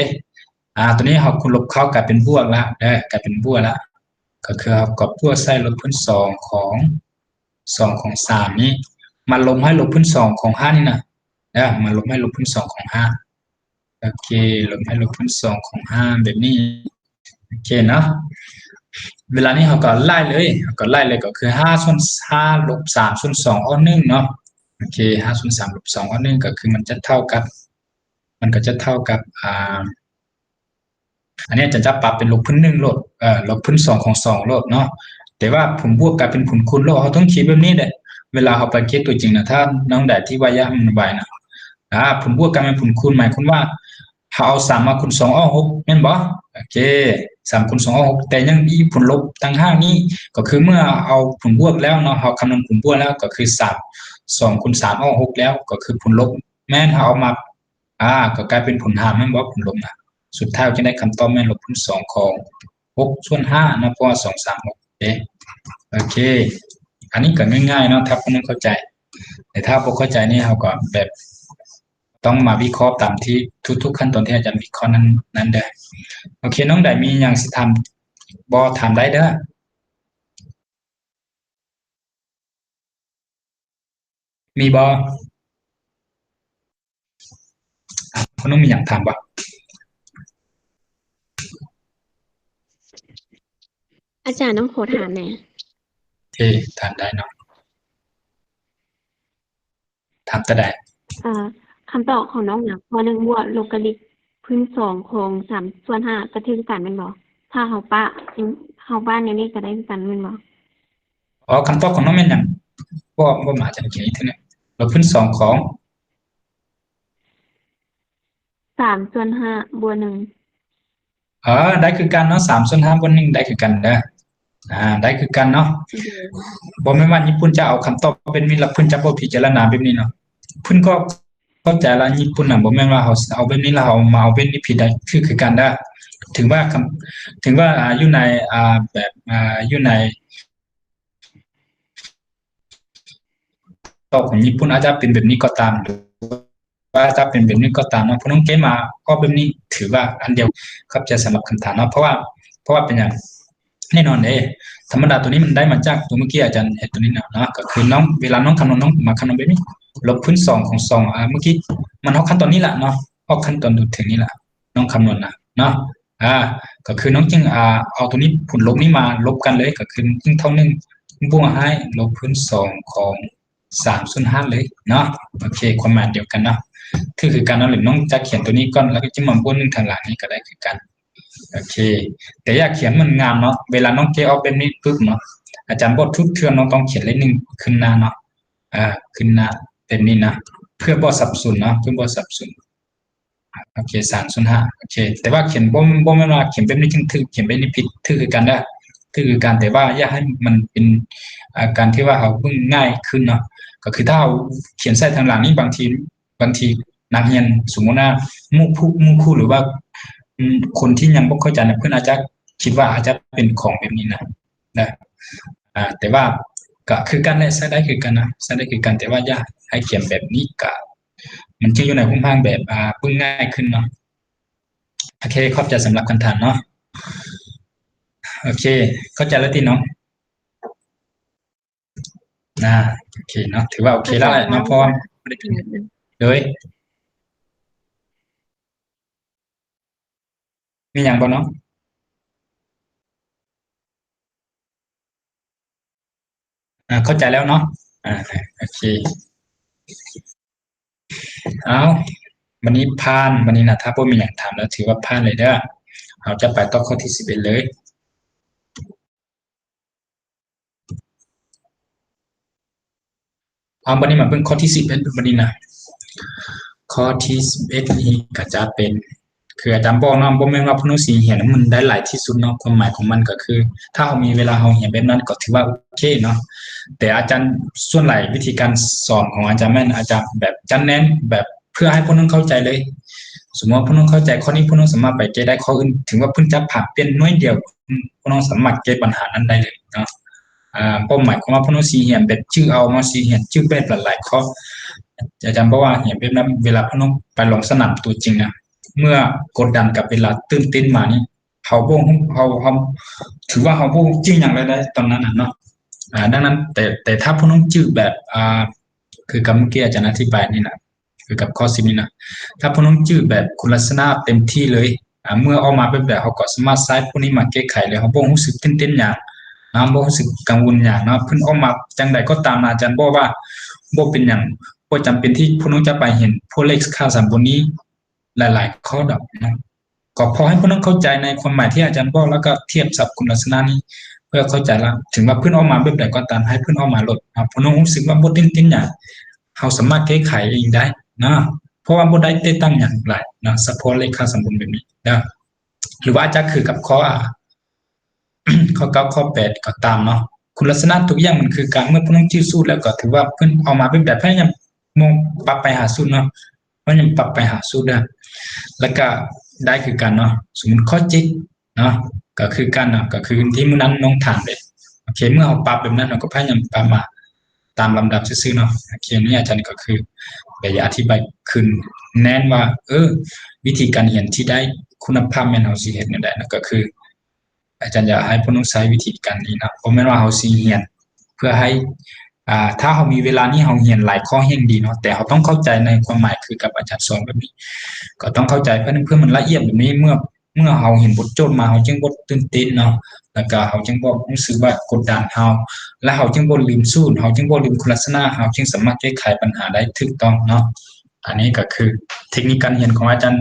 ອາ ຕົວນີ້ເຮົາຄູນລົບເຂົ້າກາຍເປັນບວກລະເດີ ກາຍເປັນບວກລະ ກໍຄືເຮົາກໍບວກໃສ່ລົບພື້ນສອງຂອງ ສອງຂອງສາມນີ້ ມາລົບໃຫ້ລົບພື້ນສອງຂອງຫ້ານີ້ນະ ເດີ ມາລົບໃຫ້ລົບພື້ນສອງຂອງຫ້າ. ໂອເຄ ລົບໃຫ້ລົບພື້ນສອງຂອງຫ້າແບບນີ້. ໂອເຄເນາະ ເວລານີ້ເຮົາກໍໄລ່ເລີຍ ເຮົາກໍໄລ່ເລີຍ ກໍຄືຫ້າສ່ວນຫ້າລົບສາມສ່ວນສອງອອກໜຶ່ງເນາະ. ໂອເຄ ຫ້າສ່ວນສາມລົບສອງອອກໜຶ່ງ ກໍຄືມັນຈະເທົ່າກັບ ມັນກໍຈະເທົ່າກັບ ອາ ອັນນີ້ອາຈານຈະປັບເປັນລົບພື້ນໜຶ່ງໂລດ ເອີ ລົບພື້ນສອງຂອງສອງໂລດເນາະ. ແຕ່ວ່າຜົນບວກກາຍເປັນຜົນຄູນໂລດ ເຮົາຕ້ອງຄິດແບບນີ້ແຫຼະ ເວລາເຮົາໄປເຮັດຕົວຈິງນະ. ຖ້ານ້ອງໃດທີ່ວ່າຢາກມັນໄວນະ ອາ ຜົນບວກກາຍເປັນຜົນຄູນ ໝາຍຄວາມວ່າ ເຮົາເອົາສາມມາຄູນສອງອອກຫົກແມ່ນບໍ່? ໂອເຄ ສາມຄູນສອງອອກຫົກ ແຕ່ຍັງມີຜົນລົບຕ່າງຫາກນີ້ ກໍຄືເມື່ອເອົາຜົນບວກແລ້ວເນາະ ເຮົາຄຳນວນຜົນບວກແລ້ວ ກໍຄືສາມ ສອງຄູນສາມອອກຫົກແລ້ວ ກໍຄືຜົນລົບແມ່ນເຮົາເອົາມາ ອາ ກໍກາຍເປັນຜົນຫານແມ່ນບໍ່? ຜົນລົບນະ ສຸດທ້າຍເຮົາຈຶ່ງໄດ້ຄຳຕອບແມ່ນລົບຄູນສອງຂອງຫົກສ່ວນຫ້າເນາະ ເພາະວ່າສອງ ສາມ ຫົກເດ້. ໂອເຄ ອັນນີ້ກໍງ່າຍໆເນາະ ຖ້າຜູ້ໜຶ່ງເຂົ້າໃຈ ແຕ່ຖ້າບໍ່ເຂົ້າໃຈນີ້ ເຮົາກໍແບບ ຕ້ອງມາວິເຄາະຕາມທີ່ທຸກໆຂັ້ນຕອນທີ່ອາຈານວິເຄາະນັ້ນ ນັ້ນເດີ. ໂອເຄ ນ້ອງໃດມີຫຍັງຊິຖາມບໍ່? ຖາມໄດ້ເດີ. ມີບໍ່? ອາ ຄົນໜຶ່ງມີຫຍັງຖາມບໍ່? ອາຈານ ນ້ອງຂໍຖາມແດ່. ເອ ຖາມໄດ້ເນາະ. ຖາມຕົວໃດ? ເອີ ຄຳຕອບຂອງນ້ອງນະ ຂໍ້ໜຶ່ງບວກລົບກະລິກພື້ນສອງຂອງສາມສ່ວນຫ້າກໍຖືກຄືກັນແມ່ນບໍ່? ຖ້າເຮົາປະ ເຮົາປະແນວນີ້ກໍໄດ້ຄືກັນແມ່ນບໍ່? ອໍ ຄຳຕອບຂອງນ້ອງແມ່ນຫຍັງ? ບໍ່ ບໍ່ມາຈາກທີ່ນີ້ເທື່ອໜຶ່ງ ລົບພື້ນສອງຂອງ ສາມສ່ວນຫ້າບວກໜຶ່ງ. ເອີ ໄດ້ຄືກັນເນາະ ສາມສ່ວນຫ້າບວກໜຶ່ງ ໄດ້ຄືກັນເດີ. ອາ ໄດ້ຄືກັນເນາະ. ໂອເຄ ບໍ່ແມ່ນວ່າຍີ່ປຸ່ນຈະເອົາຄຳຕອບແບບນີ້ ແລ້ວເພິ່ນຈະບໍ່ພິຈາລະນາແບບນີ້ເນາະ. ເພິ່ນກໍເຂົ້າໃຈລະ ຍີ່ປຸ່ນນະ ບໍ່ແມ່ນວ່າເຮົາເອົາແບບນີ້ ແລ້ວເຮົາມາເອົາແບບນີ້ຜິດໄດ້ ຄື ຄືກັນເດີ. ເຖິງວ່າ ເຖິງວ່າ ອາ ຢູ່ໃນ ອາ ແບບ ອາ ຢູ່ໃນ ຕອບຂອງຍີ່ປຸ່ນອາດຈະເປັນແບບນີ້ກໍຕາມ ຫຼືວ່າອາດຈະເປັນແບບນີ້ກໍຕາມເນາະ, ພວກນ້ອງເກມາອອກແບບນີ້ ຖືວ່າອັນດຽວ. ຂອບໃຈສຳລັບຄຳຖາມເນາະ. ເພາະວ່າ ເພາະວ່າເປັນຫຍັງ? ແນ່ນອນເດ້ ທຳມະດາໂຕນີ້ມັນໄດ້ມາຈາກໂຕເມື່ອກີ້ອາຈານເຮັດໂຕນີ້ນະເນາະ, ກໍຄືນ້ອງ ເວລານ້ອງຄຳນວນ ນ້ອງມາຄຳນວນແບບນີ້ ລົບພື້ນສອງຂອງສອງ ອາ ເມື່ອກີ້ມັນຮອດຂັ້ນຕອນນີ້ລະເນາະ, ຮອດຂັ້ນຕອນເຖິງນີ້ລະ ນ້ອງຄຳນວນນະເນາະ. ອາ ກໍຄືນ້ອງຈຶ່ງ ອາ ເອົາໂຕນີ້ ຜົນລົບນີ້ມາລົບກັນເລີຍ ກໍຄືຍິ່ງເທົ່າໜຶ່ງ ບວກໃຫ້ລົບພື້ນສອງຂອງສາມສ່ວນຫ້າເລີຍເນາະ. ໂອເຄ ຄວາມໝາຍດຽວກັນເນາະ ຄື ຄືກັນເນາະ. ຫຼືນ້ອງຈະຂຽນໂຕນີ້ກ່ອນ ແລ້ວກໍຈຶ່ງມາບວກໜຶ່ງທາງຫຼັງນີ້ກໍໄດ້ຄືກັນ. ໂອເຄ ແຕ່ຢ່າຂຽນມັນງາມເນາະ. ເວລານ້ອງແກ້ອອກແບບນີ້ປຶບເນາະ ອາຈານບອກທຸກເທື່ອນ້ອງຕ້ອງຂຽນເລກໜຶ່ງຂຶ້ນໜ້າເນາະ, ອາ ຂຶ້ນໜ້າແບບນີ້ນະ ເພື່ອບໍ່ສັບສົນເນາະ ເພື່ອບໍ່ສັບສົນ. ໂອເຄ ສາມສ່ວນຫ້າ ໂອເຄ. ແຕ່ວ່າຂຽນ ບໍ່ ບໍ່ແມ່ນວ່າຂຽນແບບນີ້ຈຶ່ງຖືກ ຂຽນແບບນີ້ຜິດ ຖືກຄືກັນເດີ ຖືກຄືກັນ. ແຕ່ວ່າຢ່າໃຫ້ມັນເປັນ ອາ ການທີ່ວ່າເຮົາເບິ່ງງ່າຍຂຶ້ນເນາະ. ກໍຄືຖ້າເຮົາຂຽນໃສ່ທາງຫຼັງນີ້ ບາງທີ ບາງທີນັກຮຽນ ສົມມຸດວ່າໝູ່ຜູ້ ໝູ່ຄູ່ ຫຼືວ່າ ອືມ ຄົນທີ່ຍັງບໍ່ເຂົ້າໃຈນະ ເພິ່ນອາດຈະຄິດວ່າອາດຈະເປັນຂອງແບບນີ້ນະ ນະ. ອາ ແຕ່ວ່າກໍຄືກັນແຫຼະ ໃຊ້ໄດ້ຄືກັນນະ ໃຊ້ໄດ້ຄືກັນ. ແຕ່ວ່າຢ່າໃຫ້ຂຽນແບບນີ້ ກະມັນຈະຢູ່ໃນຮູບຮ່າງແບບ ອາ ເບິ່ງງ່າຍຂຶ້ນເນາະ. ໂອເຄ ຂອບໃຈສຳລັບຄຳຖາມເນາະ. ໂອເຄ ເຂົ້າໃຈແລ້ວຕິນ້ອງ? ອາ ໂອເຄເນາະ ຖືວ່າໂອເຄແລ້ວແຫຼະເນາະ ເພາະວ່າບໍ່ໄດ້ຜິດ. ໂດຍ ມີຫຍັງບໍ່ເນາະ? ອາ ເຂົ້າໃຈແລ້ວເນາະ. ອາ ໂອເຄ ເອົາ ບັດນີ້ຜ່ານ ບັດນີ້ນະ ຖ້າບໍ່ມີຫຍັງຖາມແລ້ວ ຖືວ່າຜ່ານເລີຍເດີ. ເຮົາຈະໄປຕໍ່ຂໍ້ທີສິບເອັດເລີຍ. ເອົາ ບັດນີ້ມາເບິ່ງຂໍ້ທີສິບເອັດ ບັດນີ້ນະ. ຂໍ້ທີສິບເອັດນີ້ກໍຈະເປັນ ຄືອາຈານບອກເນາະ ບໍ່ແມ່ນວ່າພວກເຮົາຊິຮຽນໃຫ້ມັນໄດ້ຫຼາຍທີ່ສຸດເນາະ. ຄວາມໝາຍຂອງມັນກໍຄື ຖ້າເຮົາມີເວລາເຮົາຮຽນແບບນັ້ນກໍຖືວ່າໂອເຄເນາະ. ແຕ່ອາຈານ ສ່ວນຫຼາຍວິທີການສອນຂອງອາຈານແມ່ນ ອາຈານແບບຈະເນັ້ນແບບ ພື່ອໃຫ້ພວກນ້ອງເຂົ້າໃຈເລີຍ. ສົມມຸດວ່າພວກນ້ອງເຂົ້າໃຈຂໍ້ນີ້ ພວກນ້ອງສາມາດໄປແກ້ໄດ້ຂໍ້ອື່ນ ເຖິງວ່າເພິ່ນຈະຜັກປ່ຽນໜ້ອຍດຽວ ພວກນ້ອງສາມາດແກ້ບັນຫານັ້ນໄດ້ເລີຍເນາະ. ອາ ບໍ່ໝາຍຄວາມວ່າພວກນ້ອງຊິຮຽນແບບຈື່ເອົາເນາະ, ຊິຮຽນຈື່ແບບຫຼາຍໆຂໍ້. ອາຈານບອກວ່າຮຽນແບບນັ້ນ ເວລາພວກນ້ອງໄປລອງສະໜາມຕົວຈິງນະ ເມື່ອກົດດັນກັບເວລາຕື່ນເຕັ້ນມານີ້ ເຮົາບໍ່ຮູ້ ເຮົາ ເຮົາ ຖືວ່າເຮົາບໍ່ຈື່ຫຍັງເລີຍໄດ໋ຕອນນັ້ນນະເນາະ. ອາ ດັ່ງນັ້ນ ແຕ່ ແຕ່ຖ້າພວກນ້ອງຈື່ແບບ ອາ ຄືກັບເມື່ອກີ້ອາຈານອະທິບາຍນີ້ນະ ຄືກັບຂໍ້ສິບນີ້ນະ ຖ້າພວກນ້ອງຈື່ແບບຄຸນລັກສະນະເຕັມທີ່ເລີຍ ອາ ເມື່ອອອກມາແບບໃດ ເຮົາກໍສາມາດໃຊ້ພວກນີ້ມາແກ້ໄຂເລີຍ. ເຮົາບໍ່ຮູ້ສຶກຕື່ນເຕັ້ນຫຍັງນະ, ບໍ່ຮູ້ສຶກກັງວົນຫຍັງເນາະ. ເພິ່ນອອກມາຈັ່ງໃດກໍຕາມນະ, ອາຈານບອກວ່າບໍ່ເປັນຫຍັງ, ບໍ່ຈຳເປັນທີ່ພວກນ້ອງຈະໄປຮຽນພວກເລກຄ່າສຳບົດນີ້ ຫຼາຍໆຂໍ້ດອກເນາະ. ກໍພໍໃຫ້ພວກນ້ອງເຂົ້າໃຈໃນຄວາມໝາຍທີ່ອາຈານບອກ ແລ້ວກໍທຽບສັບຄຸນລັກສະນະນີ້ ເພື່ອເຂົ້າໃຈລະ ເຖິງວ່າເພິ່ນອອກມາແບບໃດກໍຕາມ ໃຫ້ເພິ່ນອອກມາໂລດເນາະ. ພວກນ້ອງຮູ້ສຶກວ່າບໍ່ຕື່ນເຕັ້ນຫຍັງ ເຮົາສາມາດແກ້ໄຂເອງໄດ້ເນາະ, ເພາະວ່າບໍ່ໄດ້ຕິດຕັ້ງຫຍັງຫຼາຍເນາະ, ສະເພາະເລກຄ່າສຳບົດແບບນີ້ເນາະ. ຫຼືວ່າອາດຈະຄືກັບຂໍ້ ອາ ຂໍ້ເກົ້າ ຂໍ້ແປດກໍຕາມເນາະ, ຄຸນລັກສະນະທຸກຢ່າງມັນຄືກັນ. ເມື່ອພວກນ້ອງຈື່ສູດແລ້ວ ກໍຖືວ່າເພິ່ນເອົາມາເປັນແບບ ພະຍາຍາມມອງປັບໄປຫາສູດເນາະ, ພະຍາຍາມປັບໄປຫາສູດເດີ ແລ້ວກໍໄດ້ຄືກັນເນາະ. ສົມມຸດຂໍ້ເຈັດເນາະ ກໍຄືກັນເນາະ, ກໍຄືທີ່ມື້ນັ້ນນ້ອງຖາມເດ້. ໂອເຄ ເມື່ອເຮົາປັບແບບນັ້ນ ເຮົາກໍພະຍາຍາມປັບມາຕາມລຳດັບຊື່ໆເນາະ. ໂອເຄ ນີ້ອາຈານກໍຄືໄປອະທິບາຍຄືນແນ່ນວ່າ ເອີ ວິທີການຮຽນທີ່ໄດ້ຄຸນນະພາບແມ່ນເຮົາຊິເຮັດແນວໃດເນາະ, ກໍຄື ອາຈານຢາກໃຫ້ພວກນ້ອງໃຊ້ວິທີການນີ້ນະ, ບໍ່ແມ່ນວ່າເຮົາຊິຮຽນເພື່ອໃຫ້ ອາ ຖ້າເຮົາມີເວລານີ້ ເຮົາຮຽນຫຼາຍຂໍ້ແຮ່ງດີເນາະ, ແຕ່ເຮົາຕ້ອງເຂົ້າໃຈໃນຄວາມໝາຍ ຄືກັບອາຈານສອນແບບນີ້ ກໍຕ້ອງເຂົ້າໃຈ ເພື່ອ ເພື່ອມັນລະອຽດແບບນີ້. ເມື່ອ ເມື່ອເຮົາເຫັນບົດໂຈດມາ ເຮົາຈຶ່ງບໍ່ຕື່ນເຕັ້ນເນາະ, ແລ້ວກໍເຮົາຈຶ່ງບໍ່ຮູ້ສຶກວ່າກົດດັນເຮົາ ແລະ ເຮົາຈຶ່ງບໍ່ລືມສູດ, ເຮົາຈຶ່ງບໍ່ລືມຄຸນລັກສະນະ, ເຮົາຈຶ່ງສາມາດແກ້ໄຂບັນຫາໄດ້ຖືກຕ້ອງເນາະ. ອັນນີ້ກໍຄືເທັກນິກການຮຽນຂອງອາຈານ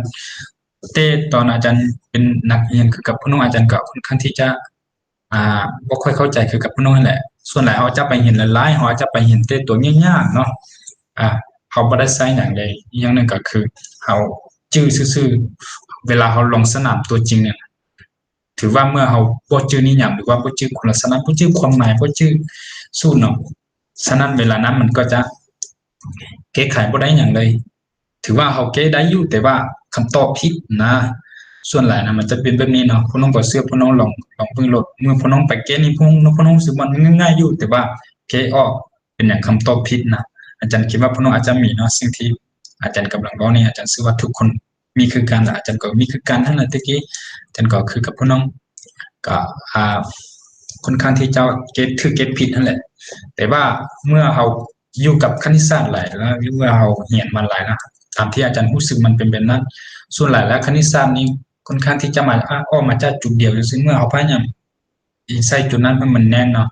ແຕ່ຕອນອາຈານເປັນນັກຮຽນຄືກັບພວກນ້ອງ ອາຈານກໍຄ່ອນຂ້າງທີ່ຈະ ອ່າ ບໍ່ຄ່ອຍເຂົ້າໃຈຄືກັບພວກນ້ອງຫັ້ນແຫຼະ. ສ່ວນຫຼາຍເຮົາຈະໄປຮຽນຫຼາຍໆ ເຮົາອາດຈະໄປຮຽນແຕ່ຕົວຍາກໆເນາະ, ອ່າ ເຮົາບໍ່ໄດ້ໃຊ້ຫຍັງເລີຍ. ອີກຢ່າງໜຶ່ງກໍຄືເຮົາຈື່ຊື່ໆ ເວລາເຮົາລົງສະໜາມຕົວຈິງນີ້ ຖືວ່າເມື່ອເຮົາບໍ່ຈື່ນິຍາມ ຫຼືວ່າບໍ່ຈື່ຄຸນລັກສະນະ ບໍ່ຈື່ຄວາມໝາຍ ບໍ່ຈື່ສູດເນາະ, ສະນັ້ນເວລານັ້ນມັນກໍຈະແກ້ໄຂບໍ່ໄດ້ຫຍັງເລີຍ. ຖືວ່າເຮົາແກ້ໄດ້ຢູ່ ແຕ່ວ່າຄຳຕອບຜິດນະ. ສ່ວນຫຼາຍນະ ມັນຈະເປັນແບບນີ້ເນາະ. ພວກນ້ອງບໍ່ເຊື່ອ ພວກນ້ອງລອງ ລອງເບິ່ງໂລດ. ເມື່ອພວກນ້ອງໄປແກ້ນີ້ ພວກ ພວກນ້ອງຮູ້ສຶກວ່າມັນງ່າຍໆຢູ່ ແຕ່ວ່າແກ້ອອກເປັນຫຍັງຄຳຕອບຜິດນະ. ອາຈານຄິດວ່າພວກນ້ອງອາດຈະມີເນາະ, ສິ່ງທີ່ອາຈານກຳລັງເວົ້ານີ້ ອາຈານເຊື່ອວ່າທຸກຄົນມີຄືກັນລະ, ອາຈານກໍມີຄືກັນຫັ້ນລະ. ແຕ່ກີ້ອາຈານກໍຄືກັບພວກນ້ອງ ກໍ ອ່າ ຄ່ອນຂ້າງທີ່ຈະເກັດຖືກເກັດຜິດຫັ້ນແຫຼະ. ແຕ່ວ່າເມື່ອເຮົາ ຢູ່ກັບຄະນິດສາດຫຼາຍແລ້ວ ຫຼືວ່າເຮົາຮຽນມາຫຼາຍນະ ຕາມທີ່ອາຈານຮູ້ສຶກມັນເປັນແບບນັ້ນ. ສ່ວນຫຼາຍແລ້ວຄະນິດສາດນີ້ຄ່ອນຂ້າງທີ່ຈະມາ ອາ ອອກມາຈາກຈຸດດຽວ ຊຶ່ງເມື່ອເຮົາພະຍາຍາມອີງໃສ່ຈຸດນັ້ນໃຫ້ມັນແໜ້ນເນາະ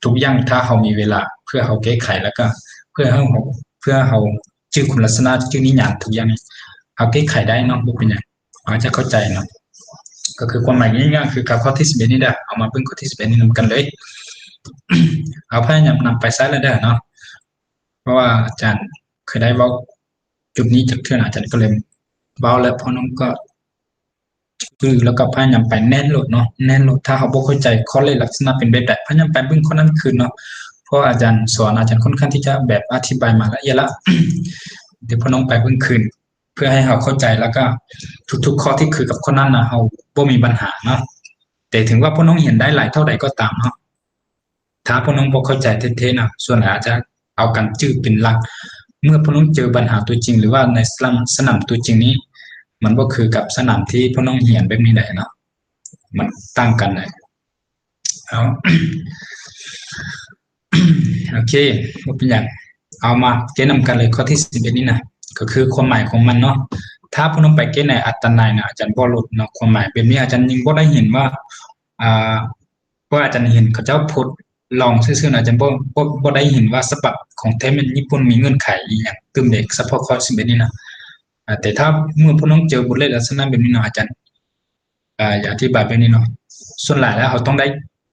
ທຸກຢ່າງ ຖ້າເຮົາມີເວລາ ເພື່ອເຮົາແກ້ໄຂ ແລ້ວກໍເພື່ອເຮົາ ເພື່ອເຮົາຈື່ຄຸນລັກສະນະ ຈື່ນິຍາມ ທຸກຢ່າງນີ້ ເຮົາແກ້ໄຂໄດ້ເນາະ ບໍ່ເປັນຫຍັງ. ອາດຈະເຂົ້າໃຈເນາະ. ກໍຄືຄວາມໝາຍງ່າຍໆ ຄືກັບຂໍ້ທີສິບເອັດນີ້ເດີ. ເຮົາມາເບິ່ງຂໍ້ທີສິບເອັດນີ້ນຳກັນເລີຍ. ເຮົາພະຍາຍາມນຳໄປໃຊ້ແລ້ວເດີເນາະ, ເພາະວ່າອາຈານເຄີຍໄດ້ເວົ້າຈຸດນີ້ຈັກເທື່ອນະ, ອາຈານກໍເລີຍເວົ້າແລ້ວ ພວກນ້ອງກໍຈື່ ແລ້ວກໍພະຍາຍາມໄປແໜ້ນໂລດເນາະ, ແໜ້ນໂລດ. ຖ້າເຮົາບໍ່ເຂົ້າໃຈຂໍ້ເລກລັກສະນະເປັນແບບໃດ ພະຍາຍາມໄປເບິ່ງຂໍ້ນັ້ນຄືນເນາະ, ເພາະອາຈານສອນ ອາຈານຄ່ອນຂ້າງທີ່ຈະແບບອະທິບາຍມາລະອຽດລະ. ດຽວພວກນ້ອງໄປເບິ່ງຄືນ ເພື່ອໃຫ້ເຮົາເຂົ້າໃຈ ແລ້ວກໍທຸກໆຂໍ້ທີ່ຄືກັບຂໍ້ນັ້ນນະ ເຮົາບໍ່ມີບັນຫາເນາະ. ແຕ່ເຖິງວ່າພວກນ້ອງຮຽນໄດ້ຫຼາຍເທົ່າໃດກໍຕາມເນາະ, ຖ້າພວກນ້ອງບໍ່ເຂົ້າໃຈແທ້ໆນະ ສ່ວນຫຼາຍອາດຈະເອົາການຈື່ເປັນຫຼັກ. ເມື່ອພວກນ້ອງເຈີບັນຫາຕົວຈິງ ຫຼືວ່າໃນສະໜາມ ສະໜາມຕົວຈິງນີ້ ມັນບໍ່ຄືກັບສະໜາມທີ່ພວກນ້ອງຮຽນແບບນີ້ໃດເນາະ, ມັນຕ່າງກັນໃດ. ເອົາ ໂອເຄ ບໍ່ເປັນຫຍັງ. ເອົາມາແກ້ນຳກັນເລີຍ ຂໍ້ທີສິບເອັດນີ້ນະ ກໍຄືຄວາມໝາຍຂອງມັນເນາະ. ຖ້າພວກນ້ອງໄປແກ້ໃນອັດຕະນາຍນະ ອາຈານບໍ່ລົດເນາະ, ຄວາມໝາຍແບບນີ້ອາຈານຍັງບໍ່ໄດ້ເຫັນວ່າ ອ່າ ເພາະອາຈານເຫັນເຂົາເຈົ້າໂພສລອງຊື່ໆນະ, ອາຈານບໍ່ ບໍ່ ບໍ່ໄດ້ເຫັນວ່າສະບັບຂອງແທ້ແມ່ນຍີ່ປຸ່ນມີເງື່ອນໄຂອີ່ຫຍັງຕື່ມເດ ສະເພາະຂໍ້ສິບເອັດນີ້ນະ. ອ່າ ແຕ່ຖ້າເມື່ອພວກນ້ອງເຈີບົດເລກລັກສະນະແບບນີ້ເນາະ ອາຈານ ອ່າ ຢາກອະທິບາຍແບບນີ້ເນາະ, ສ່ວນຫຼາຍແລ້ວເຮົາຕ້ອງໄດ້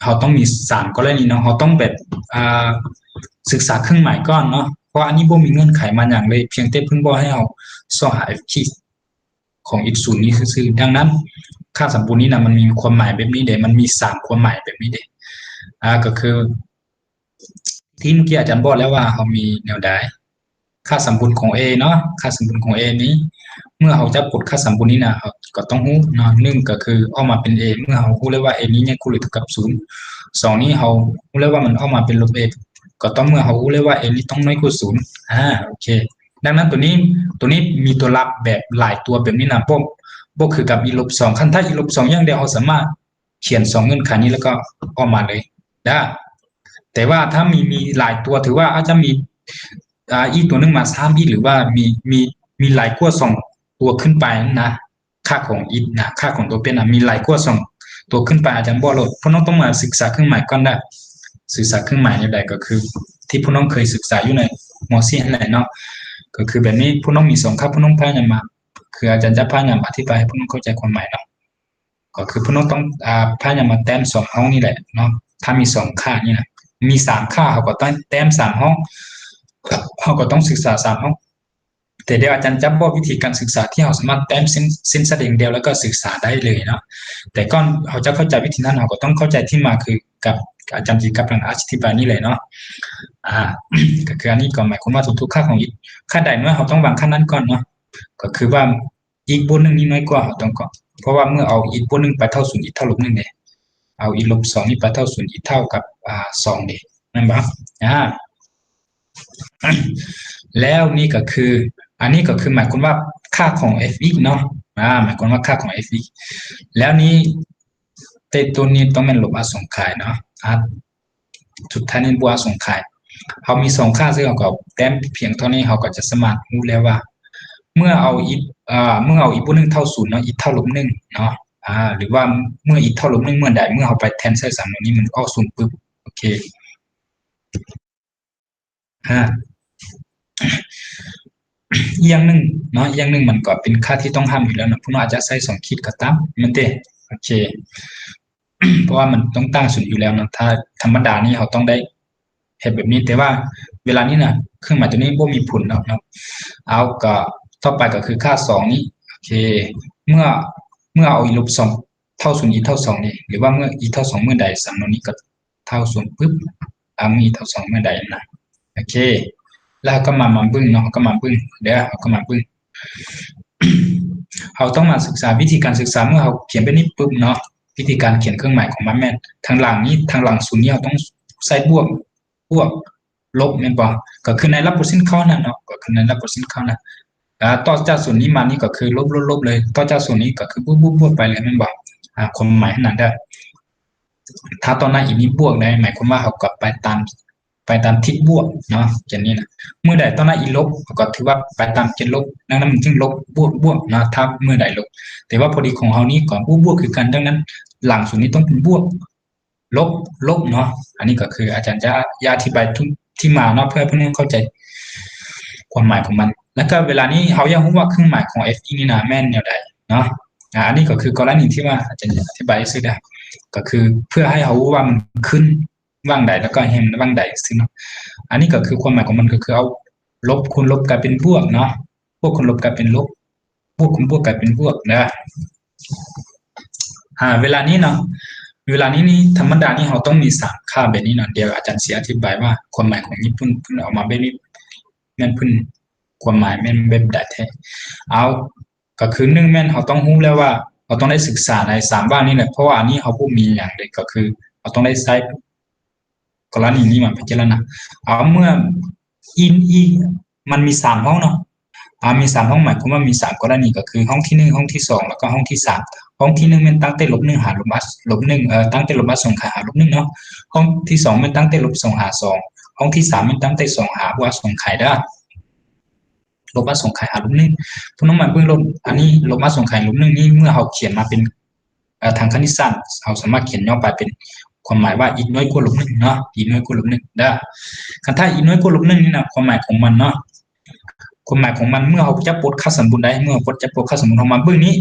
ເຮົາຕ້ອງມີສາມກໍລະນີເນາະ, ເຮົາຕ້ອງແບບ ອ່າ ສຶກສາເຄື່ອງໝາຍກ່ອນເນາະ, ເພາະວ່າອັນນີ້ບໍ່ມີເງື່ອນໄຂມາຫຍັງເລີຍ, ພຽງແຕ່ເພິ່ນບອກໃຫ້ເຮົາຊອກຫາ ເອັຟ ຄີ ຂອງ ເອັກ ສູນ ນີ້ຊື່ໆ. ດັ່ງນັ້ນ ຄ່າສຳບູນນີ້ນະ ມັນມີຄວາມໝາຍແບບນີ້ເດ້, ມັນມີສາມຄວາມໝາຍແບບນີ້ເດ້. ອ່າ ກໍຄືທີ່ເມື່ອກີ້ອາຈານບອກແລ້ວວ່າເຮົາມີແນວໃດ ຄ່າສົມບູນຂອງ A ເນາະ, ຄ່າສົມບູນຂອງ A ນີ້ ເມື່ອເຮົາຈັບກົດຄ່າສົມບູນນີ້ນະ ເຮົາກໍຕ້ອງຮູ້ເນາະ, ໜຶ່ງກໍຄືອອກມາເປັນ A ເມື່ອເຮົາຮູ້ແລ້ວວ່າ A ນີ້ໃຫຍ່ກວ່າຫຼືເທົ່າກັບສູນ, ສອງນີ້ເຮົາຮູ້ແລ້ວວ່າມັນອອກມາເປັນລົບ A ກໍຕໍ່ເມື່ອເຮົາຮູ້ແລ້ວວ່າ A ນີ້ຕ້ອງນ້ອຍກວ່າສູນ. ອາ ໂອເຄ. ດັ່ງນັ້ນໂຕນີ້ ໂຕນີ້ມີຕົວລັບແບບຫຼາຍຕົວແບບນີ້ນະ, ບໍ່ ບໍ່ຄືກັບອີລົບສອງ. ຄັນຖ້າອີລົບສອງຢ່າງດຽວ ເຮົາສາມາດຂຽນສອງເງື່ອນໄຂນີ້ແລ້ວກໍອອກມາເລີຍໄດ້. ແຕ່ວ່າຖ້າມີ ມີຫຼາຍຕົວ ຖືວ່າອາດຈະມີ ອາ ອີກຕົວໜຶ່ງມາຊ້ຳອີກ ຫຼືວ່າມີ ມີ ມີຫຼາຍກວ່າສອງຕົວຂຶ້ນໄປນະ, ຄ່າຂອງອີນະ, ຄ່າຂອງຕົວປ່ຽນນະ ມີຫຼາຍກວ່າສອງຕົວຂຶ້ນໄປ ອາຈານບອກໂລດ. ພວກນ້ອງຕ້ອງມາສຶກສາເຄື່ອງໝາຍກ່ອນເດີ. ສຶກສາເຄື່ອງໝາຍແນວໃດ? ກໍຄືທີ່ພວກນ້ອງເຄີຍສຶກສາຢູ່ໃນ ມໍສີ່ຫັ້ນແຫຼະເນາະ. ກໍຄືແບບນີ້ ພວກນ້ອງມີສອງຄ່າ, ພວກນ້ອງພະຍາຍາມມາ ຄືອາຈານຈະພະຍາຍາມອະທິບາຍໃຫ້ພວກນ້ອງເຂົ້າໃຈຄວາມໝາຍເນາະ. ກໍຄືພວກນ້ອງຕ້ອງ ອາ ພະຍາຍາມມາແຕ້ມສອງຫ້ອງນີ້ແຫຼະເນາະ. ຖ້າມີສອງຄ່ານີ້ນະ, ມີສາມຄ່າ ເຮົາກໍຕ້ອງແຕ້ມສາມຫ້ອງ, ເຮົາກໍຕ້ອງສຶກສາສາມຫ້ອງ. ແຕ່ດຽວອາຈານຈະບອກວິທີການສຶກສາທີ່ເຮົາສາມາດແຕ້ມເສັ້ນ ເສັ້ນສະແດງດຽວ ແລ້ວກໍສຶກສາໄດ້ເລີຍເນາະ. ແຕ່ກ່ອນເຮົາຈະເຂົ້າໃຈວິທີນັ້ນ ເຮົາກໍຕ້ອງເຂົ້າໃຈທີ່ມາ ຄືກັບອາຈານທີ່ກຳລັງອະທິບາຍນີ້ເລີຍເນາະ. ອາ ກໍຄືອັນນີ້ກໍໝາຍຄວາມວ່າທຸກໆຄ່າຂອງອີນ ຄ່າໃດນ້ອຍ ເຮົາຕ້ອງວາງຄ່ານັ້ນກ່ອນເນາະ. ກໍຄືວ່າ ອີກບົດໜຶ່ງນີ້ນ້ອຍກວ່າ ເຮົາຕ້ອງກໍ ເພາະວ່າເມື່ອເອົາອີກບົດໜຶ່ງໄປເທົ່າສູນ ອີກເທົ່າລົບໜຶ່ງເດ້, ເອົາອີກລົບສອງນີ້ໄປເທົ່າສູນ ອີກເທົ່າກັບ ອາ ສອງເດ້ ແມ່ນບໍ່? ອາ ແລ້ວນີ້ກໍຄື ອັນນີ້ກໍຄືໝາຍຄວາມວ່າຄ່າຂອງ fx ເນາະ. ອາ ໝາຍຄວາມວ່າຄ່າຂອງ fx ແລ້ວນີ້ ແຕ່ຕົວນີ້ຕ້ອງແມ່ນລົບອະສົງໄຂເນາະ. ອາ ສຸດທ້າຍນີ້ບວກອະສົງໄຂ. ເຮົາມີສອງຄ່າ ເຊິ່ງເຮົາກໍແຕ້ມພຽງເທົ່ານີ້ ເຮົາກໍຈະສາມາດຮູ້ແລ້ວວ່າ ເມື່ອເອົາອີກ ເອີ ເມື່ອເອົາອີກບົດໜຶ່ງເທົ່າສູນເນາະ, ອີກເທົ່າລົບໜຶ່ງເນາະ, ອາ ຫຼືວ່າເມື່ອອີກເທົ່າລົບໜຶ່ງເມື່ອໃດ, ເມື່ອເຮົາໄປແທນໃສ່ສຳນວນນີ້ ມັນອອກສູນປຶບ. ໂອເຄ. ອາ ອີກຢ່າງໜຶ່ງເນາະ, ອີກຢ່າງໜຶ່ງມັນກໍເປັນຄ່າທີ່ຕ້ອງຫ້າມຢູ່ແລ້ວເນາະ, ພວກເຮົາອາດຈະໃສ່ສອງຂີດກໍຕາມ ແມ່ນເດ? ໂອເຄ. ເພາະວ່າມັນຕ້ອງຕ່າງສູນຢູ່ແລ້ວເນາະ, ຖ້າທຳມະດານີ້ເຮົາຕ້ອງໄດ້ເຮັດແບບນີ້, ແຕ່ວ່າເວລານີ້ນະ ເຄື່ອງໝາຍຕົວນີ້ບໍ່ມີຜົນດອກເນາະ. ເອົາ ກໍຕໍ່ໄປກໍຄືຄ່າສອງນີ້. ໂອເຄ. ເມື່ອ ເມື່ອເອົາອີກລົບສອງເທົ່າສູນ ອີກເທົ່າສອງນີ້ ຫຼືວ່າເມື່ອອີກເທົ່າສອງເມື່ອໃດ ສຳນວນນີ້ກໍ ເທົ່າສູນປຶບ ອາ ມີເທົ່າສອງເມື່ອໃດນະ. ໂອເຄ ແລ້ວເຮົາກໍມາ ມາເບິ່ງເນາະ, ເຮົາກໍມາເບິ່ງເດີ, ເຮົາກໍມາເບິ່ງ ເຮົາຕ້ອງມາສຶກສາວິທີການສຶກສາ ເມື່ອເຮົາຂຽນແບບນີ້ປຶບເນາະ, ວິທີການຂຽນເຄື່ອງໝາຍຂອງມັນແມ່ນ ທາງຫຼັງນີ້ ທາງຫຼັງສູນນີ້ເຮົາຕ້ອງໃສ່ບວກ ບວກ ລົບ ແມ່ນບໍ່? ກໍຄືໃນລະບົບເສັ້ນເຄົ້ານັ້ນເນາະ, ກໍຄືໃນລະບົບເສັ້ນເຄົ້ານັ້ນ ອາ ຕໍ່ຈາກສູນນີ້ມານີ້ກໍຄືລົບ ລົບ ລົບເລີຍ, ຕໍ່ຈາກສູນນີ້ກໍຄືບວກ ບວກ ບວກໄປເລີຍ ແມ່ນບໍ່? ອາ ຄວາມໝາຍນັ້ນເດີ. ຖ້າຕໍ່ໜ້າອີນີ້ບວກໄດ້ ໝາຍຄວາມວ່າເຮົາກໍໄປຕາມ ໄປຕາມທິດບວກເນາະ ຈັ່ງນີ້ນະ. ເມື່ອໃດຕໍ່ໜ້າອີລົບ ເຮົາກໍຖືວ່າໄປຕາມເກນລົບ, ດັ່ງນັ້ນມັນຈຶ່ງລົບ ບວກ ບວກເນາະ ຖ້າເມື່ອໃດລົບ. ແຕ່ວ່າພໍດີຂອງເຮົານີ້ກໍບວກ ບວກຄືກັນ, ດັ່ງນັ້ນຫຼັງສູນນີ້ຕ້ອງເປັນບວກ ລົບ ລົບເນາະ. ອັນນີ້ກໍຄືອາຈານຈະ ຈະອະທິບາຍທີ່ມາເນາະ ເພື່ອໃຫ້ເພື່ອນເຂົ້າໃຈຄວາມໝາຍຂອງມັນ. ແລ້ວກໍເວລານີ້ເຮົາຢາກຮູ້ວ່າເຄື່ອງໝາຍຂອງ fx ນີ້ນະແມ່ນແນວໃດເນາະ. ອາ ອັນນີ້ກໍຄືກໍລະນີທີ່ວ່າອາຈານອະທິບາຍຊື່ເດີ, ກໍຄືເພື່ອໃຫ້ເຮົາຮູ້ວ່າມັນຂຶ້ນຫວ່າງໃດ ແລ້ວກໍແຮງຫວ່າງໃດຊື່ເນາະ. ອັນນີ້ກໍຄືຄວາມໝາຍຂອງມັນ ກໍຄືເອົາລົບຄູນລົບກາຍເປັນບວກເນາະ, ບວກຄູນລົບກາຍເປັນລົບ, ບວກຄູນບວກກາຍເປັນບວກເດີ. ອາ ເວລານີ້ເນາະ ເວລານີ້ນີ້ທຳມະດານີ້ເຮົາຕ້ອງມີສາມຄ່າແບບນີ້ເນາະ. ດຽວອາຈານຊິອະທິບາຍວ່າຄວາມໝາຍຂອງຍີ່ປຸ່ນເພິ່ນເອົາມາແບບນີ້ ແມ່ນເພິ່ນຄວາມໝາຍແມ່ນແບບໃດແທ້. ເອົາ ກໍຄືໜຶ່ງແມ່ນເຮົາຕ້ອງຮູ້ແລ້ວວ່າເຮົາຕ້ອງໄດ້ສຶກສາໃນສາມຫວ່າງນີ້ແຫຼະ, ເພາະວ່າອັນນີ້ເຮົາບໍ່ມີຫຍັງເລີຍ, ກໍຄືເຮົາຕ້ອງໄດ້ໃຊ້ ກໍລະນີນີ້ມາພິຈາລະນາ. ເອົາ ເມື່ອອີນ ອີ ມັນມີສາມຫ້ອງເນາະ, ອາ ມີສາມຫ້ອງ ໝາຍຄວາມວ່າມີສາມກໍລະນີ ກໍຄືຫ້ອງທີໜຶ່ງ ຫ້ອງທີສອງ ແລ້ວກໍຫ້ອງທີສາມ. ຫ້ອງທີໜຶ່ງແມ່ນຕັ້ງແຕ່ລົບໜຶ່ງຫາລົບ ອາ ລົບໜຶ່ງ ເອີ ຕັ້ງແຕ່ລົບອະສົງໄຂຫາລົບໜຶ່ງເນາະ. ຫ້ອງທີສອງແມ່ນຕັ້ງແຕ່ລົບສອງຫາສອງ, ຫ້ອງທີສາມແມ່ນຕັ້ງແຕ່ສອງຫາບວກອະສົງໄຂເດີ. ລົບອະສົງໄຂຫາລົບໜຶ່ງ ພວກນ້ອງມາເບິ່ງລົບ ອັນນີ້ລົບອະສົງໄຂລົບໜຶ່ງນີ້ ເມື່ອເຮົາຂຽນມາເປັນ ເອີ ທາງຄະນິດສາດ ເຮົາສາມາດຂຽນຫຍໍ້ໄປເປັນຄວາມໝາຍວ່າ x ນ້ອຍກວ່າລົບໜຶ່ງເນາະ, x ນ້ອຍກວ່າລົບໜຶ່ງເດີ. ຄັນຖ້າ x ນ້ອຍກວ່າລົບໜຶ່ງນີ້ນະ ຄວາມໝາຍຂອງມັນເນາະ ຄວາມໝາຍຂອງມັນ ເມື່ອເຮົາຈັບປົດຄ່າສົມບູນໄດ້ ເມື່ອເຮົາຈັບປົດຄ່າສົມບູນ ເຮົາມາເບິ່ງນີ້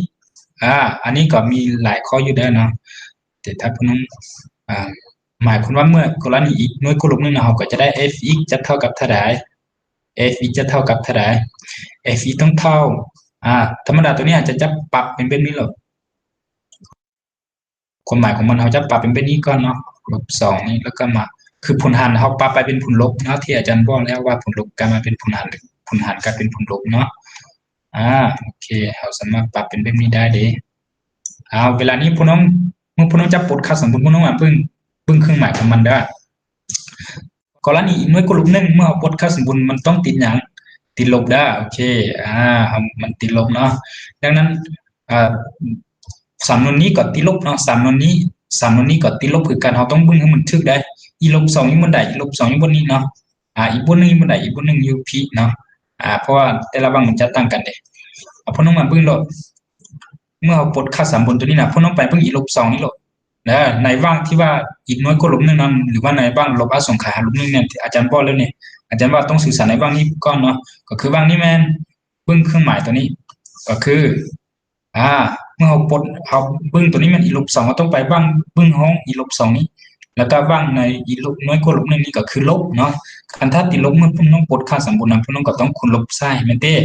ອາ ອັນນີ້ກໍມີຫຼາຍຂໍ້ຢູ່ເດີເນາະ. ແຕ່ຖ້າພວກນ້ອງ ອາ ໝາຍຄວາມວ່າເມື່ອກໍລະນີ x ນ້ອຍກວ່າລົບໜຶ່ງນະ ເຮົາກໍຈະໄດ້ fx ຈະເທົ່າກັບເທົ່າໃດ? fx ຈະເທົ່າກັບເທົ່າໃດ? fx ຕ້ອງເທົ່າ ອາ ທຳມະດາຕົວນີ້ອາດຈະ ຈະປັບເປັນແບບນີ້ໂລດ. ຄວາມໝາຍຂອງມັນ ເຮົາຈະປັບເປັນແບບນີ້ກ່ອນເນາະ ລົບສອງນີ້ ແລ້ວກໍມາ ຄືຜົນຫານເຮົາປັບໄປເປັນຜົນລົບເນາະ ທີ່ອາຈານບອກແລ້ວວ່າຜົນລົບກາຍມາເປັນຜົນຫານ. ຜົນຫານກາຍເປັນຜົນລົບເນາະ. ອາ ໂອເຄ ເຮົາສາມາດປັບເປັນແບບນີ້ໄດ້ເດ້. ອາ ເວລານີ້ພວກນ້ອງ ເມື່ອພວກນ້ອງຈັບປົດຄ່າສຳຜົນ ພວກນ້ອງມາເບິ່ງ ເບິ່ງເຄື່ອງໝາຍຂອງມັນເດີ້. ກໍລະນີອີກໜ່ວຍກໍລົບໜຶ່ງ ເມື່ອເຮົາປົດຄ່າສົມບູນ ມັນຕ້ອງຕິດຫຍັງ? ຕິດລົບເດີ້. ໂອເຄ ອາ ມັນຕິດລົບເນາະ. ດັ່ງນັ້ນ ອາ ສາມໜ່ວຍນີ້ກໍຕິດລົບເນາະ, ສາມໜ່ວຍນີ້ ສາມໜ່ວຍນີ້ກໍຕິດລົບຄືກັນ. ເຮົາຕ້ອງເບິ່ງໃຫ້ມັນຖືກໄດ໋. ອີລົບສອງຢູ່ບ່ອນໃດ? ອີລົບສອງຢູ່ບ່ອນນີ້ເນາະ. ອາ ອີກບ່ອນໜຶ່ງຢູ່ບ່ອນໃດ? ອີກບ່ອນໜຶ່ງຢູ່ພີ້ເນາະ. ອາ ເພາະວ່າແຕ່ລະຫວ່າງມັນຈະຕ່າງກັນເດ້. ເອົາ ພວກນ້ອງມາເບິ່ງໂລດ. ເມື່ອເຮົາປົດຄ່າສາມບົນຕົວນີ້ນະ, ພວກນ້ອງໄປເບິ່ງອີລົບສອງນີ້ໂລດເດີ. ໃນຫວ່າງທີ່ວ່າອີນ້ອຍກວ່າລົບໜຶ່ງນັ້ນ ຫຼືວ່າໃນຫວ່າງລົບອະສົງໄຂຫາລົບໜຶ່ງນີ້ ອາຈານບອກແລ້ວນີ້, ອາຈານວ່າຕ້ອງສຶກສາໃນຫວ່າງນີ້ກ່ອນເນາະ. ກໍຄືຫວ່າງນີ້ແມ່ນເບິ່ງເຄື່ອງໝາຍຕົວນີ້ ກໍຄື ອາ ເມື່ອເຮົາປົດ ເຮົາເບິ່ງຕົວນີ້ແມ່ນອີລົບສອງ ເຮົາຕ້ອງໄປຫວ່າງເບິ່ງຫ້ອງອີລົບສອງນີ້ ແລ້ວກໍຫວ່າງໃນອີລົບ ນ້ອຍກວ່າລົບໜຶ່ງນີ້ກໍຄືລົບເນາະ. ຄັນຖ້າຕິດລົບ ເມື່ອພວກນ້ອງປົດຄ່າສຳບົນນະ ພວກນ້ອງກໍຕ້ອງຄູນລົບໃສ່ແມ່ນເດ້.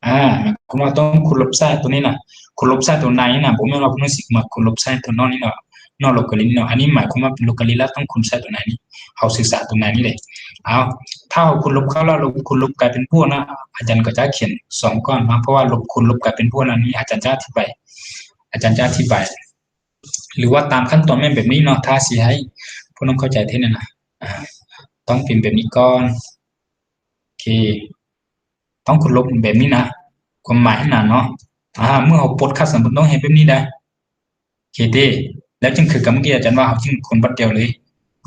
ອາ ໝາຍຄວາມວ່າຕ້ອງຄູນລົບໃສ່ຕົວນີ້ນະ, ຄູນລົບໃສ່ຕົວໃນນີ້ນະ, ບໍ່ແມ່ນວ່າພວກນ້ອງຊິມາຄູນລົບໃສ່ຕົວນອກນີ້ເນາະ, ນອກໂລກາລິດເນາະ. ອັນນີ້ໝາຍຄວາມວ່າເປັນໂລກາລິດ ແລ້ວຕ້ອງຄູນໃສ່ຕົວໃນນີ້. ເຮົາສຶກສາຕົວໃນນີ້ເດ້. ເອົາ ຖ້າເຮົາຄູນລົບເຂົ້າແລ້ວ ລົບຄູນລົບກາຍເປັນບວກນະ, ອາຈານກໍຈະຂຽນສອງກ່ອນເນາະ, ເພາະວ່າລົບຄູນລົບກາຍເປັນບວກນະ, ນີ້ອາຈານຈະອະທິບາຍ ອາຈານຈະອະທິບາຍ ຫຼືວ່າຕາມຂັ້ນຕອນແມ່ນແບບນີ້ເນາະ. ຖ້າຊິໃຫ້ພວກນ້ອງເຂົ້າໃຈແທ້ນັ້ນນະ ອາ ຕ້ອງເປັນແບບນີ້ກ່ອນ. ໂອເຄ ຕ້ອງຄູນລົບແບບນີ້ນະ, ຄວາມໝາຍຫັ້ນນະເນາະ. ອາ ເມື່ອເຮົາປົດຄ່າສຳບົນຕ້ອງເຮັດແບບນີ້ໄດ໋. ໂອເຄເດ້. ແລ້ວຈຶ່ງຄືກັບເມື່ອກີ້ອາຈານວ່າ ເຮົາຈຶ່ງຄູນບັດດຽວເລີຍ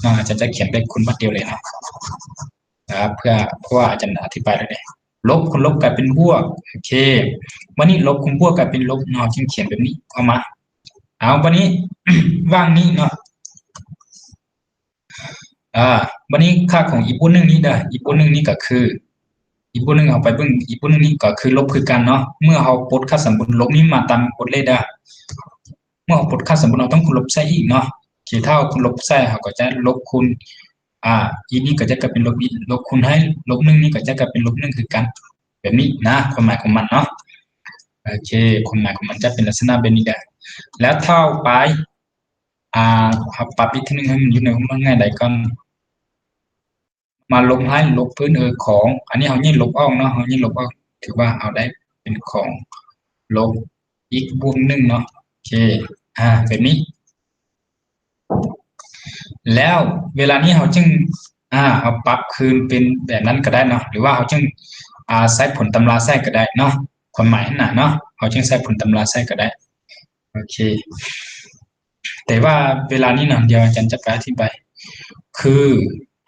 ເນາະ, ອາຈານຈະຂຽນແບບຄູນບັດດຽວເລີຍເນາະ. ອາ ເພື່ອ ເພາະວ່າອາຈານອະທິບາຍແລ້ວເດ້. ລົບຄູນລົບກາຍເປັນບວກ. ໂອເຄ ບັດນີ້ລົບຄູນບວກກາຍເປັນລົບເນາະ, ຈຶ່ງຂຽນແບບນີ້ອອກມາ. ເອົາ ບັດນີ້ ຫວ່າງນີ້ເນາະ. ອາ ບັດນີ້ຄ່າຂອງອີກບົດໜຶ່ງນີ້ເດີ, ອີກບົດໜຶ່ງນີ້ກໍຄື ອີກບົດໜຶ່ງ ເຮົາໄປເບິ່ງອີກບົດໜຶ່ງນີ້ກໍຄືລົບຄືກັນເນາະ. ເມື່ອເຮົາປົດຄ່າສຳບົນລົບນີ້ມາຕາມບົດເລກເດີ, ເມື່ອເຮົາປົດຄ່າສຳບົນ ເຮົາຕ້ອງຄູນລົບໃສ່ອີກເນາະ. ໂອເຄ ຖ້າເຮົາຄູນລົບໃສ່ ເຮົາກໍຈະລົບຄູນ ອາ ອີກນີ້ກໍຈະກາຍເປັນລົບອີກ, ລົບຄູນໃຫ້ລົບໜຶ່ງນີ້ກໍຈະກາຍເປັນລົບໜຶ່ງຄືກັນ ແບບນີ້ນະ ຄວາມໝາຍຂອງມັນເນາະ. ໂອເຄ ຄວາມໝາຍຂອງມັນຈະເປັນລັກສະນະແບບນີ້ເດີ. ແລ້ວຖ້າເຮົາໄປ ອາ ເຮົາປັບອີກເທື່ອໜຶ່ງໃຫ້ມັນຢູ່ໃນຮູບງ່າຍໄດ້ກ່ອນ. ມາລົບໃຫ້ ລົບພື້ນ ເອີ ຂອງ ອັນນີ້ເຮົາແຍກລົບອອກເນາະ, ເຮົາແຍກລົບອອກ ຖືວ່າເຮົາໄດ້ເປັນຂອງລົບອີກບວກໜຶ່ງເນາະ. ໂອເຄ ອາ ແບບນີ້. ແລ້ວເວລານີ້ເຮົາຈຶ່ງ ອາ ເຮົາປັບຄືນເປັນແບບນັ້ນກໍໄດ້ເນາະ, ຫຼືວ່າເຮົາຈຶ່ງ ອາ ໃຊ້ຜົນຕຳລາໃຊ້ກໍໄດ້ເນາະ, ຄວາມໝາຍຫັ້ນນະເນາະ, ເຮົາຈຶ່ງໃຊ້ຜົນຕຳລາໃຊ້ກໍໄດ້. ໂອເຄ ແຕ່ວ່າເວລານີ້ນະ ດຽວອາຈານຈະໄປອະທິບາຍ ຄື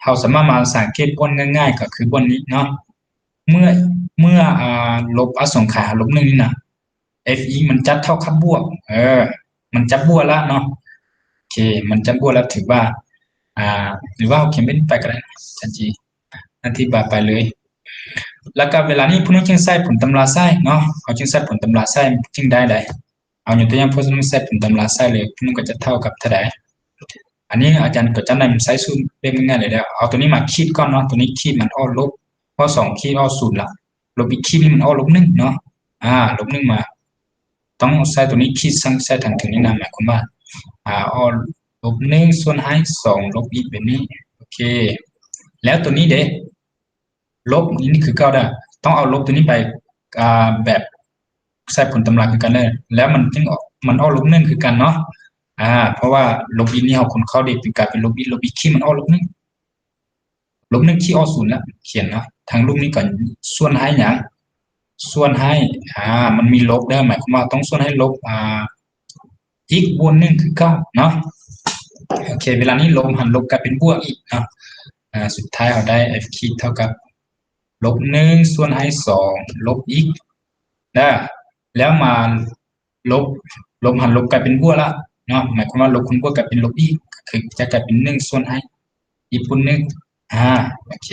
ເຮົາສາມາດມາສັງເກດບ່ອນງ່າຍໆ ກໍຄືບ່ອນນີ້ເນາະ. ເມື່ອ ເມື່ອ ອາ ລົບອະສົງໄຂຫາລົບໜຶ່ງນີ້ນະ ເອັຟອີ ມັນຈະເທົ່າກັບບວກ ເອີ ມັນຈະບວກລະເນາະ. ໂອເຄ ມັນຈະບວກລະ ຖືວ່າ ອາ ຫຼືວ່າເຮົາຂຽນເປັນໄປກໍໄດ້ ຈັງຊີ້ ອະທິບາຍໄປເລີຍ. ແລ້ວກໍເວລານີ້ພວກນ້ອງຈຶ່ງໃຊ້ຜົນຕຳລາໃຊ້ເນາະ, ເຮົາຈຶ່ງໃຊ້ຜົນຕຳລາໃຊ້ຈຶ່ງໄດ້ໃດ. ເອົາຍົກຕົວຢ່າງ ພວກນ້ອງໃຊ້ຜົນຕຳລາໃຊ້ເລີຍ ພວກນ້ອງກໍຈະເທົ່າກັບເທົ່າໃດ. ອັນນີ້ອາຈານກໍຈະນຳໃຊ້ສູດແບບງ່າຍໆເລີຍເດີ້. ເອົາຕົວນີ້ມາຂີດກ່ອນເນາະ, ຕົວນີ້ຂີດມັນອອກລົບ ເພາະສອງຂີດອອກສູນລະ, ລົບອີກຂີດນີ້ມັນອອກລົບໜຶ່ງເນາະ. ອາ ລົບໜຶ່ງມາ ຕ້ອງໃຊ້ຕົວນີ້ຂີດ ໃສ່ທາງເທິງນີ້ນະ, ໝາຍຄວາມວ່າ ອາ ອອກລົບໜຶ່ງສ່ວນໃຫ້ສອງລົບອີກແບບນີ້. ໂອເຄ ແລ້ວຕົວນີ້ເດ ລົບນີ້ຄືເກົ່າເດີ້, ຕ້ອງເອົາລົບຕົວນີ້ໄປ ອາ ແບບໃສ່ຜົນຕຳລາຄືກັນເດີ້ ແລ້ວມັນຈຶ່ງອອກ ມັນອອກລົບໜຶ່ງຄືກັນເນາະ. ອາ ເພາະວ່າລົບອີກນີ້ເຮົາຄູນເຂົ້າເດ້ ເປັນກາຍເປັນລົບອີກ, ລົບອີກຂີດມັນອອກລົບໜຶ່ງ ລົບໜຶ່ງຂີດອອກສູນລະ ຂຽນເນາະ. ທາງຮູບນີ້ກໍສ່ວນໃຫ້ຫຍັງ? ສ່ວນໃຫ້ ອາ ມັນມີລົບເດີ້, ໝາຍຄວາມວ່າຕ້ອງສ່ວນໃຫ້ລົບ ອາ ອີກບວກໜຶ່ງຄືເກົ່າເນາະ. ໂອເຄ ເວລານີ້ລົບຫານລົບກາຍເປັນບວກອີກເນາະ. ອາ ສຸດທ້າຍເຮົາໄດ້ ເອັຟຂີດເທົ່າກັບລົບໜຶ່ງສ່ວນໃຫ້ສອງລົບອີກເດີ້ ແລ້ວມາລົບ ລົບຫານລົບກາຍເປັນບວກລະເນາະ, ໝາຍຄວາມວ່າລົບຄູນບວກກາຍເປັນລົບອີກ ກໍຄືຈະກາຍເປັນໜຶ່ງສ່ວນໃຫ້ອີກຄູນໜຶ່ງ. ອາ ໂອເຄ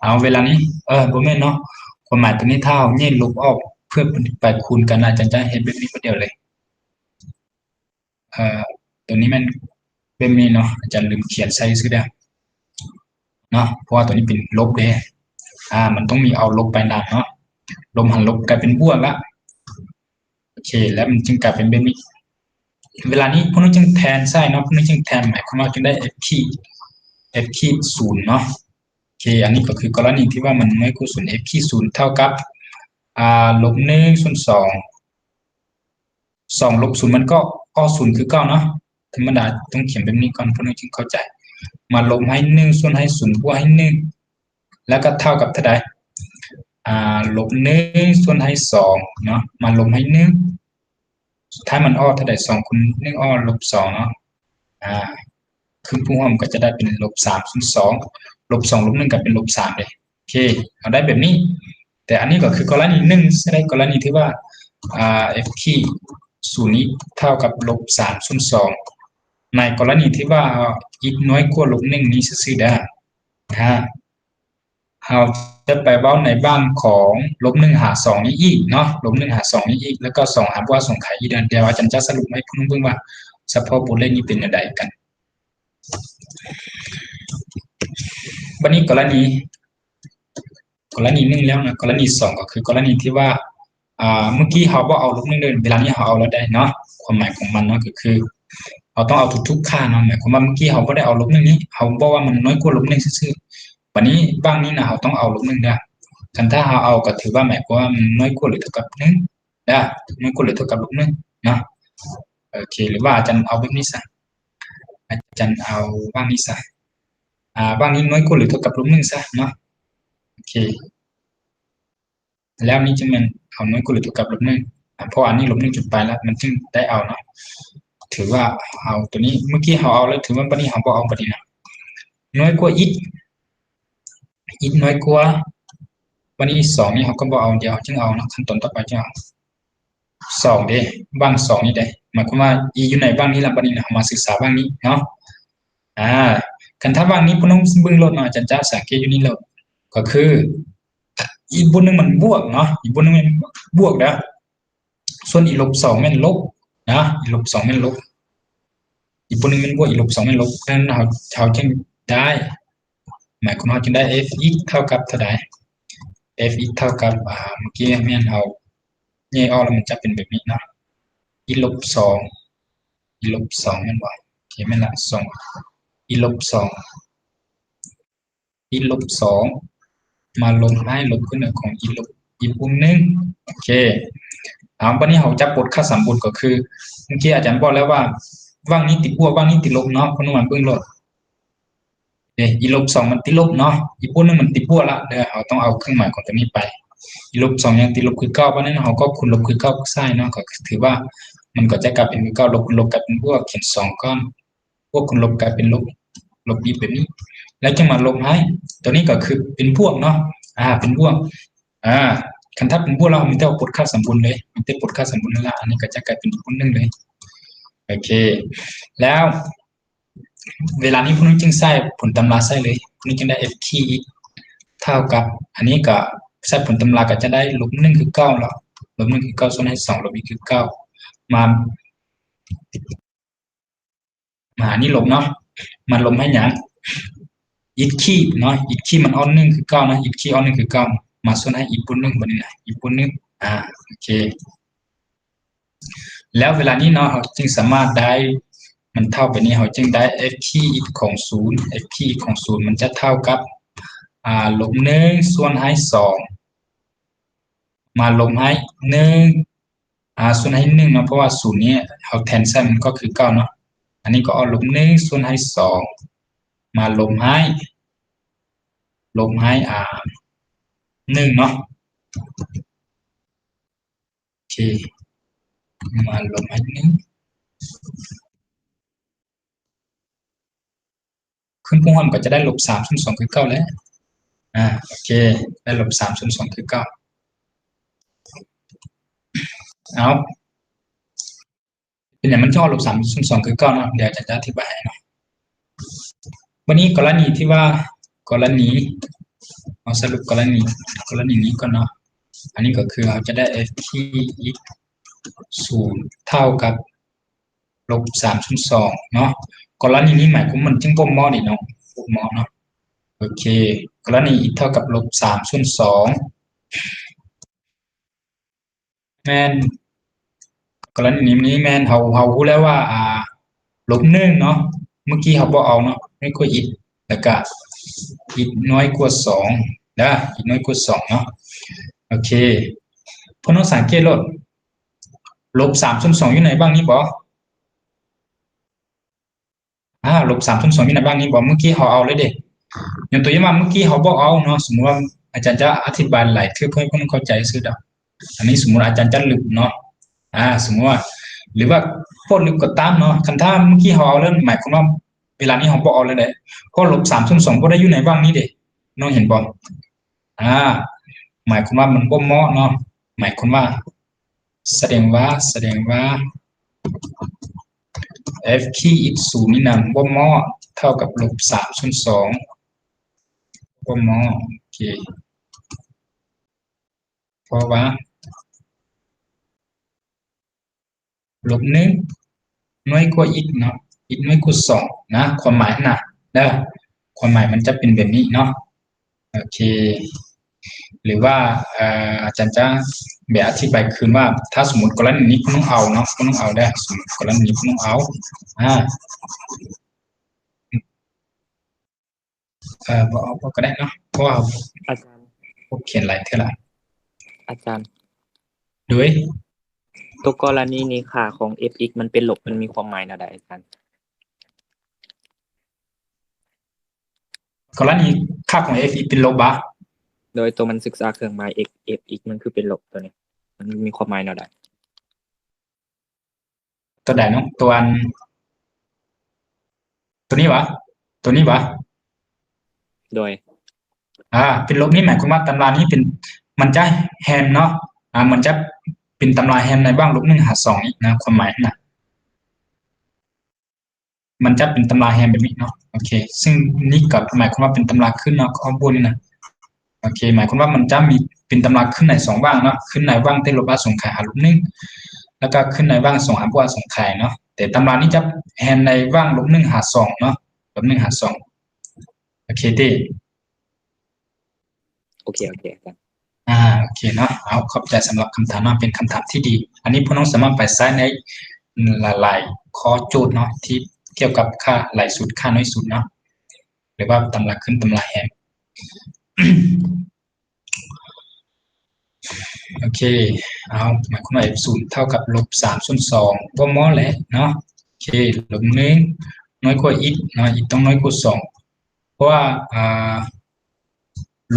ເອົາ ເວລານີ້ ເອີ ບໍ່ແມ່ນເນາະ, ຄວາມໝາຍຕົວນີ້ ຖ້າເຮົາແຍກລົບອອກ ເພື່ອໄປຄູນກັນ ອາຈານຈະເຮັດແບບນີ້ບາດດຽວເລີຍ. ເອີ ຕົວນີ້ແມ່ນແບບນີ້ເນາະ, ອາຈານລືມຂຽນໃສ່ຊື່ໆເດີ້ເນາະ, ເພາະວ່າຕົວນີ້ເປັນລົບເດ້. ອາ ມັນຕ້ອງມີເອົາລົບໄປນຳເນາະ, ລົບຫານລົບກາຍເປັນບວກລະ. ໂອເຄ ແລ້ວມັນຈຶ່ງກາຍເປັນແບບນີ້. ເວລານີ້ພວກນ້ອງຈຶ່ງແທນໃສ່ເນາະ, ພວກນ້ອງຈຶ່ງແທນ ໝາຍຄວາມວ່າຈຶ່ງໄດ້ ເອັຟຂີດ ເອັຟຂີດສູນເນາະ. ໂອເຄ ເຄ ອັນນີ້ກໍຄືກໍລະນີທີ່ວ່າມັນນ້ອຍກວ່າສູນ ເອັຟຄີ ສູນເທົ່າກັບ ອ່າ ລົບໜຶ່ງສ່ວນສອງ ສອງລົບສູນມັນກໍອອກສູນຄືເກົ່າເນາະ ທຳມະດາຕ້ອງຂຽນແບບນີ້ກ່ອນ ພວກເຮົາຈຶ່ງເຂົ້າໃຈ ມາລົບໃຫ້ໜຶ່ງ ສ່ວນໃຫ້ສູນ ບວກໃຫ້ໜຶ່ງ ແລ້ວກໍເທົ່າກັບເທົ່າໃດ? ອ່າ ລົບໜຶ່ງ ສ່ວນໃຫ້ສອງເນາະ ມາລົບໃຫ້ໜຶ່ງ ສຸດທ້າຍມັນອອກເທົ່າໃດ? ສອງຄູນໜຶ່ງອອກລົບສອງເນາະ ອ່າ ຄຶ່ງຜູ້ຮ່ວມກໍຈະໄດ້ເປັນລົບສາມສ່ວນສອງ ລົບສອງລົບໜຶ່ງກໍເປັນລົບສາມເດ້. ໂອເຄ ເຮົາໄດ້ແບບນີ້ ແຕ່ອັນນີ້ກໍຄືກໍລະນີໜຶ່ງ ໃຊ້ໄດ້ກໍລະນີທີ່ວ່າ ອ່າ ເອັຟຄີ ສູນນີ້ເທົ່າກັບລົບສາມສ່ວນສອງ ໃນກໍລະນີທີ່ວ່າ x ນ້ອຍກວ່າລົບໜຶ່ງນີ້ຊື່ໆເດີ້ ອາ ເຮົາຈະໄປເວົ້າໃນບາງຂອງລົບໜຶ່ງຫາສອງນີ້ອີກເນາະ ລົບໜຶ່ງຫາສອງນີ້ອີກ ແລ້ວກໍສອງຫາບວກສອງຂາຍອີກ ດຽວອາຈານຈະສະຫຼຸບໃຫ້ຜູ້ເບິ່ງວ່າສະເພາະບົດເລກນີ້ເປັນແນວໃດກັນ. ບັດນີ້ກໍລະນີ ກໍລະນີໜຶ່ງແລ້ວນະ ກໍລະນີສອງກໍຄືກໍລະນີທີ່ວ່າ ອ່າ ເມື່ອກີ້ເຮົາບໍ່ເອົາລົບໜຶ່ງເດີ ເວລານີ້ເຮົາເອົາແລ້ວໄດ້ເນາະ ຄວາມໝາຍຂອງມັນເນາະ ກໍຄືເຮົາຕ້ອງເອົາທຸກໆຄ່າເນາະ ໝາຍຄວາມວ່າເມື່ອກີ້ເຮົາບໍ່ໄດ້ເອົາລົບໜຶ່ງນີ້ ເຮົາບອກວ່າມັນນ້ອຍກວ່າລົບໜຶ່ງຊື່ໆ ບັດນີ້ບາງນີ້ນະ ເຮົາຕ້ອງເອົາລົບໜຶ່ງເດີ ຄັນຖ້າເຮົາເອົາກໍຖືວ່າ ໝາຍຄວາມວ່າມັນນ້ອຍກວ່າຫຼືເທົ່າກັບໜຶ່ງເດີ ນ້ອຍກວ່າຫຼືເທົ່າກັບລົບໜຶ່ງເນາະ ໂອເຄ ຫຼືວ່າອາຈານເອົາແບບນີ້ຊະ ອາຈານເອົາບາງນີ້ຊະ ອາ ບາງນີ້ນ້ອຍກວ່າຫຼືເທົ່າກັບລົບໜຶ່ງຊະເນາະ ໂອເຄ ແລ້ວນີ້ຈະແມ່ນເອົານ້ອຍກວ່າຫຼືເທົ່າກັບລົບໜຶ່ງ ອາ ເພາະອັນນີ້ລົບໜຶ່ງຈຸດປາຍລະ ມັນຈຶ່ງໄດ້ເອົາເນາະ ຖືວ່າເອົາຕົວນີ້ ເມື່ອກີ້ເຮົາເອົາແລ້ວ ຖືວ່າບັດນີ້ເຮົາບໍ່ເອົາບັດນີ້ນະ ນ້ອຍກວ່າ x x ນ້ອຍກວ່າ ບັດນີ້ສອງນີ້ເຮົາກໍບໍ່ເອົາ ດຽວເຮົາຈຶ່ງເອົາເນາະ ຂັ້ນຕອນຕໍ່ໄປຈະເອົາສອງເດ້ ບາງສອງນີ້ເດ້ ໝາຍຄວາມວ່າ x ຢູ່ໃນບາງນີ້ລະ ບັດນີ້ເຮົາມາສຶກສາບາງນີ້ເນາະ ອາ ຄັນຖ້າບາງນີ້ພວກນ້ອງເບິ່ງໂລດເນາະ ອາຈານຈະສັງເກດຢູ່ນີ້ໂລດ ກໍຄື x ບວກໜຶ່ງມັນບວກເນາະ x ບວກໜຶ່ງແມ່ນບວກເດີ້ ສ່ວນ x ລົບສອງແມ່ນລົບນະ x ລົບສອງແມ່ນລົບ x ບວກໜຶ່ງແມ່ນບວກ x ລົບສອງແມ່ນລົບ ດັ່ງນັ້ນເຮົາ ເຮົາຈຶ່ງໄດ້ ໝາຍຄວາມເຮົາຈຶ່ງໄດ້ fx ເທົ່າກັບເທົ່າໃດ? fx ເທົ່າກັບ ອາ ເມື່ອກີ້ແມ່ນເຮົາແຍກອອກແລ້ວມັນຈະເປັນແບບນີ້ເນາະ x ລົບສອງ x ລົບສອງແມ່ນບໍ່? ໂອເຄ ແມ່ນລະ ສອງ x ລົບສອງ x ລົບສອງ ມາລົບໃຫ້ລົບຂຶ້ນຂອງ x ລົບ x ບວກໜຶ່ງ ໂອເຄ ເອົາ ບັດນີ້ເຮົາຈະປົດຄ່າສຳບົດ ກໍຄືເມື່ອກີ້ອາຈານບອກແລ້ວວ່າ ຫວ່າງນີ້ຕິດບວກ ຫວ່າງນີ້ຕິດລົບເນາະ ພວກນ້ອງມາເບິ່ງໂລດ ເດ້ x ລົບສອງມັນຕິດລົບເນາະ x ບວກໜຶ່ງມັນຕິດບວກລະ ເດີ ເຮົາຕ້ອງເອົາເຄື່ອງໝາຍຂອງຕົວນີ້ໄປ x ລົບສອງຍັງຕິດລົບຄືເກົ່າ ບັດນັ້ນເຮົາກໍຄູນລົບຄືເກົ່າໃສ່ເນາະ ກໍຖືວ່າມັນກໍຈະກາຍເປັນຄືເກົ່າ ລົບຄູນລົບກາຍເປັນບວກ ຂຽນສອງກ່ອນ ບວກຄູນລົບກາຍເປັນລົບ ລົບອີກແບບນີ້ ແລ້ວຈຶ່ງມາລົບໃຫ້ ຕົວນີ້ກໍຄືເປັນບວກເນາະ ອາ ເປັນບວກ ອາ ຄັນຖ້າເປັນບວກແລ້ວ ເຮົາມີແຕ່ປົດຄ່າສຳບົດເລີຍ ມີແຕ່ປົດຄ່າສຳບົດນັ້ນລະ ອັນນີ້ກໍຈະກາຍເປັນບວກໜຶ່ງເລີຍ ໂອເຄ ແລ້ວເວລານີ້ພວກນີ້ຈຶ່ງໃສ່ຜົນຕຳລາໃສ່ເລີຍ ພວກນີ້ຈຶ່ງໄດ້ fx ເທົ່າກັບ ອັນນີ້ກໍໃສ່ຜົນຕຳລາກໍຈະໄດ້ລົບໜຶ່ງຄືເກົ່າເນາະ ລົບໜຶ່ງຄືເກົ່າ ສ່ວນໃຫ້ສອງລົບອີກຄືເກົ່າ ມາ ມາອັນນີ້ລົບເນາະ ມາລົບໃຫ້ຫຍັງ? x ຂີດເນາະ x ຂີດມັນອອກໜຶ່ງຄືເກົ່າເນາະ x ຂີດອອກໜຶ່ງຄືເກົ່າ ມາສ່ວນໃຫ້ x ບວກໜຶ່ງບັດນີ້ນະ x ບວກໜຶ່ງ ອາ ໂອເຄ ແລ້ວເວລານີ້ເນາະ ເຮົາຈຶ່ງສາມາດໄດ້ ມັນເທົ່າແບບນີ້ ເຮົາຈຶ່ງໄດ້ fx ຂອງສູນ fx ຂອງສູນມັນຈະເທົ່າກັບ ອາ ລົບໜຶ່ງ ສ່ວນໃຫ້ສອງ ມາລົບໃຫ້ໜຶ່ງ ອາ ສ່ວນໃຫ້ໜຶ່ງເນາະ ເພາະວ່າສູນນີ້ເຮົາແທນໃສ່ມັນກໍຄືເກົ່າເນາະ ອັນນີ້ກໍເອົາລົບໜຶ່ງ ສ່ວນໃຫ້ສອງ ມາລົບໃຫ້ ລົບໃຫ້ ອາ ໜຶ່ງເນາະ ໂອເຄ ມາລົບໃຫ້ໜຶ່ງ ຂຶ້ນຜູ້ຮ່ວມກໍຈະໄດ້ລົບສາມສ່ວນສອງຄືເກົ່າແຫຼະ ອາ ໂອເຄ ໄດ້ລົບສາມສ່ວນສອງຄືເກົ່າ ເອົາ ເປັນຫຍັງມັນຈຶ່ງອອກລົບສາມສ່ວນສອງຄືເກົ່າເນາະ ດຽວອາຈານຈະອະທິບາຍໃຫ້ເນາະ ບັດນີ້ກໍລະນີທີ່ວ່າ ກໍລະນີ ເຮົາສະຫຼຸບກໍລະນີ ກໍລະນີນີ້ກ່ອນເນາະ ອັນນີ້ກໍຄືເຮົາຈະໄດ້ fx ສູນເທົ່າກັບ ລົບສາມສ່ວນສອງເນາະ ກໍລະນີນີ້ໝາຍຄວາມມັນຈຶ່ງບໍ່ເໝາະເດເນາະ ບໍ່ເໝາະເນາະ ໂອເຄ ກໍລະນີ x ເທົ່າກັບລົບສາມສ່ວນສອງ ແມ່ນ ກໍລະນີນີ້ແມ່ນເຮົາ ເຮົາຮູ້ແລ້ວວ່າ ອາ ລົບໜຶ່ງເນາະ ເມື່ອກີ້ເຮົາບໍ່ເອົາເນາະ ໃຫ້ກວດ x ແລ້ວກະ x ນ້ອຍກວ່າສອງເດີ x ນ້ອຍກວ່າສອງເນາະ. ໂອເຄ ພວກນ້ອງສັງເກດໂລດ ລົບສາມສ່ວນສອງຢູ່ໃນຫວ່າງນີ້ບໍ່? ອາ ລົບສາມສ່ວນສອງຢູ່ໃນຫວ່າງນີ້ບໍ່? ມື້ກີ້ເຮົາເອົາເລີຍເດ້. ຍົກຕົວຢ່າງວ່າມື້ກີ້ເຮົາບໍ່ເອົາເນາະ, ສົມມຸດວ່າອາຈານຈະອະທິບາຍຫຼາຍເທື່ອເພື່ອໃຫ້ພວກນ້ອງເຂົ້າໃຈຊື່ດອກ. ອັນນີ້ສົມມຸດອາຈານຈະລຶບເນາະ ອາ ສົມມຸດວ່າ ຫຼືວ່າບໍ່ລຶບກໍຕາມເນາະ. ຄັນຖ້າມື້ກີ້ເຮົາເອົາແລ້ວ ໝາຍຄວາມວ່າເວລານີ້ເຮົາບໍ່ເອົາແລ້ວເດ້ ເພາະລົບສາມສ່ວນສອງບໍ່ໄດ້ຢູ່ໃນຫວ່າງນີ້ເດ້ ນ້ອງເຫັນບໍ່? ອາ ໝາຍຄວາມວ່າມັນບໍ່ເໝາະເນາະ. ໝາຍຄວາມວ່າ ສະແດງວ່າ ສະແດງວ່າ F ຂີດສູນນີ້ນະ ບໍ່ເໝາະ ເທົ່າກັບລົບສາມສ່ວນສອງ ບໍ່ເໝາະ. ໂອເຄ ເພາະວ່າ ລົບໜຶ່ງ ນ້ອຍກວ່າ x ເນາະ x ນ້ອຍກວ່າສອງນະ ຄວາມໝາຍຫັ້ນນະເດີ ຄວາມໝາຍມັນຈະເປັນແບບນີ້ເນາະ. ໂອເຄ ຫຼືວ່າ ເອີ ອາຈານຈະແບບອະທິບາຍຄືນວ່າ ຖ້າສົມມຸດກໍລະນີນີ້ ພວກນ້ອງເອົາເນາະ ພວກນ້ອງເອົາເດີ ສົມມຸດກໍລະນີນີ້ ພວກນ້ອງເອົາ ອາ ເອີ ບໍ່ເອົາ ບໍ່ກໍໄດ້ເນາະ ເພາະວ່າ ອາຈານ ພວກຂຽນຫຼາຍເທື່ອລະ ອາຈານ ໂດຍ ຕົວກໍລະນີນີ້ ຄ່າຂອງ F x ມັນເປັນລົບ ມັນມີຄວາມໝາຍແນວໃດອາຈານ? ກໍລະນີຄ່າຂອງ F x ເປັນລົບຫວາ? ໂດຍ ຕົວມັນສຶກສາເຄື່ອງໝາຍ x F x ມັນຄືເປັນລົບ ຕົວນີ້ ມັນມີຄວາມໝາຍແນວໃດ? ຕົວໃດເນາະ? ຕົວອັນ ຕົວນີ້ຫວາ? ຕົວນີ້ຫວາ? ໂດຍ ອາ ເປັນລົບນີ້ໝາຍຄວາມວ່າຕຳລານີ້ເປັນ ມັນຈະແຮມເນາະ ອາ ມັນຈະເປັນຕຳລາແຮມໃນຫວ່າງລົບໜຶ່ງຫາສອງນີ້ນະ ຄວາມໝາຍນະ ມັນຈະເປັນຕຳລາແຮມແບບນີ້ເນາະ. ໂອເຄ ຊຶ່ງນີ້ກໍໝາຍຄວາມວ່າເປັນຕຳລາຂຶ້ນເນາະ ຄວາມບົວນີ້ນະ. ໂອເຄ ໝາຍຄວາມວ່າມັນຈະມີເປັນຕຳລາຂຶ້ນໃນສອງຫວ່າງເນາະ ຂຶ້ນໃນຫວ່າງແຕ່ລົບອາສົງໄຂຫາລົບໜຶ່ງ ແລ້ວກໍຂຶ້ນໃນຫວ່າງສອງຫາບວກອາສົງໄຂເນາະ. ແຕ່ຕຳລານີ້ຈະແຮມໃນຫວ່າງລົບໜຶ່ງຫາສອງເນາະ ລົບໜຶ່ງຫາສອງ. ໂອເຄຕິ? ໂອເຄ ໂອເຄ ອາ ໂອເຄເນາະ. ເອົາ ຂອບໃຈສຳລັບຄຳຖາມເນາະ ເປັນຄຳຖາມທີ່ດີ. ອັນນີ້ພວກນ້ອງສາມາດໄປໃຊ້ໃນຫຼາຍໆຂໍ້ໂຈດເນາະ ທີ່ກ່ຽວກັບຄ່າຫຼາຍສຸດ ຄ່ານ້ອຍສຸດເນາະ ຫຼືວ່າຕຳລາຂຶ້ນ ຕຳລາແຮມ. ໂອເຄ ເອົາ ໝາຍຄວາມວ່າ F ສູນເທົ່າກັບລົບສາມສ່ວນສອງ ບໍ່ເໝາະແຫຼະເນາະ. ໂອເຄ ລົບໜຶ່ງ ນ້ອຍກວ່າ x ເນາະ x ຕ້ອງນ້ອຍກວ່າສອງ ເພາະວ່າ ອາ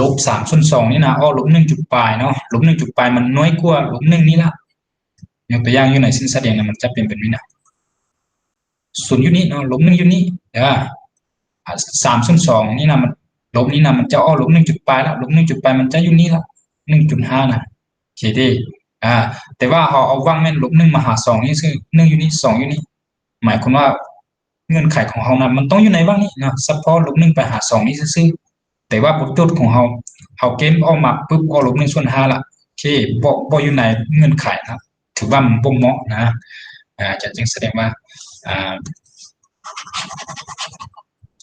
ລົບສາມສ່ວນສອງນີ້ນະ ອອກລົບໜຶ່ງຈຸດປາຍເນາະ ລົບໜຶ່ງຈຸດປາຍມັນນ້ອຍກວ່າລົບໜຶ່ງນີ້ລະ. ຍົກຕົວຢ່າງຢູ່ໃນເສັ້ນສະແດງນະ ມັນຈະເປັນແບບນີ້ນະ ສູນຢູ່ນີ້ເນາະ ລົບໜຶ່ງຢູ່ນີ້ເດີ. ອາ ສາມສ່ວນສອງນີ້ນະ ມັນ ລົບນີ້ນະ ມັນຈະອອກລົບໜຶ່ງຈຸດປາຍລະ ລົບໜຶ່ງຈຸດປາຍມັນຈະຢູ່ນີ້ລະ ໜຶ່ງຈຸດຫ້ານະ. ໂອເຄເດ້ ອາ ແຕ່ວ່າເຮົາເອົາຫວ່າງແມ່ນລົບໜຶ່ງມາຫາສອງນີ້ຊື່ ໜຶ່ງຢູ່ນີ້ ສອງຢູ່ນີ້ ໝາຍຄວາມວ່າ ເງື່ອນໄຂຂອງເຮົານະ ມັນຕ້ອງຢູ່ໃນຫວ່າງນີ້ເນາະ ສະເພາະລົບໜຶ່ງໄປຫາສອງນີ້ຊື່ໆ. ແຕ່ວ່າບົດໂຈດຂອງເຮົາ ເຮົາເກັບອອກມາປຶບ ອອກລົບໜຶ່ງສ່ວນຫ້າລະ ໂອເຄ ບໍ່ ບໍ່ຢູ່ໃນເງື່ອນໄຂນະ ຖືວ່າມັນບໍ່ເໝາະນະ. ອາ ອາຈານຈຶ່ງສະແດງວ່າ ອາ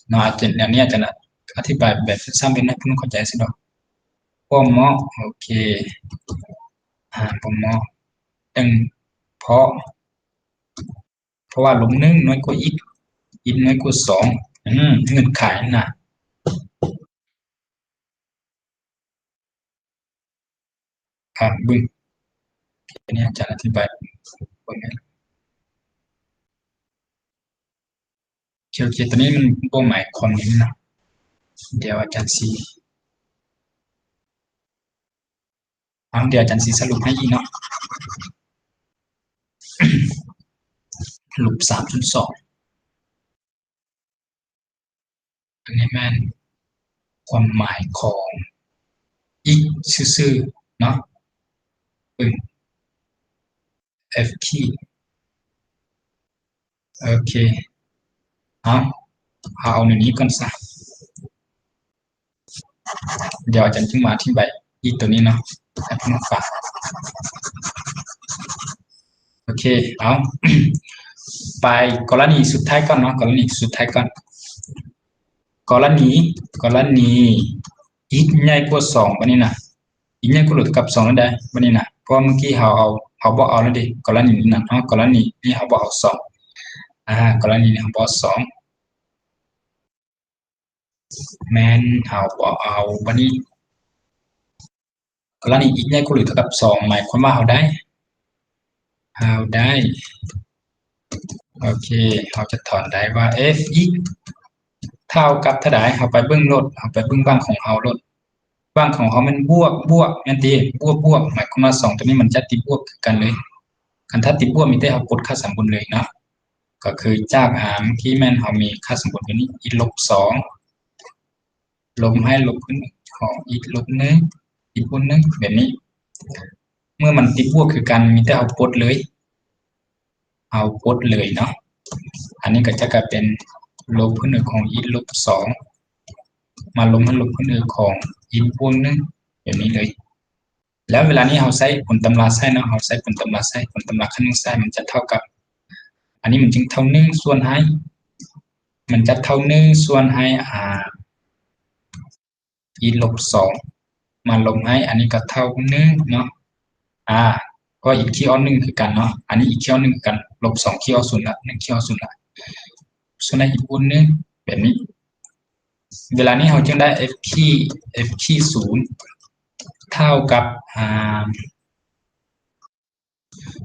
ເນາະ ອາຈານ ແນວນີ້ອາຈານອະທິບາຍແບບສັ້ນໆ ເປັນໃຫ້ຜູ້ເຂົ້າໃຈຊະດອກ. ບໍ່ເໝາະ ໂອເຄ ອາ ບໍ່ເໝາະ ເພາະ ເພາະວ່າລົບໜຶ່ງນ້ອຍກວ່າ x x ນ້ອຍກວ່າສອງ ອືມ ເງື່ອນໄຂນະ. ອ່າ ເບິ່ງ ໂອເຄ ນີ້ອາຈານອະທິບາຍ ເບິ່ງໃຫ້ ໂອເຄ ໂອເຄ ຕົວນີ້ມັນບໍ່ໝາຍຄວາມນີ້ນະ ດຽວອາຈານຊິ ເອົາ ດຽວອາຈານຊິສະຫຼຸບໃຫ້ອີກເນາະ ລົບສາມສ່ວນສອງ ອັນນີ້ແມ່ນຄວາມໝາຍຂອງ x ຊື່ໆ ເນາະ ປຶ້ມ F ຂີດ ໂອເຄ ເອົາ ເອົາແນວນີ້ກ່ອນຊະ ດຽວອາຈານຈຶ່ງມາອະທິບາຍອີກຕົວນີ້ເນາະ ໃຫ້ພວກນ້ອງຟັງ ໂອເຄ ເອົາ ໄປກໍລະນີສຸດທ້າຍກ່ອນເນາະ ກໍລະນີສຸດທ້າຍກ່ອນ ກໍລະນີ ກໍລະນີ x ໃຫຍ່ກວ່າສອງ ບາດນີ້ນະ x ໃຫຍ່ກວ່າ ຫຼື ເທົ່າກັບສອງນັ້ນໄດ໋ ບາດນີ້ນະ ເພາະວ່າມື້ກີ້ເຮົາເອົາ ເຮົາບໍ່ເອົາແລ້ວເດ້ ກໍລະນີນັ້ນເນາະ ກໍລະນີນີ້ເຮົາບໍ່ເອົາສອງ ອາ ກໍລະນີນີ້ເຮົາບໍ່ເອົາສອງ ແມ່ນເຮົາບໍ່ເອົາ ບັດນີ້ ກໍລະນີ x ໃຫຍ່ກວ່າຫຼືເທົ່າກັບສອງ ໝາຍຄວາມວ່າເຮົາໄດ້ ເຮົາໄດ້ ໂອເຄ ເຮົາຈະຖອນໄດ້ວ່າ fx ເທົ່າກັບເທົ່າໃດ? ເຮົາໄປເບິ່ງໂລດ ເຮົາໄປເບິ່ງຫວ່າງຂອງເຮົາໂລດ ຫວ່າງຂອງເຮົາແມ່ນບວກ ບວກ ແມ່ນຕິ? ບວກ ບວກ ໝາຍຄວາມວ່າສອງຕົວນີ້ມັນຈະຕິບບວກຄືກັນເລີຍ. ຄັນຖ້າຕິບບວກມີແຕ່ເຮົາກົດຄ່າສຳບົນເລີຍເນາະ ກໍຄືຈາກ ອາ ເມື່ອກີ້ແມ່ນເຮົາມີຄ່າສຳບົນຕົວນີ້ x ລົບສອງ ລົບໃຫ້ລົບຂຶ້ນຂອງ x ລົບໜຶ່ງ x ຄູນໜຶ່ງ ແບບນີ້. ເມື່ອມັນຕິບບວກຄືກັນ ມີແຕ່ເຮົາປົດເລີຍ ເຮົາປົດເລີຍເນາະ. ອັນນີ້ກໍຈະກາຍເປັນລົບພື້ນເອີຂອງ x ລົບສອງ ມາລົບໃຫ້ລົບພື້ນເອີຂອງ x ບວກໜຶ່ງ ແບບນີ້ເລີຍ. ແລ້ວເວລານີ້ເຮົາໃຊ້ຜົນຕຳລາໃຊ້ເນາະ ເຮົາໃຊ້ຜົນຕຳລາໃຊ້ ຜົນຕຳລາຂັ້ນໜຶ່ງໃຊ້ ມັນຈະເທົ່າກັບ ອັນນີ້ມັນຈຶ່ງເທົ່າໜຶ່ງສ່ວນໃຫ້ ມັນຈະເທົ່າໜຶ່ງສ່ວນໃຫ້ ອາ x ລົບສອງ ມາລົບໃຫ້ ອັນນີ້ກໍເທົ່າໜຶ່ງເນາະ ອາ ກໍ x ຄີອອກໜຶ່ງຄືກັນເນາະ ອັນນີ້ x ຄີອອກໜຶ່ງຄືກັນ ລົບສອງຄີອອກສູນລະ ໜຶ່ງຄີອອກສູນລະ ສ່ວນໃຫ້ x ຄູນໜຶ່ງ ແບບນີ້. ເວລານີ້ເຮົາຈຶ່ງໄດ້ f ຄີ f ຄີສູນ ເທົ່າກັບ ອາ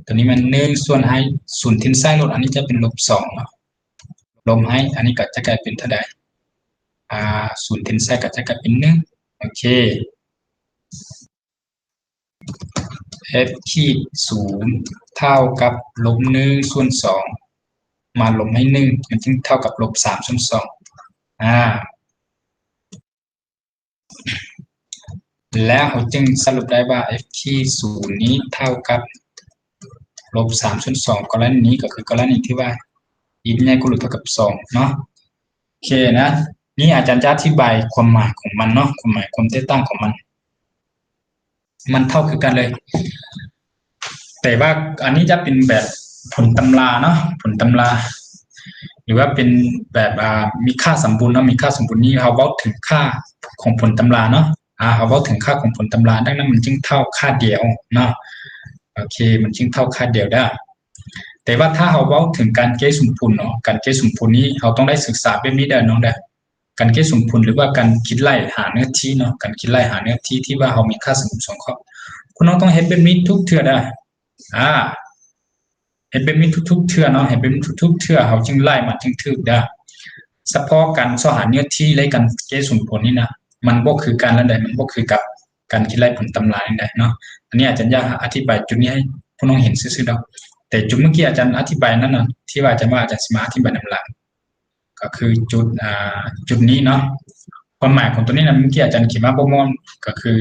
ຕົວນີ້ມັນໜຶ່ງສ່ວນໃຫ້ສູນແທນໃສ່ໂລດ ອັນນີ້ຈະເປັນລົບສອງເນາະ ລົບໃຫ້ ອັນນີ້ກໍຈະກາຍເປັນເທົ່າໃດ? ອາ ສູນແທນໃສ່ກໍຈະກາຍເປັນໜຶ່ງ ໂອເຄ. f ຂີດສູນເທົ່າກັບລົບໜຶ່ງສ່ວນສອງ ມາລົບໃຫ້ໜຶ່ງ ມັນຈຶ່ງເທົ່າກັບລົບສາມສ່ວນສອງ ອາ ແລ້ວເຮົາຈຶ່ງສະຫຼຸບໄດ້ວ່າ f ຂີດສູນນີ້ເທົ່າກັບລົບສາມສ່ວນສອງ ກໍລະນີນີ້ກໍຄືກໍລະນີທີ່ວ່າ x ໃຫຍ່ກວ່າຫຼືເທົ່າກັບສອງເນາະ. ໂອເຄນະ ນີ້ອາຈານຈະອະທິບາຍຄວາມໝາຍຂອງມັນເນາະ ຄວາມໝາຍ ຄວາມແຕກຕ່າງຂອງມັນ ມັນເທົ່າຄືກັນເລີຍ ແຕ່ວ່າອັນນີ້ຈະເປັນແບບຜົນຕຳລາເນາະ ຜົນຕຳລາ ຫຼືວ່າເປັນແບບ ອາ ມີຄ່າສົມບູນເນາະ ມີຄ່າສົມບູນນີ້ເຮົາເວົ້າເຖິງຄ່າຂອງຜົນຕຳລາເນາະ ອາ ເຮົາເວົ້າເຖິງຄ່າຂອງຜົນຕຳລາ ດັ່ງນັ້ນມັນຈຶ່ງເທົ່າຄ່າດຽວເນາະ ໂອເຄ ມັນຈຶ່ງເທົ່າຄ່າດຽວໄດ້. ແຕ່ວ່າຖ້າເຮົາເວົ້າເຖິງການແກ້ສົມຜົນເນາະ ການແກ້ສົມຜົນນີ້ເຮົາຕ້ອງໄດ້ສຶກສາແບບນີ້ເດີນ້ອງເດີ ການແກ້ສົມຜົນ ຫຼືວ່າການຄິດໄລ່ຫາເນື້ອທີ່ເນາະ ການຄິດໄລ່ຫາເນື້ອທີ່ທີ່ວ່າເຮົາມີຄ່າສົມມຸດສອງຂໍ້ ພວກນ້ອງຕ້ອງເຮັດແບບນີ້ທຸກເທື່ອເດີ ອາ ເຮັດແບບນີ້ທຸກໆເທື່ອເນາະ ເຮັດແບບນີ້ທຸກໆເທື່ອ ເຮົາຈຶ່ງໄລ່ ມັນຈຶ່ງຖືກເດີ. ສະເພາະການຊອກຫາເນື້ອທີ່ ແລະ ການແກ້ສົມຜົນນີ້ນະ ມັນບໍ່ຄືກັນແລ້ວໃດ໋ ມັນບໍ່ຄືກັບການຄິດໄລ່ຜົນຕຳລານີ້ໃດ໋ເນາະ. ອັນນີ້ອາຈານຢາກອະທິບາຍຈຸດນີ້ໃຫ້ພວກນ້ອງເຫັນຊື່ໆດອກ ແຕ່ຈຸດເມື່ອກີ້ອາຈານອະທິບາຍນັ້ນນະ ທີ່ວ່າອາຈານວ່າອາຈານຊິມາອະທິບາຍນຳຫຼັງ ກໍຄືຈຸດ ອາ ຈຸດນີ້ເນາະ ຄວາມໝາຍຂອງຕົວນີ້ນະ ເມື່ອກີ້ອາຈານຂຽນວ່າບໍ່ມ່ວນ ກໍຄື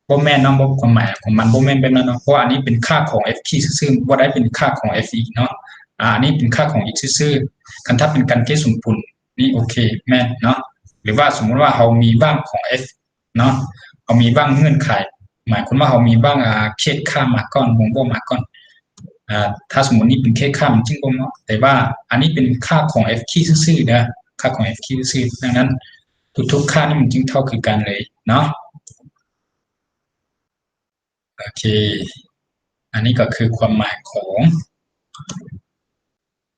ບໍ່ແມ່ນເນາະ ບໍ່ ຄວາມໝາຍຂອງມັນບໍ່ແມ່ນແບບນັ້ນເນາະ ເພາະວ່າອັນນີ້ເປັນຄ່າຂອງ f ຂີດຊື່ໆ ບໍ່ໄດ້ເປັນຄ່າຂອງ f ອີກເນາະ ອາ ອັນນີ້ເປັນຄ່າຂອງ x ຊື່ໆ. ຄັນຖ້າເປັນການແກ້ສົມຜົນນີ້ ໂອເຄ ແມ່ນເນາະ ຫຼືວ່າສົມມຸດວ່າເຮົາມີຫວ່າງຂອງ f ເນາະ ເຮົາມີຫວ່າງເງື່ອນໄຂ ໝາຍຄວາມວ່າເຮົາມີຫວ່າງ ອາ ເຂດຂ້າມມາກ່ອນ ບົ່ງບອກມາກ່ອນ ອາ ຖ້າສົມມຸດນີ້ເປັນເຂດຂ້າມ ມັນຈຶ່ງບໍ່ເໝາະ ແຕ່ວ່າອັນນີ້ເປັນຄ່າຂອງ f ຂີດຊື່ໆເດີ ຄ່າຂອງ f ຂີດຊື່ໆ ດັ່ງນັ້ນທຸກໆຄ່ານີ້ມັນຈຶ່ງເທົ່າຄືກັນເລີຍເນາະ. ໂອເຄ ອັນນີ້ກໍຄືຄວາມໝາຍຂອງ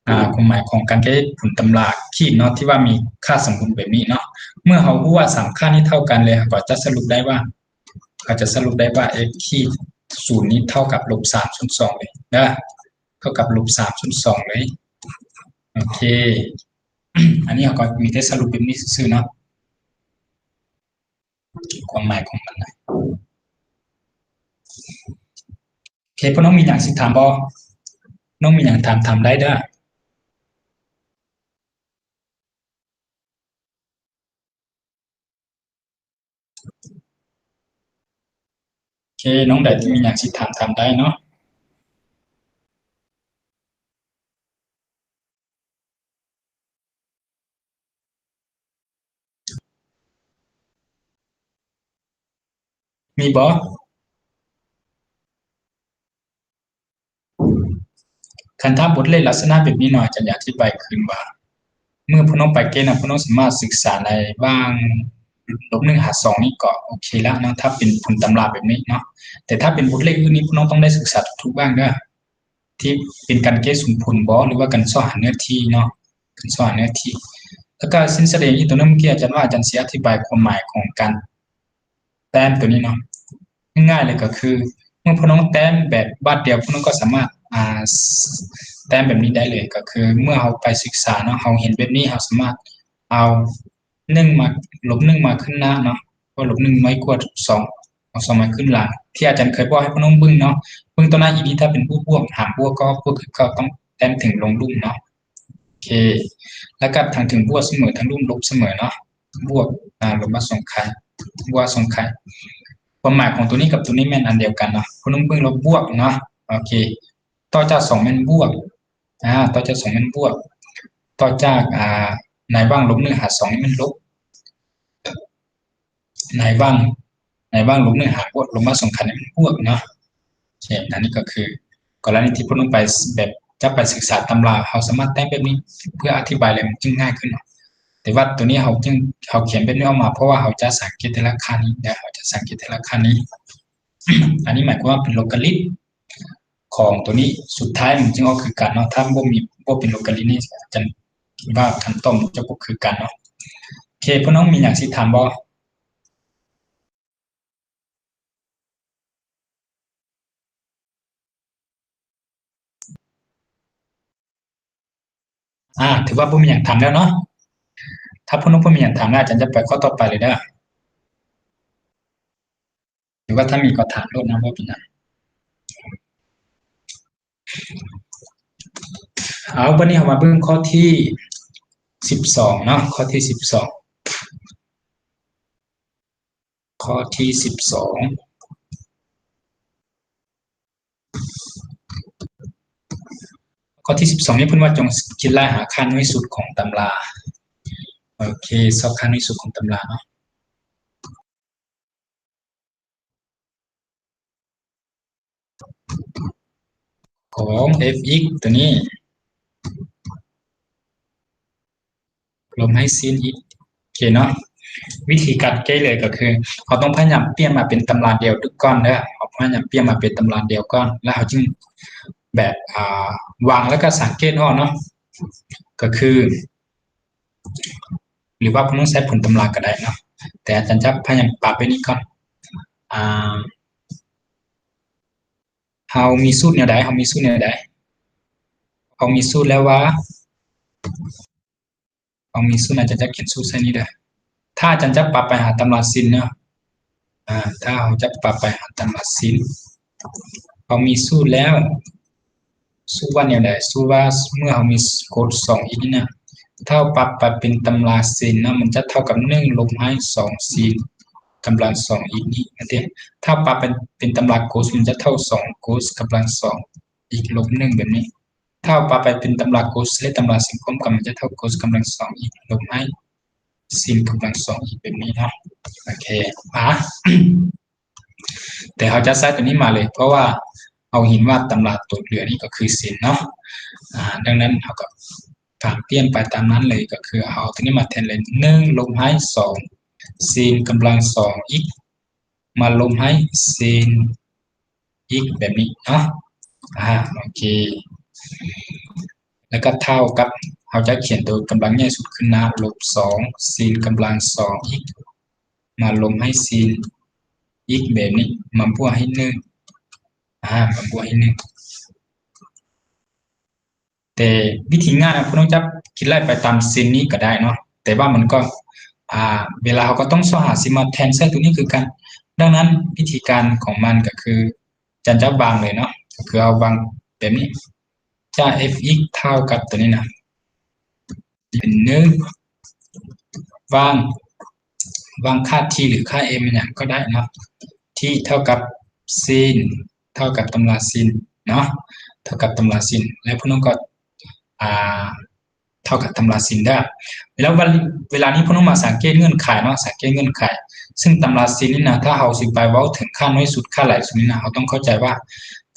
ອາ ຄວາມໝາຍຂອງການແກ້ຜົນຕຳລາຂີດເນາະ ທີ່ວ່າມີຄ່າສົມບູນແບບນີ້ເນາະ. ເມື່ອເຮົາຮູ້ວ່າສາມຄ່ານີ້ເທົ່າກັນແລ້ວ ເຮົາກໍຈະສະຫຼຸບໄດ້ວ່າ ເຮົາຈະສະຫຼຸບໄດ້ວ່າ f ຂີດສູນນີ້ເທົ່າກັບລົບສາມສ່ວນສອງເລີຍເດີ ເທົ່າກັບລົບສາມສ່ວນສອງເລີຍ. ໂອເຄ ອັນນີ້ເຮົາກໍມີແຕ່ສະຫຼຸບແບບນີ້ຊື່ໆເນາະ. ຄວາມໝາຍຂອງມັນນະ. ໂອເຄ ພວກນ້ອງມີຫຍັງຊິຖາມບໍ່? ນ້ອງມີຫຍັງຖາມ ຖາມໄດ້ເດີ. ໂອເຄ ນ້ອງໃດທີ່ມີຫຍັງຊິຖາມ ຖາມໄດ້ເນາະ. ມີບໍ່? ຄັນຖ້າບົດເລກລັກສະນະແບບນີ້ເນາະ ອາຈານຢາກອະທິບາຍຄືນວ່າ ເມື່ອພວກນ້ອງໄປເກນນະ ພວກນ້ອງສາມາດສຶກສາໃນຫວ່າງລົບໜຶ່ງຫາສອງນີ້ກໍໂອເຄແລ້ວເນາະ ຖ້າເປັນຜົນຕຳລາແບບນີ້ເນາະ. ແຕ່ຖ້າເປັນບົດເລກອື່ນນີ້ ພວກນ້ອງຕ້ອງໄດ້ສຶກສາທຸກໆຫວ່າງເດີ ທີ່ເປັນການແກ້ສົມຜົນບໍ ຫຼືວ່າການຊອກຫາເນື້ອທີ່ເນາະ ການຊອກຫາເນື້ອທີ່. ແລ້ວກໍເສັ້ນສະເດງອີກຕົວໜຶ່ງ ເມື່ອກີ້ອາຈານວ່າອາຈານຊິອະທິບາຍຄວາມໝາຍຂອງການແຕ້ມຕົວນີ້ເນາະ. ງ່າຍໆເລີຍກໍຄື ເມື່ອພວກນ້ອງແຕ້ມແບບບາດດຽວ ພວກນ້ອງກໍສາມາດ ອ່າ ແຕ້ມແບບນີ້ໄດ້ເລີຍ. ກໍຄືເມື່ອເຮົາໄປສຶກສາເນາະ ເຮົາເຫັນແບບນີ້ ເຮົາສາມາດເອົາ ໜຶ່ງມາ ລົບໜຶ່ງມາຂຶ້ນໜ້າເນາະ ເພາະລົບໜຶ່ງນ້ອຍກວ່າສອງ ເອົາສອງມາຂຶ້ນຫຼັງ ທີ່ອາຈານເຄີຍບອກໃຫ້ພວກນ້ອງເບິ່ງເນາະ. ເບິ່ງຕໍ່ໜ້າອີກນີ້ ຖ້າເປັນບວກບວກ ຫາບວກກໍບວກຄືເກົ່າ ຕ້ອງແຕ້ມເຖິງລົງລຸ່ມເນາະ. ໂອເຄ ແລ້ວກໍທາງເທິງບວກສະເໝີ ທາງລຸ່ມລົບສະເໝີເນາະ. ບວກ ອ່າ ລົບມາສອງໄຂ່ ບວກສອງໄຂ່ ຄວາມໝາຍຂອງຕົວນີ້ກັບຕົວນີ້ແມ່ນອັນດຽວກັນເນາະ. ພວກນ້ອງເບິ່ງແລ້ວບວກເນາະ. ໂອເຄ ຕໍ່ຈາກສອງແມ່ນບວກ ອ່າ ຕໍ່ຈາກສອງແມ່ນບວກ ຕໍ່ຈາກ ອ່າ ໃນຫວ່າງລົບໜຶ່ງຫາສອງນີ້ແມ່ນລົບ ໃນຫວ່າງ ໃນຫວ່າງລົບໜຶ່ງຫາບວກ ລົບມາສອງໄຂ່ນີ້ແມ່ນບວກເນາະ. ໂອເຄ ອັນນີ້ກໍຄືກໍລະນີທີ່ພວກນ້ອງໄປແບບຈະໄປສຶກສາຕຳລາ ເຮົາສາມາດແຕ້ມແບບນີ້ເພື່ອອະທິບາຍ ແລ້ວມັນຈຶ່ງງ່າຍຂຶ້ນເນາະ. ແຕ່ວ່າຕົວນີ້ເຮົາຈຶ່ງ ເຮົາຂຽນແບບນີ້ອອກມາ ເພາະວ່າເຮົາຈະສັງເກດແຕ່ລະຂັ້ນນີ້ເດີ ເຮົາຈະສັງເກດແຕ່ລະຂັ້ນນີ້. ອັນນີ້ໝາຍຄວາມວ່າເປັນໂລກາລິດຂອງຕົວນີ້ ສຸດທ້າຍມັນຈຶ່ງອອກຄືກັນເນາະ. ຖ້າບໍ່ມີ ບໍ່ເປັນໂລກາລິດນີ້ ອາຈານຄິດວ່າຄຳຕອບມັນຈະບໍ່ຄືກັນເນາະ. ໂອເຄ ພວກນ້ອງມີຫຍັງຊິຖາມບໍ່? ອ່າ ຖືວ່າບໍ່ມີຫຍັງຖາມແລ້ວເນາະ. ຖ້າພວກນ້ອງບໍ່ມີຫຍັງຖາມແລ້ວ ອາຈານຈະໄປຂໍ້ຕໍ່ໄປເລີຍເດີ. ຫຼືວ່າຖ້າມີກໍຖາມໂລດນະ ບໍ່ເປັນຫຍັງ. ເອົາ ບັດນີ້ເຮົາມາເບິ່ງຂໍ້ທີສິບສອງເນາະ ຂໍ້ທີສິບສອງ. ຂໍ້ທີສິບສອງ ຂໍ້ທີສິບສອງນີ້ເພິ່ນວ່າ ຈົ່ງຄິດໄລ່ຫາຄ່າໜ່ວຍສຸດຂອງຕຳລາ. ໂອເຄ ຊອກຄ່າໜ່ວຍສຸດຂອງຕຳລາເນາະ. ຂອງ f(x) ຕົວນີ້ ລົບໃຫ້ sin(x) ໂອເຄເນາະ. ວິທີການແກ້ເລີຍກໍຄື ເຮົາຕ້ອງພະຍາຍາມປ່ຽນມາເປັນຕຳລາດຽວກ່ອນເດີ. ເຮົາພະຍາຍາມປ່ຽນມາເປັນຕຳລາດຽວກ່ອນ ແລ້ວເຮົາຈຶ່ງແບບ ອ່າ ວາງ ແລ້ວກໍສັງເກດເອົາເນາະ. ກໍຄື ຫຼືວ່າພວກນ້ອງໃຊ້ຜົນຕຳລາກໍໄດ້ເນາະ ແຕ່ອາຈານຈະພະຍາຍາມປັບໄປນີ້ກ່ອນ. ອ່າ ເຮົາມີສູດແນວໃດ? ເຮົາມີສູດແນວໃດ? ເຮົາມີສູດແລ້ວວ່າ ເຮົາມີສູດ ອາຈານຈະຂຽນສູດໃສ່ນີ້ເດີ. ຖ້າອາຈານຈະປັບໄປຫາຕຳລາ sin ເນາະ ອ່າ ຖ້າເຮົາຈະປັບໄປຫາຕຳລາ sin ເຮົາມີສູດແລ້ວ ສູດວ່າແນວໃດ? ສູດວ່າເມື່ອເຮົາມີ cos ສອງ x ນີ້ນະ ຖ້າເຮົາປັບໄປເປັນຕຳລາ sin ນະ ມັນຈະເທົ່າກັບ ໜຶ່ງ ລົບໃຫ້ ສອງ sin ກຳລັງ ສອງ x ນີ້ ແມ່ນຕິ? ຖ້າປັບເປັນ ເປັນຕຳລາ cos ມັນຈະເທົ່າ ສອງ cos ກຳລັງ ສອງ x ລົບ ໜຶ່ງ ແບບນີ້. ຖ້າເຮົາປັບໄປເປັນຕຳລາ cos ແລະ ຕຳລາ sin ພ້ອມກັນ ມັນຈະເທົ່າ cos ກຳລັງ ສອງ x ລົບໃຫ້ sin ກຳລັງ ສອງ x ແບບນີ້ເນາະ. ໂອເຄ ອ່າ ແຕ່ເຮົາຈະໃຊ້ຕົວນີ້ມາເລີຍ ເພາະວ່າເຮົາເຫັນວ່າຕຳລາຕົວເຫຼືອນີ້ກໍຄື sin ເນາະ. ອ່າ ດັ່ງນັ້ນເຮົາກໍຕາມປ່ຽນໄປຕາມນັ້ນເລີຍ ກໍຄືເອົາຕົວນີ້ມາແທນເລີຍ ໜຶ່ງ ລົບໃຫ້ ສອງ sin ກຳລັງ ສອງ x ມາລົບໃຫ້ sin x ແບບນີ້ເນາະ. ອ່າ ໂອເຄ ແລ້ວກໍເທົ່າກັບ ເຮົາຈະຂຽນຕົວກຳລັງໃຫຍ່ສຸດຂຶ້ນໜ້າ ລົບ ສອງ sin ກຳລັງ ສອງ x ມາລົບໃຫ້ sin x ແບບນີ້ ມາບວກໃຫ້ ໜຶ່ງ ອ່າ ມາບວກໃຫ້ ໜຶ່ງ. ແຕ່ວິທີງ່າຍນະ ພວກນ້ອງຈະຄິດໄລ່ໄປຕາມ sin ນີ້ກໍໄດ້ເນາະ ແຕ່ວ່າມັນກໍ ອ່າ ເວລາເຮົາກໍຕ້ອງຊອກຫາ sin ມາແທນໃສ່ຕົວນີ້ຄືກັນ. ດັ່ງນັ້ນ ວິທີການຂອງມັນກໍຄື ອາຈານຈະວາງເລີຍເນາະ ກໍຄືເອົາວາງແບບນີ້ ຈາກ f(x) ເທົ່າກັບຕົວນີ້ນະ ເປັນ ໜຶ່ງ ວາງ ວາງຄ່າ t ຫຼື ຄ່າ m ຫຍັງກໍໄດ້ເນາະ t ເທົ່າກັບ sin ເທົ່າກັບຕຳລາ sin ເນາະ ເທົ່າກັບຕຳລາ sin ແລ້ວພວກນ້ອງກໍ ອ່າ ເທົ່າກັບຕຳລາ sin ເດີ. ແລ້ວເວລານີ້ພວກນ້ອງມາສັງເກດເງື່ອນໄຂເນາະ ສັງເກດເງື່ອນໄຂ ຊຶ່ງຕຳລາ sin ນີ້ນະ ຖ້າເຮົາຊິໄປເວົ້າເຖິງຄ່ານ້ອຍສຸດ ຄ່າຫຼາຍສຸດນີ້ນະ ເຮົາຕ້ອງເຂົ້າໃຈວ່າ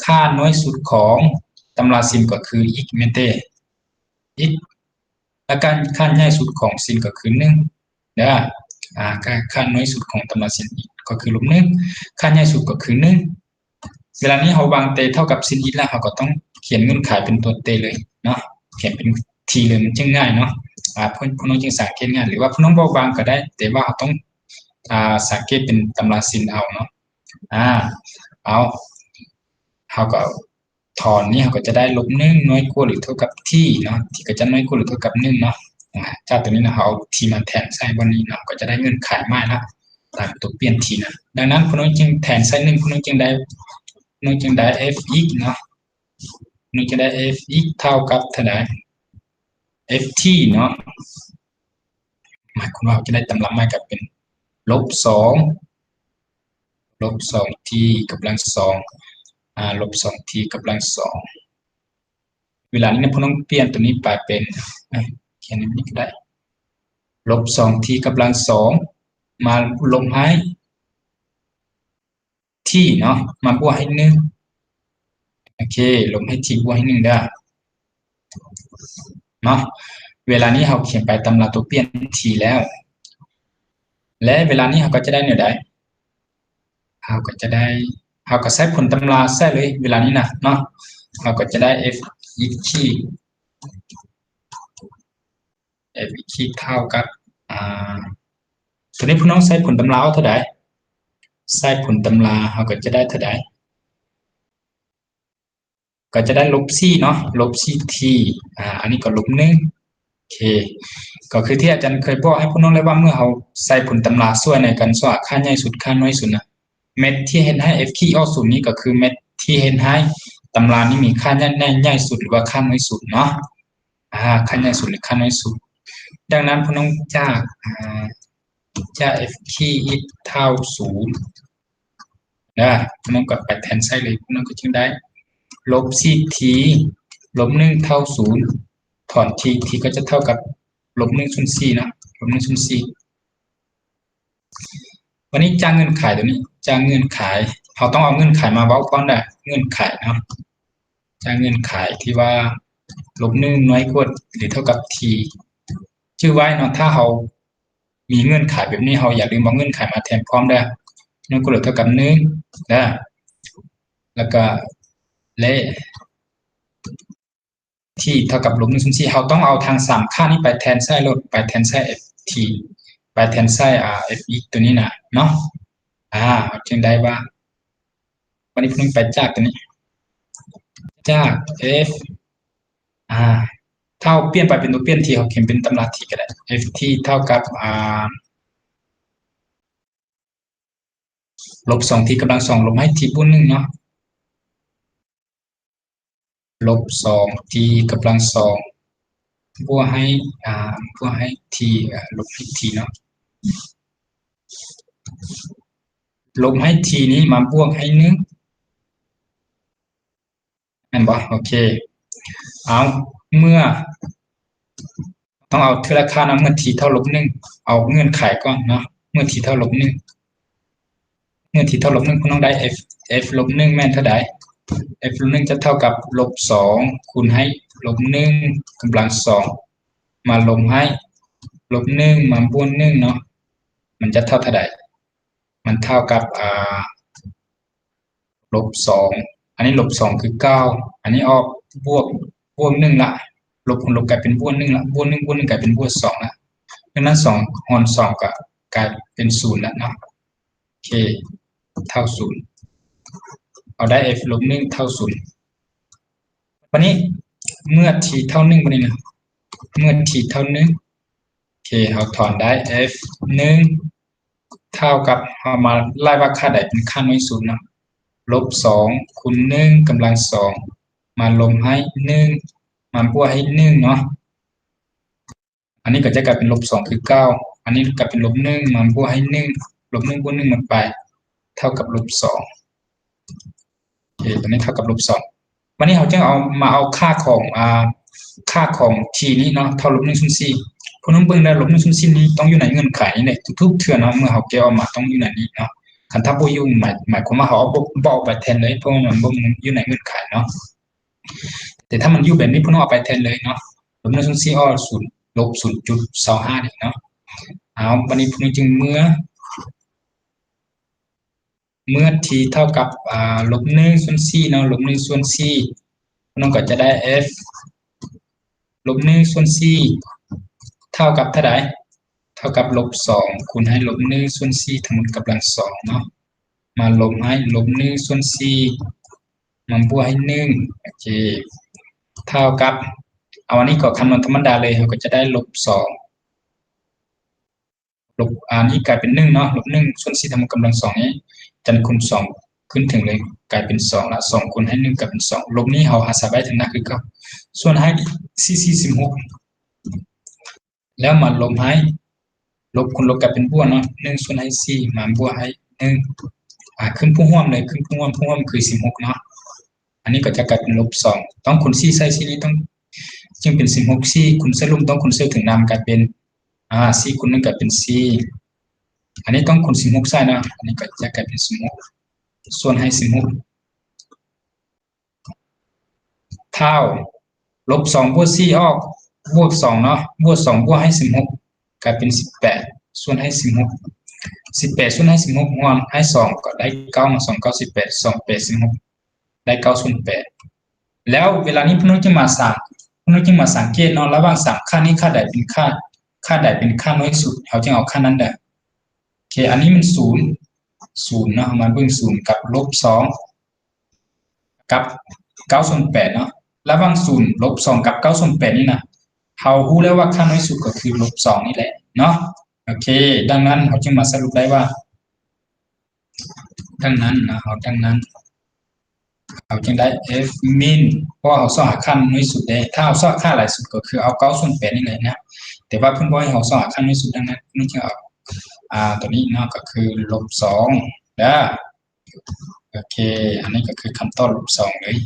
ຄ່ານ້ອຍສຸດຂອງຕຳລາ sin ກໍຄື x ແມ່ນເດ x ແລະ ການ ຄ່າໃຫຍ່ສຸດຂອງ sin ກໍຄື ໜຶ່ງ ເດີ ອ່າ ຄ່າ ຄ່ານ້ອຍສຸດຂອງຕຳລາ sin ກໍຄື ລົບ ໜຶ່ງ ຄ່າໃຫຍ່ສຸດກໍຄື ໜຶ່ງ. ເວລານີ້ເຮົາວາງ t ເທົ່າກັບ sin x ແລ້ວ ເຮົາກໍຕ້ອງຂຽນເງື່ອນໄຂເປັນຕົວ t ເລີຍເນາະ ຂຽນເປັນ t ເລີຍ ມັນຈຶ່ງງ່າຍເນາະ. ອາ ພວກ ພວກນ້ອງຈຶ່ງສັງເກດງ່າຍ ຫຼືວ່າພວກນ້ອງເບົາບາງກໍໄດ້ ແຕ່ວ່າເຮົາຕ້ອງ ອາ ສັງເກດເປັນຕຳລາສິນເອົາເນາະ. ອາ ເອົາ ເຮົາກໍ ຖອນນີ້ເຮົາກໍຈະໄດ້ລົບໜຶ່ງນ້ອຍກວ່າຫຼືເທົ່າກັບ t ເນາະ t ກໍຈະນ້ອຍກວ່າຫຼືເທົ່າກັບໜຶ່ງເນາະ. ອາ ຈາກຕົວນີ້ເນາະ ເຮົາເອົາ t ມາແທນໃສ່ບ່ອນນີ້ເນາະ ກໍຈະໄດ້ເງື່ອນໄຂໃໝ່ລະ ຕາມຕົວປ່ຽນ t ນະ. ດັ່ງນັ້ນ ພວກນ້ອງຈຶ່ງແທນໃສ່ໜຶ່ງ ພວກນ້ອງຈຶ່ງໄດ້ ນ້ອງຈຶ່ງໄດ້ f x ເນາະ ນ້ອງຈຶ່ງໄດ້ f x ເທົ່າກັບເທົ່າໃດ? f t ເນາະ ໝາຍຄວາມວ່າເຮົາຈະໄດ້ຕຳລາໃໝ່ກໍເປັນລົບສອງ ລົບສອງ t ກຳລັງສອງ ອາ ລົບສອງ t ກຳລັງສອງ. ເວລານີ້ນະ ພວກນ້ອງປ່ຽນຕົວນີ້ໄປເປັນ ເອີ ຂຽນແບບນີ້ກໍໄດ້ ລົບສອງ t ກຳລັງສອງ ມາລົບໃຫ້ t ເນາະ ມາບວກໃຫ້ໜຶ່ງ ໂອເຄ ລົບໃຫ້ t ບວກໃຫ້ໜຶ່ງເດີ້ເນາະ. ເວລານີ້ເຮົາຂຽນໄປຕຳລາຕົວປ່ຽນ t ແລ້ວ ແລະ ເວລານີ້ເຮົາກໍຈະໄດ້ແນວໃດ? ເຮົາກໍຈະໄດ້ ເຮົາກໍໃຊ້ຜົນຕຳລາໃສ່ເລີຍ ເວລານີ້ນະເນາະ ເຮົາກໍຈະໄດ້ f x ຂີດ f x ຂີດເທົ່າກັບ ອາ ຕົວນີ້ພວກນ້ອງໃຊ້ຜົນຕຳລາເອົາເທົ່າໃດ? ໃຊ້ຜົນຕຳລາເຮົາກໍຈະໄດ້ເທົ່າໃດ? ກໍຈະໄດ້ລົບສີ່ເນາະ ລົບສີ່ t ອາ ອັນນີ້ກໍລົບໜຶ່ງ ໂອເຄ ກໍຄືທີ່ອາຈານເຄີຍບອກໃຫ້ພວກນ້ອງແລ້ວວ່າ ເມື່ອເຮົາໃສ່ຜົນຕຳລາຊ່ວຍໃນການຊອກຫາຄ່າໃຫຍ່ສຸດ ຄ່ານ້ອຍສຸດນະ ເມັດທີ່ເຮັດໃຫ້ f ຂີດອອກສູນນີ້ ກໍຄືເມັດທີ່ເຮັດໃຫ້ຕຳລານີ້ມີຄ່າໃຫຍ່ ໃຫຍ່ສຸດ ຫຼືວ່າຄ່ານ້ອຍສຸດເນາະ ອາ ຄ່າໃຫຍ່ສຸດ ຫຼື ຄ່ານ້ອຍສຸດ. ດັ່ງນັ້ນ ພວກນ້ອງຈາກ ອາ ຈາກ f ຂີດເທົ່າສູນ ນະ ພວກນ້ອງກໍໄປແທນໃສ່ເລີຍ ພວກນ້ອງກໍຈຶ່ງໄດ້ລົບສີ່ t ລົບໜຶ່ງເທົ່າສູນ ຖອນ t t ກໍຈະເທົ່າກັບລົບໜຶ່ງສ່ວນສີ່ເນາະ ລົບໜຶ່ງສ່ວນສີ່. ບັດນີ້ຈາກເງື່ອນໄຂຕົວນີ້ ຈາກເງື່ອນໄຂ ເຮົາຕ້ອງເອົາເງື່ອນໄຂມາເວົ້າກ່ອນເດີ້ ເງື່ອນໄຂເນາະ ຈາກເງື່ອນໄຂທີ່ວ່າລົບໜຶ່ງນ້ອຍກວ່າ ຫຼື ເທົ່າກັບ t ຈື່ໄວ້ເນາະ ຖ້າເຮົາມີເງື່ອນໄຂແບບນີ້ ເຮົາຢ່າລືມເອົາເງື່ອນໄຂມາແທນພ້ອມເດີ້ ນ້ອຍກວ່າ ຫຼື ເທົ່າກັບໜຶ່ງເດີ້ ແລ້ວກໍ ແລະ t ເທົ່າກັບລົບໜຶ່ງສ່ວນສີ່ ເຮົາຕ້ອງເອົາທັງສາມຄ່ານີ້ໄປແທນໃສ່ໂລດ ໄປແທນໃສ່ f t ໄປແທນໃສ່ ອາ f x ຕົວນີ້ນະເນາະ ອາ ເຮົາຈຶ່ງໄດ້ວ່າ ບັດນີ້ພວກນີ້ໄປຈາກຕົວນີ້ ຈາກ f ອາ ຖ້າເຮົາປ່ຽນໄປເປັນຕົວປ່ຽນ t ເຮົາຂຽນເປັນຕຳລາ t ກໍໄດ້ f t ເທົ່າກັບ ອາ ລົບສອງ t ກຳລັງສອງ ລົບໃຫ້ t ບວກໜຶ່ງເນາະ ລົບສອງ t ກຳລັງສອງ ບວກໃຫ້ ອາ ບວກໃຫ້ t ອາ ລົບໃຫ້ t ເນາະ ລົບໃຫ້ t ນີ້ມາບວກໃຫ້ໜຶ່ງ ແມ່ນບໍ່? ໂອເຄ ເອົາ ເມື່ອ ຕ້ອງເອົາເທື່ອລະຄ່ານຳ ເມື່ອ t ເທົ່າລົບໜຶ່ງ ເອົາເງື່ອນໄຂກ່ອນເນາະ ເມື່ອ t ເທົ່າລົບໜຶ່ງ ເມື່ອ t ເທົ່າລົບໜຶ່ງ ພວກນ້ອງໄດ້ f f ລົບໜຶ່ງ ແມ່ນເທົ່າໃດ? f ລົບໜຶ່ງ ຈະເທົ່າກັບລົບສອງ ຄູນໃຫ້ລົບໜຶ່ງກຳລັງສອງ ມາລົບໃຫ້ລົບໜຶ່ງ ມາບວກໜຶ່ງເນາະ ມັນຈະເທົ່າເທົ່າໃດ? ມັນເທົ່າກັບ ອາ ລົບສອງ ອັນນີ້ລົບສອງຄືເກົ້າ ອັນນີ້ອອກບວກ ບວກໜຶ່ງລະ ລົບຄູນລົບກາຍເປັນບວກໜຶ່ງລະ ບວກໜຶ່ງບວກໜຶ່ງກາຍເປັນບວກສອງລະ ດັ່ງນັ້ນສອງຫອນສອງກໍກາຍເປັນສູນລະເນາະ ໂອເຄ ເທົ່າສູນ ເຮົາໄດ້ f ລົບໜຶ່ງເທົ່າສູນ ບັດນີ້ເມື່ອ t ເທົ່າໜຶ່ງ ບັດນີ້ນະ ເມື່ອ t ເທົ່າໜຶ່ງ ໂອເຄ ເຮົາຖອນໄດ້ f ໜຶ່ງ ເທົ່າກັບ ເຮົາມາໄລ່ວ່າຄ່າໃດເປັນຄ່ານ້ອຍສຸດເນາະ ລົບສອງ ຄູນໜຶ່ງກຳລັງສອງ ມາລົບໃຫ້ໜຶ່ງ ມາບວກໃຫ້ໜຶ່ງເນາະ ອັນນີ້ກໍຈະກາຍເປັນລົບສອງຄືເກົ່າ ອັນນີ້ກາຍເປັນລົບໜຶ່ງ ມາບວກໃຫ້ໜຶ່ງ ລົບໜຶ່ງບວກໜຶ່ງມັນໄປ ເທົ່າກັບລົບສອງ ໂອເຄ ຕົວນີ້ເທົ່າກັບລົບສອງ ບັດນີ້ເຮົາຈຶ່ງເອົາ ມາເອົາຄ່າຂອງ ອາ ຄ່າຂອງ t ນີ້ເນາະ ເທົ່າລົບໜຶ່ງສ່ວນສີ່ ພວກນ້ອງເບິ່ງໄດ້ ລົບໜຶ່ງສ່ວນສີ່ນີ້ຕ້ອງຢູ່ໃນເງື່ອນໄຂນີ້ແຫຼະ ທຸກໆເທື່ອເນາະ ເມື່ອເຮົາແກ້ອອກມາຕ້ອງຢູ່ໃນນີ້ເນາະ ຄັນຖ້າບໍ່ຢູ່ ໝາຍ ໝາຍຄວາມວ່າເຮົາເອົາບໍ່ ບໍ່ເອົາໄປແທນເລີຍ ເພາະວ່າມັນບໍ່ຢູ່ໃນເງື່ອນໄຂເນາະ ແຕ່ຖ້າມັນຢູ່ແບບນີ້ ພວກນ້ອງເອົາໄປແທນເລີຍເນາະ ລົບໜຶ່ງສ່ວນສີ່ ອອກສູນ ລົບສູນຈຸດສອງຫ້ານີ້ເນາະ ເອົາ ບັດນີ້ພວກນ້ອງຈຶ່ງເມື່ອ ເມື່ອ t ເທົ່າກັບ ອາ ລົບໜຶ່ງສ່ວນສີ່ເນາະ ລົບໜຶ່ງສ່ວນສີ່ ນ້ອງກໍຈະໄດ້ f ລົບໜຶ່ງສ່ວນສີ່ ເທົ່າກັບເທົ່າໃດ? ເທົ່າກັບລົບສອງຄູນໃຫ້ລົບໜຶ່ງສ່ວນສີ່ທັງໝົດກຳລັງສອງເນາະ ມາລົບໃຫ້ລົບໜຶ່ງສ່ວນສີ່ ມາບວກໃຫ້ໜຶ່ງ ໂອເຄ ເທົ່າກັບ ເອົາອັນນີ້ກໍຄຳນວນທຳມະດາເລີຍ ເຮົາກໍຈະໄດ້ລົບສອງ ລົບ ອັນນີ້ກາຍເປັນໜຶ່ງເນາະ ລົບໜຶ່ງສ່ວນສີ່ທັງໝົດກຳລັງສອງນີ້ ຈັນຄູນສອງຂຶ້ນເທິງເລີຍ ກາຍເປັນສອງລະ ສອງຄູນໃຫ້ໜຶ່ງກາຍເປັນສອງ ລົບນີ້ເຮົາອາໄສໄວ້ທາງໜ້າຄືເກົ່າ ສ່ວນໃຫ້ສີ່ສີ່ສິບຫົກ ແລ້ວມາລົບໃຫ້ ລົບຄູນລົບກາຍເປັນບວກເນາະ ໜຶ່ງສ່ວນໃຫ້ສີ່ ມາບວກໃຫ້ໜຶ່ງ ອາ ຂຶ້ນຜູ້ຮ່ວມເລີຍ ຂຶ້ນຜູ້ຮ່ວມ ຜູ້ຮ່ວມຄືສິບຫົກເນາະ ອັນນີ້ກໍຈະກາຍເປັນລົບສອງ ຕ້ອງຄູນສີ່ໃສ່ສີ່ນີ້ຕ້ອງ ຈຶ່ງເປັນສິບຫົກ ສີ່ຄູນໃສ່ລຸ່ມ ຕ້ອງຄູນໃສ່ເທິງນຳ ກາຍເປັນ ອາ ສີ່ຄູນໜຶ່ງກາຍເປັນສີ່ ອັນນີ້ຕ້ອງຄູນສິບຫົກໃສ່ເນາະ ອັນນີ້ກໍຈະກາຍເປັນສິບຫົກ ສ່ວນໃຫ້ສິບຫົກ ເທົ່າ ລົບສອງບວກສີ່ອອກ ບວກສອງເນາະ ບວກສອງບວກໃຫ້ສິບຫົກ ກາຍເປັນສິບແປດ ສ່ວນໃຫ້ສິບຫົກ ສິບແປດສ່ວນໃຫ້ສິບຫົກ ຮ່ວມໃຫ້ສອງ ກໍໄດ້ເກົ້າ ສອງເກົ້າສິບແປດ ສອງແປດສິບຫົກ ໄດ້ເກົ້າສ່ວນແປດ ແລ້ວເວລານີ້ພວກນ້ອງຈຶ່ງມາສັງ ພວກນ້ອງຈຶ່ງມາສັງເກດເນາະ ລະຫວ່າງສາມຄ່ານີ້ ຄ່າໃດເປັນຄ່າ ຄ່າໃດເປັນຄ່າໜ່ວຍສຸດ ເຮົາຈຶ່ງເອົາຄ່ານັ້ນເດີ ໂອເຄ ອັນນີ້ມັນສູນ ສູນເນາະ ເຮົາມາເບິ່ງສູນກັບລົບສອງ ກັບເກົ້າສ່ວນແປດເນາະ ລະຫວ່າງສູນ ລົບສອງ ກັບເກົ້າສ່ວນແປດນີ້ນະ ເຮົາຮູ້ແລ້ວວ່າຄ່າໜ່ວຍສຸດກໍຄືລົບສອງນີ້ແຫຼະເນາະ ໂອເຄ ດັ່ງນັ້ນເຮົາຈຶ່ງມາສະຫຼຸບໄດ້ວ່າ ດັ່ງນັ້ນເນາະ ເຮົາ ດັ່ງນັ້ນ ເຮົາຈຶ່ງໄດ້ F min ເພາະວ່າເຮົາຊອກຫາຄ່າໜ່ວຍສຸດເດ້ ຖ້າເຮົາຊອກຫາຄ່າຫຼາຍສຸດກໍຄືເອົາເກົ້າສ່ວນແປດນີ້ແຫຼະເນາະ ແຕ່ວ່າເພິ່ນບອກໃຫ້ເຮົາຊອກຫາຄ່າໜ່ວຍສຸດ ດັ່ງນັ້ນເພິ່ນຈຶ່ງເອົາ ອາ ຕົວນີ້ເນາະ ກໍຄືລົບສອງເດີ ໂອເຄ ອັນນີ້ກໍຄືຄຳຕອບລົບສອງເລີຍ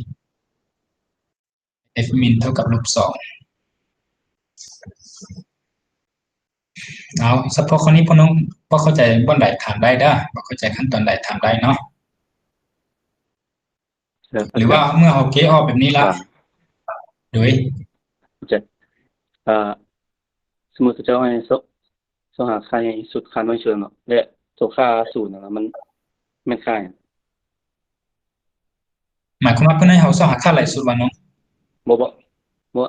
F min ເທົ່າກັບລົບສອງ ເອົາ ສະເພາະຂໍ້ນີ້ພວກນ້ອງບໍ່ເຂົ້າໃຈບ່ອນໃດຖາມໄດ້ເດີ ບໍ່ເຂົ້າໃຈຂັ້ນຕອນໃດຖາມໄດ້ເນາະ ຫຼືວ່າເມື່ອເຮົາເກອອກແບບນີ້ລະ ໂດຍ ເອີ ສົມມຸດເຂົາເຈົ້າໃຫ້ຊອກ ຊອກຫາຄ່າໃຫຍ່ສຸດ ຄ່ານ້ອຍສຸດເນາະ ແລະ ຕົວຄ່າສູນນັ້ນລະ ມັນ ແມ່ນຄ່າຫຍັງ? ໝາຍຄວາມວ່າເພິ່ນໃຫ້ເຮົາຊອກຫາຄ່າຫຼາຍສຸດວ່າເນາະ? ບໍ່ ບໍ່ ບໍ່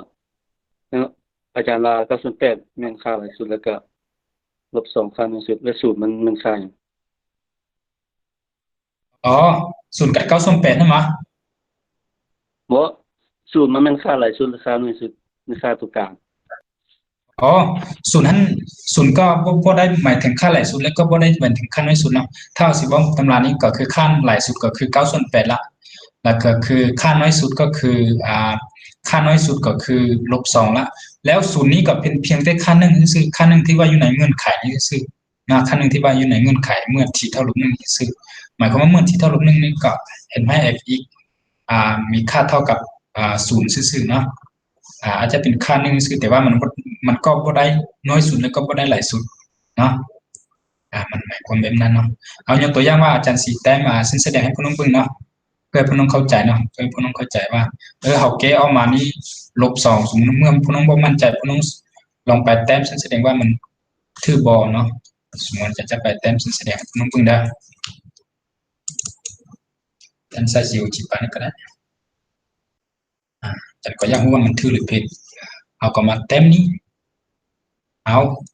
ອາຈານວ່າເກົ້າສ່ວນແປດແມ່ນຄ່າຫຼາຍສຸດ ແລ້ວກະລົບສອງຄ່ານ້ອຍສຸດ ແລະ ສູນມັນແມ່ນຄ່າຫຍັງ? ອໍ ສູນກັບເກົ້າສ່ວນແປດຫັ້ນຫວາ? ບໍ່ ສູນມັນແມ່ນຄ່າຫຼາຍສຸດ ຫຼື ຄ່າໜ່ວຍສຸດ ຫຼື ຄ່າຕົວກາງ? ອໍ ສູນຫັ້ນ ສູນກໍບໍ່ ບໍ່ໄດ້ໝາຍເຖິງຄ່າຫຼາຍສຸດ ແລະ ກໍບໍ່ໄດ້ໝາຍເຖິງຄ່າໜ່ວຍສຸດເນາະ. ຖ້າເຮົາຊິເວົ້າຕຳລານີ້ກໍຄືຄ່າຫຼາຍສຸດກໍຄືເກົ້າສ່ວນແປດລະ ແລ້ວກໍຄືຄ່າໜ້ອຍສຸດກໍຄື ອ່າ ຄ່າໜ້ອຍສຸດກໍຄືລົບສອງລະ. ແລ້ວສູນນີ້ກໍເປັນພຽງແຕ່ຄ່າໜຶ່ງຊື່ໆ ຄ່າໜຶ່ງທີ່ວ່າຢູ່ໃນເງື່ອນໄຂນີ້ຊື່ໆ ນະ ຄ່າໜຶ່ງທີ່ວ່າຢູ່ໃນເງື່ອນໄຂເມື່ອ t ເທົ່າລົບໜຶ່ງຊື່ໆ. ໝາຍຄວາມວ່າເມື່ອ t ເທົ່າລົບໜຶ່ງນີ້ກໍເຮັດໃຫ້ f x ອ່າ ມີຄ່າເທົ່າກັບ ອ່າ ສູນຊື່ໆເນາະ. ອາ ອາດຈະເປັນຄ່າໜຶ່ງຊື່ ແຕ່ວ່າມັນ ມັນກໍບໍ່ໄດ້ໜ້ອຍສຸດ ແລະ ກໍບໍ່ໄດ້ຫຼາຍສຸດເນາະ. ອາ ມັນໝາຍຄວາມແບບນັ້ນເນາະ. ເອົາ ຍົກຕົວຢ່າງວ່າອາຈານຊິແຕ້ມ ອາ ເສັ້ນສະແດງໃຫ້ພວກນ້ອງເບິ່ງເນາະ ເພື່ອໃຫ້ພວກນ້ອງເຂົ້າໃຈເນາະ ເພື່ອໃຫ້ພວກນ້ອງເຂົ້າໃຈວ່າ ເອີ ເຮົາແກ້ອອກມານີ້ລົບສອງ ສົມມຸດເມື່ອພວກນ້ອງບໍ່ໝັ້ນໃຈ ພວກນ້ອງລອງໄປແຕ້ມເສັ້ນສະແດງວ່າມັນຖືກບໍ່ເນາະ. ສົມມຸດຈະ ຈະໄປແຕ້ມເສັ້ນສະແດງໃຫ້ພວກນ້ອງເບິ່ງເດີ. ແທນໃສ່ C O G ປານນີ້ກໍໄດ້. ອາ ຈັນກໍຢາກຮູ້ວ່າມັນຖືກຫຼືຜິດ. ເຮົາກໍມາແຕ້ມນີ້. ເອົາ